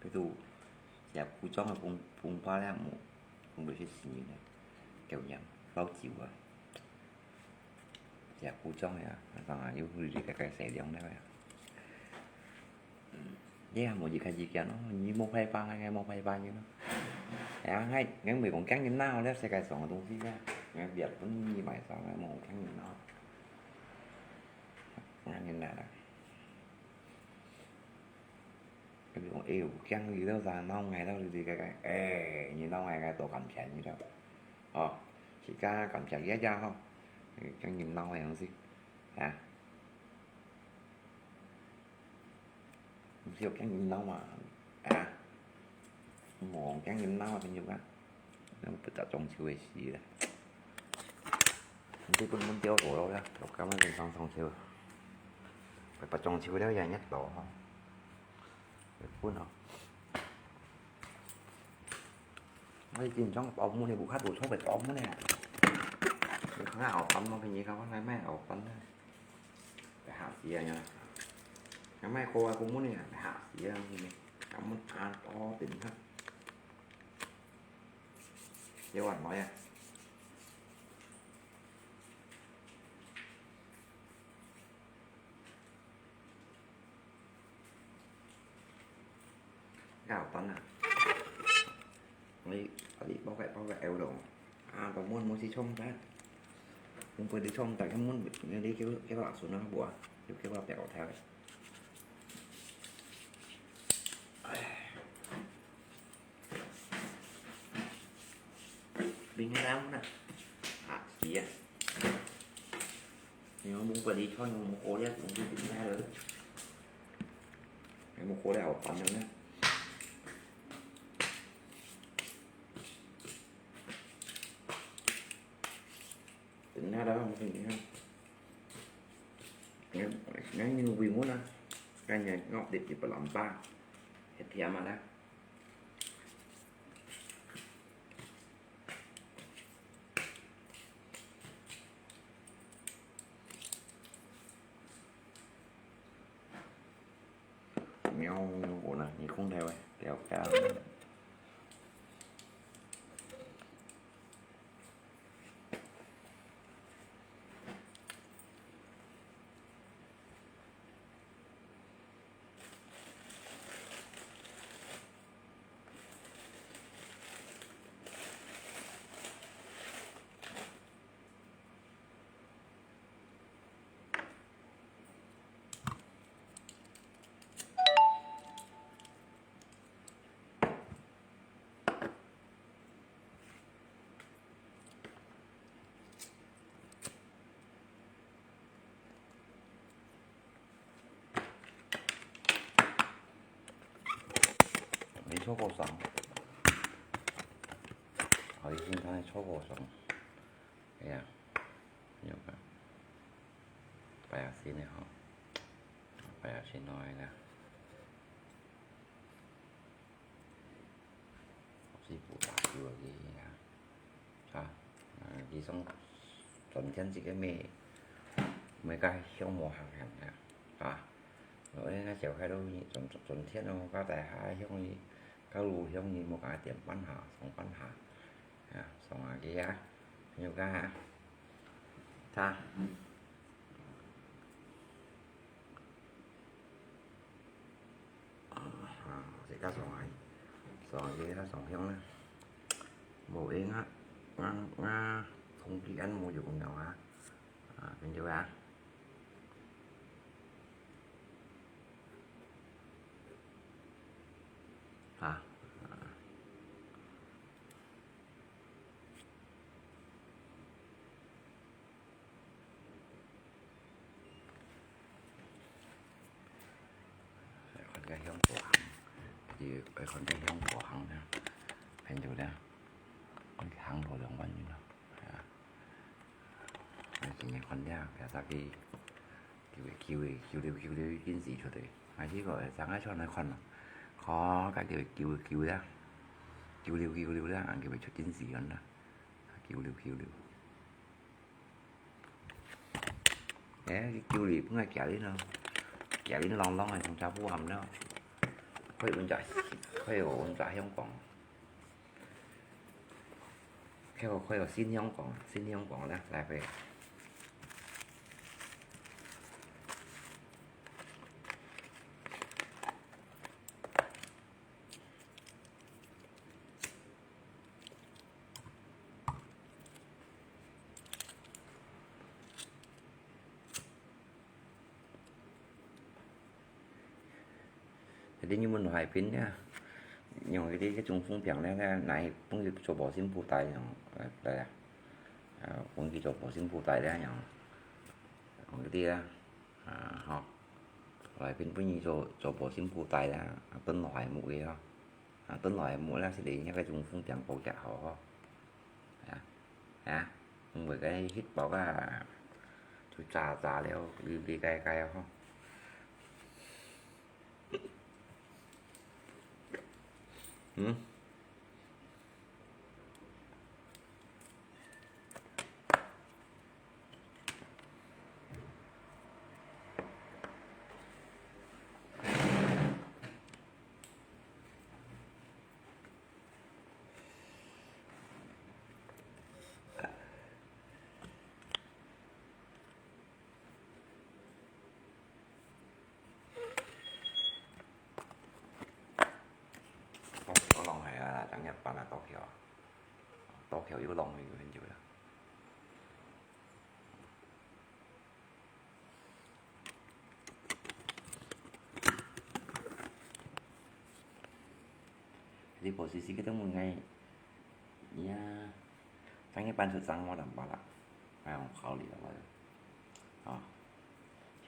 佢都，也古裝个分，分包了，無，分佢食死人了，給我飲，老酒啊。 食古裝个啊，當然有佢个个細量了呀。嗯，你也無一開始講咯，你莫排霸，𠊎莫排霸你咯。哎呀，𠊎，𠊎毋係講驚人鬧，這世界上个東西啊，𠊎別分你買上，𠊎無驚人鬧。驚人鬧啦。 佢講，哎喲，驚你兜啥鬧𠊎兜，你个个，哎，你鬧𠊎，𠊎多感謝你兜。哦，自家感謝一下吼，哎，驚人鬧个東西，啊？毋係有驚人鬧嘛，啊？無驚人鬧啊，朋友啊。 恁不着中秋个時咧。你這本本掉過了呀，我感覺你上中秋，快不中秋了也熱到吼。日本哦。我已經裝保溫的，屋下都裝个保溫的。你看下，好煩哦，便宜个，我來買好煩的。 嚇死啊！呀，買過啊，公文呢，嚇死啊！根本啊，哦，等一下，這碗來啊！搞蛋啊！你，你包个包个，哎，我懂。 啊，當滿滿係衝蛋，毋會你衝蛋，根本你叫叫佢順啊，無啊，就叫佢掉掉。哎，冰冷啦，啊，係啊。你講毋會你衝，無好咧，毋會你下了，無好咧，好煩的呢。 Tính ra đó không thì nha. Ngắn ngắn như quỳ muốn á. Cái nhà ngọt điệp thì phải làm ba. Hết thì mà đó. Ngon, ngon của nè, như con theo ấy, kéo cao.沒錯過爽。好，已經剛才錯過爽。哎呀，有看，白牙心的哈，白牙心來了。 是無打球啊，上轉天這个咩，咩个香無行行啊，啊，我應該就開到轉，轉天咯，到大下香去，到路香去，無講點半下，上半下，啊，上下去啊，有个啊，他。 啊，自家上來，上來佢較上香啦。無，佢𠊎，𠊎，𠊎通知恁無用了啊。啊，朋友啊。啊，啊。 看个香火行，佢愛看个香火行呢，朋友呢，看佢行到兩萬人咯，係啊。今日看了，佢再去，佢會，佢會，佢會，佢會緊時出來，還係講，正愛出來看咯，看，佢會，佢會，佢會啊，佢會，佢會啦，佢會出緊時間啦，佢會，佢會。 誒，佢救你，本來驚你咯，驚你啷啷个，從這步暗了，可以問隻，可以問隻香港，可以，可以新香港，新香港咧，來回。 Jadi你們海邊呀，用這個，這種風筒呢，拿，拿去放去做保鮮布袋用，來，來啊，啊，放去做保鮮布袋咧用，用這個啊，啊，吼，來，分，分你做，做保鮮布袋啦，啊，燉落來木个吼，啊，燉落來木啦，係你那個種風筒保夾好吼。 啊，啊，毋會該翕包啊，就炸炸了，離離開開啊吼。嗯？ 哦，我浪去啊，正一班啊，到橋啊，到橋又浪去，很久了。 你保時捷个都問𠊎，呀，正月半出張我兩百啦，哎呀，考慮了，我就，啊，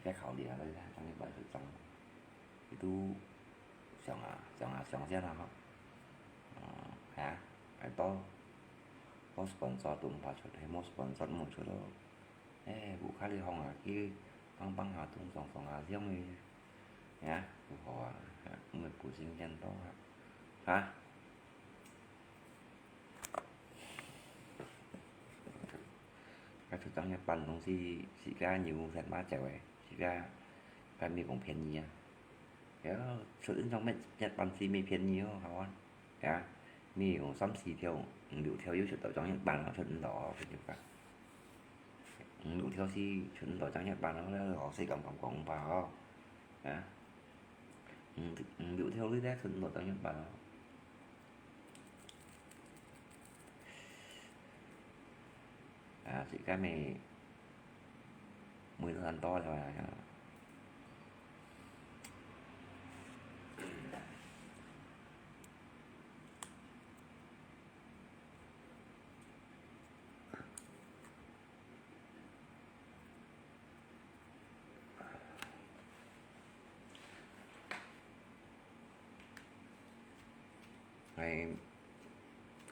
這個考慮了，我就正月半出張，佢都想啊，想啊，想先啦，吼。啊，係啊，還多，多sponsor都毋怕出，係無sponsor毋出咯。 誒，屋下裡項啊，去放放下，東放放下，這樣个，呀，毋好啊，毋會不新鮮到啊，哈？啊，出正月半東西，自家牛先買走誒，自家，還毋係講便宜啊。 呀，出恁種乜，一般是乜便宜哦，好啊。呀，乜有三四條、五六條又出到正月半啊，出恁多哦，朋友啊。五六條是出恁多正月半哦，該老細敢敢講吧哦。呀，五，五六條你才出恁多正月半哦。 啊，自家乜，每日很多了啊。哎，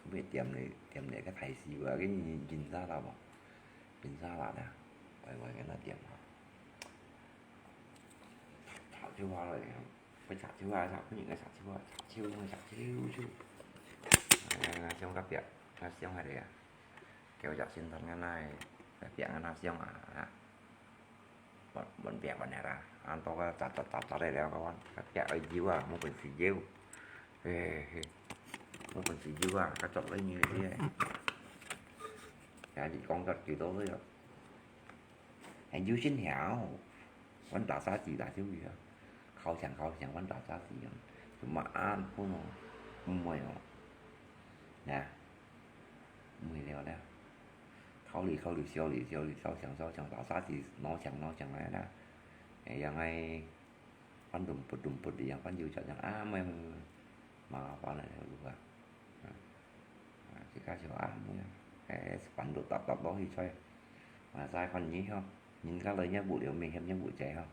乜點你，點你个大師傅啊，个人，人沙拉無？人沙拉啊，喂，喂，該那點啊。炒手下來，會炒手下，炒，不應該炒手下，炒手，炒手，炒。哎，香个表，啊，香个个啊。狗隻先生恁樣，壁恁樣想啊，啊，問，問壁問下啦，啊，到个雜雜雜雜个了，講壁愛搖啊，無本事搖，嘿嘿，無本事搖啊，較作歹你个，也是講到幾多歲了。 還有心跳，阮打沙子打就有啊，敲牆敲牆，阮打沙子樣，怎麼啊，不能，毋會哦，呀，毋會了了，敲哩敲哩，燒哩燒哩，燒牆燒牆，打沙子，挪牆挪牆來啦，哎呀，哎，反正不動不動，反正就這樣啊，毋會毋會毋會，麻煩了，如何啊？ 啊，自家就啊，哎，煩惱搭搭落去在，啊，再看你吼，人家來也無了，每天也無在吼。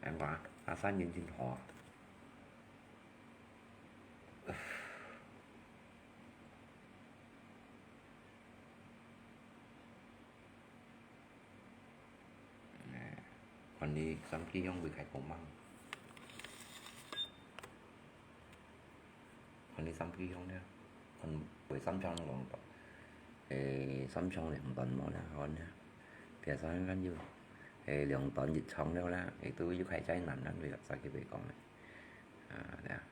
哎，哇，啊，三年真好啊。哎，看你三支香會開光芒。 看你三支香了，看會三長兩短，誒，三長兩短無啦，看啦。第三間有，誒，兩短一長了啦，誒，都有開災難啦，對啦，早起會講个。啊，對啊，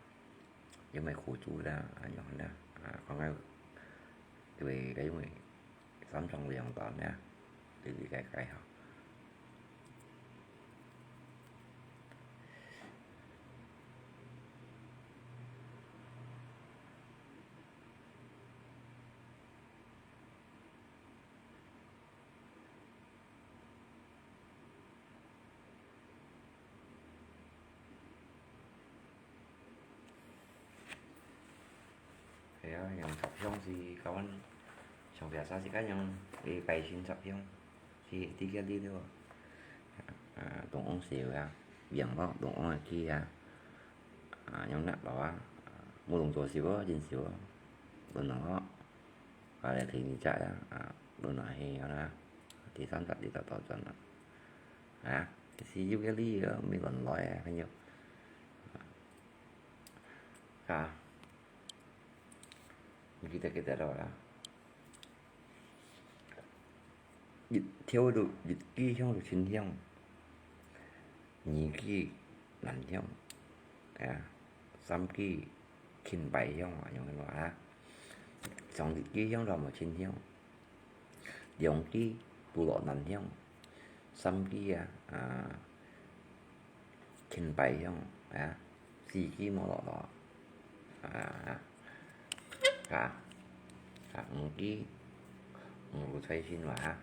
因為苦主啦，啊，樣啦，啊，講个，對，因為 三長兩短呀，理理解解吼。係啊，用插香是甲阮上邊啥時間用，誒，拜神插香，是，是這个理了。啊，中央燒啊，用咯，中央个氣啊，啊，用力落啊，無動作燒哦，真燒哦，無能哦。 啊，來第二隻啊，啊，輪落去啊啦，第三隻你就倒轉啦。啊，是有个理由，毋係亂來啊，朋友。啊，你記得記得了啦。一條路，一支香就清香。 二支蘭香，啊，三支青白香啊，用个話啊，上一支香就無清香，兩支都落蘭香，三支啊，啊，青白香啊，四支無落落，啊，啊，啊，五支，五路財神話哈。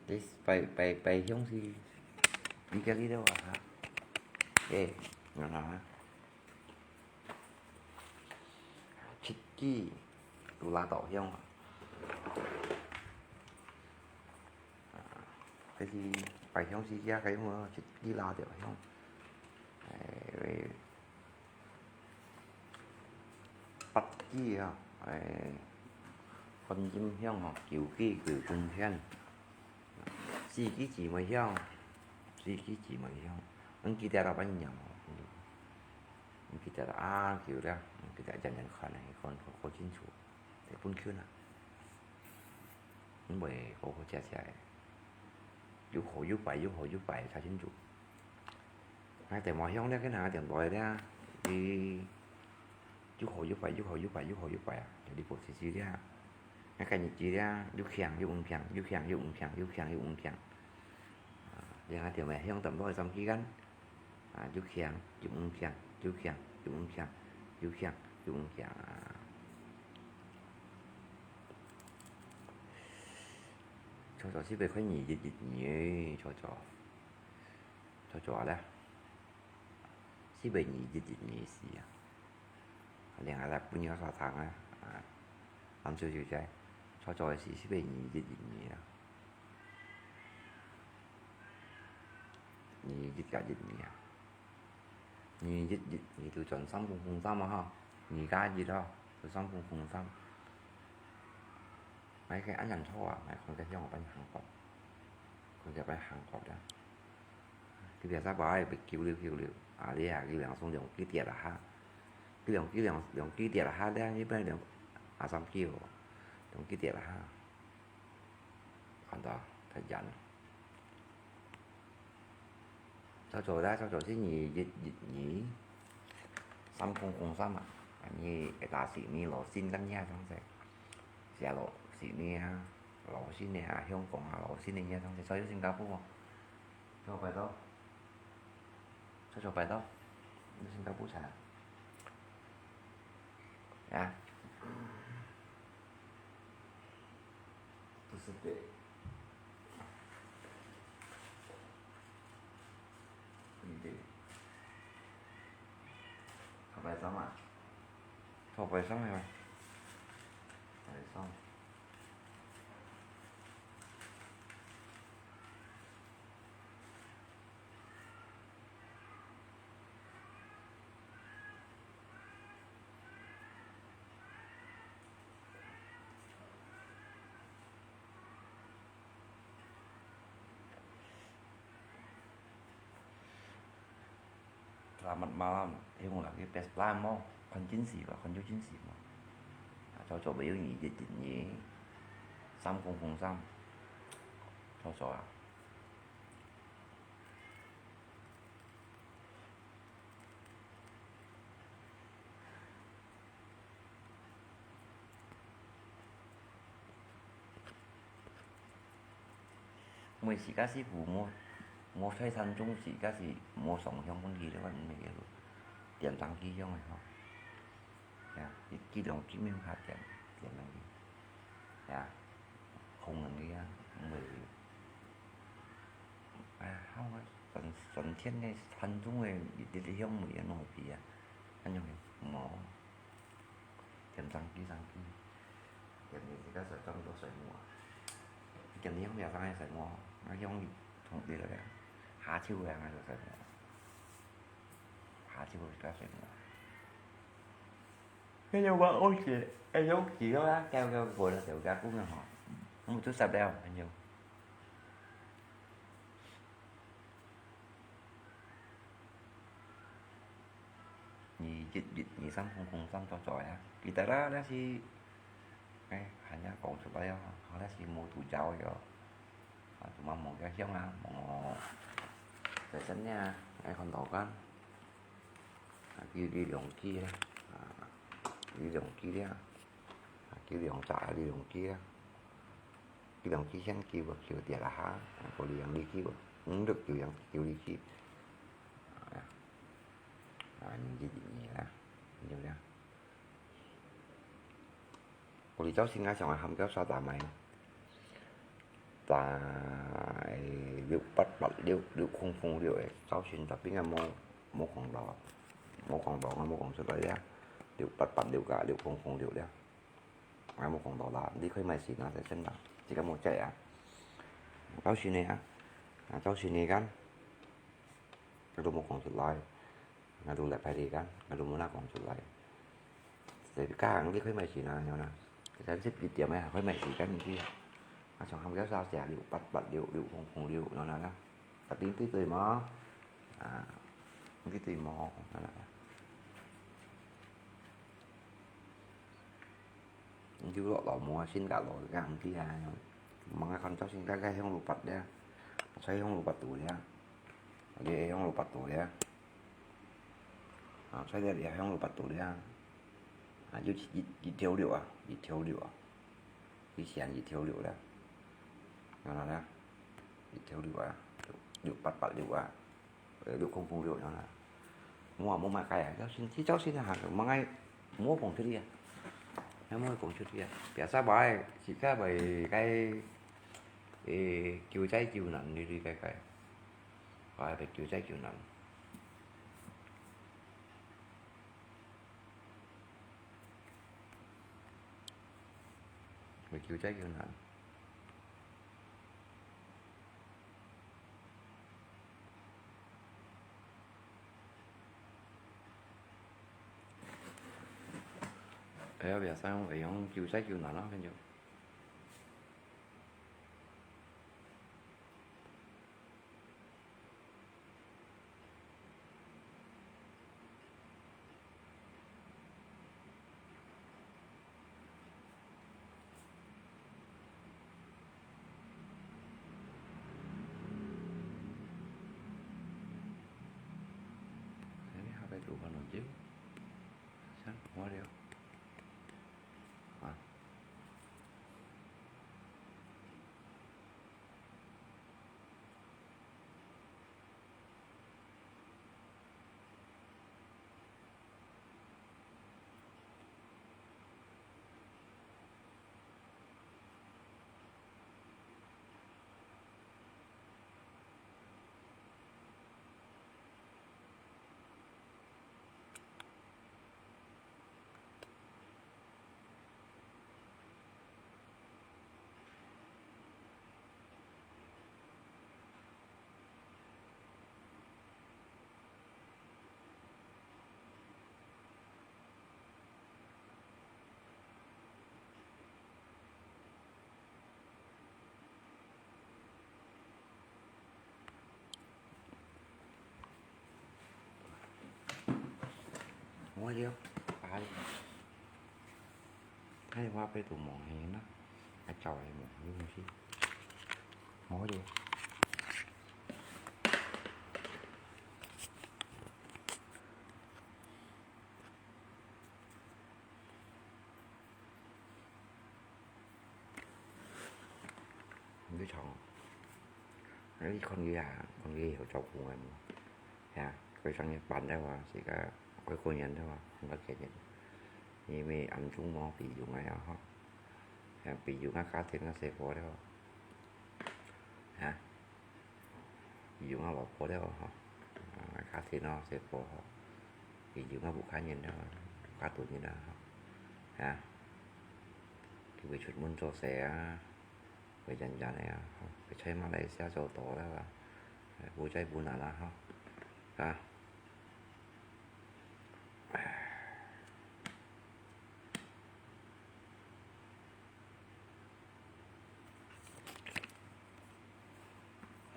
這拜，拜，拜香是，你家己了啊，哈？誒，看下哈。七支都拉倒香啊。啊，這是拜香是這个用啊，七支拉倒香。誒， 八支啊，誒，觀音香吼，九支九重天，四支姊妹香，四支姊妹香，毋記得了，恁樣哦，毋記得了啊，久了，毋記得，遠遠看啊，看，看，看清楚，得分圈啊。 毋會好好食食个。有好有壞，有好有壞，較清楚。𠊎電話響了，去拿電話了，你有好有壞，有好有壞，有好有壞啊！你無自知了。𠊎今日知了，又強又毋強，又強又毋強，又強又毋強。啊，你拿電話響淡薄三幾間。 啊，又強又毋強，又強又毋強，又強又毋強啊！初初是毋係看二一一二，初初，初初啊咧，是毋係二一一二時啊？ 另外來分你刷糖啊，啊，恁就就在，初初个時是毋係二一一二啊？二一加一二啊？二一一二就轉三分空三啊吼，二加一吼，就三分空三。 𠊎个恁樣錯啊，𠊎看个向後擺行過，看个擺行過了。佢別儕把愛被救了救了，啊，你啊，佢兩雙兩支跌啊哈，佢兩支兩兩支跌啊哈，你啊，你不能兩啊三支哦，用幾點啊？看到，太遠了。早早啦，早早係二一一二，三空空三啊，你會打死你老新跟你啊，上次，寫老死你啊，老新的啊，香港啊，老新的啊，上次，所以新加坡哦，做不到。 在做擺到，你新加坡茶啊？不是的。不一定。好摆上啊。好摆上来吧。摆上。 Selamat malam，用了个best line無？看真實無？看有真實無？啊，早早會有二一一二，三空空三，早早啊。 毋係自家師傅無，無在山中自家係無上香分佢个，毋係个，點上去香个吼。呀，佢，佢兩支面較點，點上去。呀，紅人个啊，毋係。哎呀，好啊，上，上天个山中个，一滴香味啊，弄皮啊，恁樣个，無。 點生機生機，點你自家水裝到水母啊！點你用兩三个水母，啊用同你个下手个啊，水母，下手个水母。哎呀，我屋企，哎呀，屋企个啊，叫叫過了，就加工了吼，我就杀了，哎呀。 二一一二三空空三做做呀，記得啦，那是，哎，還要講出來哦，好，那是無讀著个哦。啊，怎麼無个香啊？無，在身呢，哎，看到kan。啊，佢，佢兩支咧，啊，佢兩支咧，啊，佢兩隻啊，佢兩支啊。 佢兩支先救啊，救跌啦哈，過兩支救啊，五六救兩，救二支。啊，啊，二支二啦，有了。過哩朝晨啊，想愛喊佢刷打埋，打六八八六六空空六个，朝晨特別个無，無講到，無講到，我無講出來呀，六八八六啊，六空空六了。 啊，無講到啦，你可以買先啊，在身啦，這個無借啊。朝晨个啊，啊，朝晨个kan，𠊎都無講出來，𠊎都來排隊kan，𠊎都無那講出來。所以講，你可以買先啊，樣啦。三十一點个，可以買先kan，你去啊。啊，像他們要啥寫六八八六六空空六，然後呢？ Tapi你對無？啊，你對無？啊，你就落落無啊，先甲落甲毋知啊。吂啊，看朝晨个个香爐拔咧，所以香爐拔到咧，你香爐拔到咧，啊，所以你香爐拔到咧，啊，就一一條六啊，一條六啊。 以前一條六啦，原來啦，一條六啊，六，六八八六啊，呃，六空空六原來。我也無買个啊，朝晨，這朝晨啊，吂愛，無講出去啊，還無講出去啊。Biasa買，自家買个，誒，救災救難，你，你个个，買个救災救難。 會救災救難。哎呀，biasa用，會用救災救難咯，反正。了，啊，哎，我被都摸黑了，还找来摸黑东西，摸黑。你去尝，你看佢啊，看佢有照顧个無？呀，佢上一班个話，自家外國人个話，很多个人，因為俺中國比較个啊，吼，呀，比較个家庭个生活个話，呀。 有啊，老婆了吼，啊，家庭咯，細婆吼，佢有啊，屋下人了，屋下肚人啦吼，啊，佢會出門做事啊，會遠遠个啊，吼，佢在馬來西亞做到了啊，毋在本地啦吼，啊。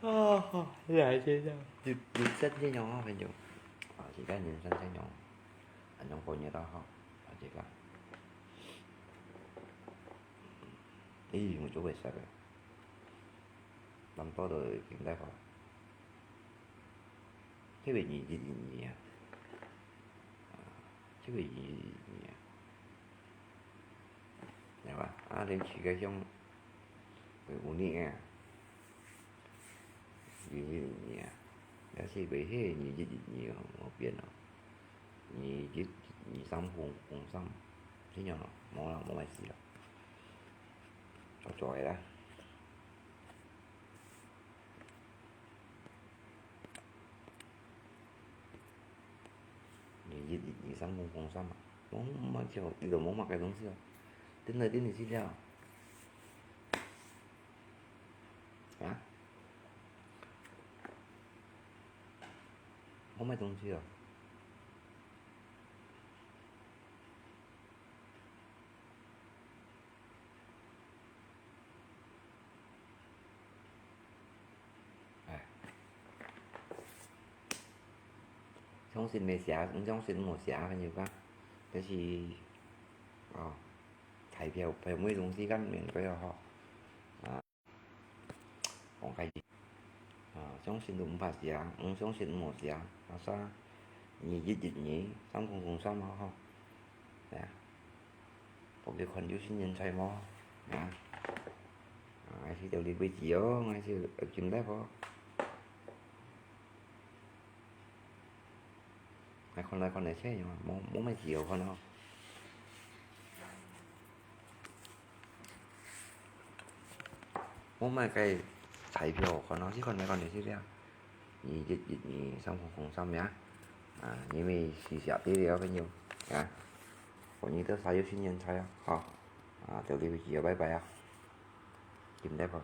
啊，你還這樣，你，你生這樣啊，朋友？啊，自家人生這樣，恁樣過日啦吼，啊，自家。你用做為啥个？恁多都緊來吼。 七月二十一日啊，啊，七月二十一日啊，係吧？啊，你自家想，有日啊，二十一日啊，也係為係二十一日哦，無變哦，二一二三空空三，這樣咯，無啦，無麼事啦，做做个啦。 二一二三空空三啊，無，無麼个，佢都無麼个東西哦。等來等去去了。啊？無麼个東西哦。 哎，相信無寫，毋相信無寫，朋友講，這係，哦，彩票，票每種時間面對哦，吼。啊，講開始，啊，相信都毋怕寫，毋相信無寫，啊，啥，二一一二，三空空三，吼，吼，係啊。 OK，看有心人在無？啊，𠊎係到這為止哦，𠊎係金來哦。來看來看來，這樣啊，無，無麼个好看哦。無麼个彩票好看哦，係看來看來係這樣。 二一一二三空空三名，啊，因為時間到了，朋友，啊，歡迎到所有新年菜啊，好，啊，到這為止啊，拜拜啊，金來哦。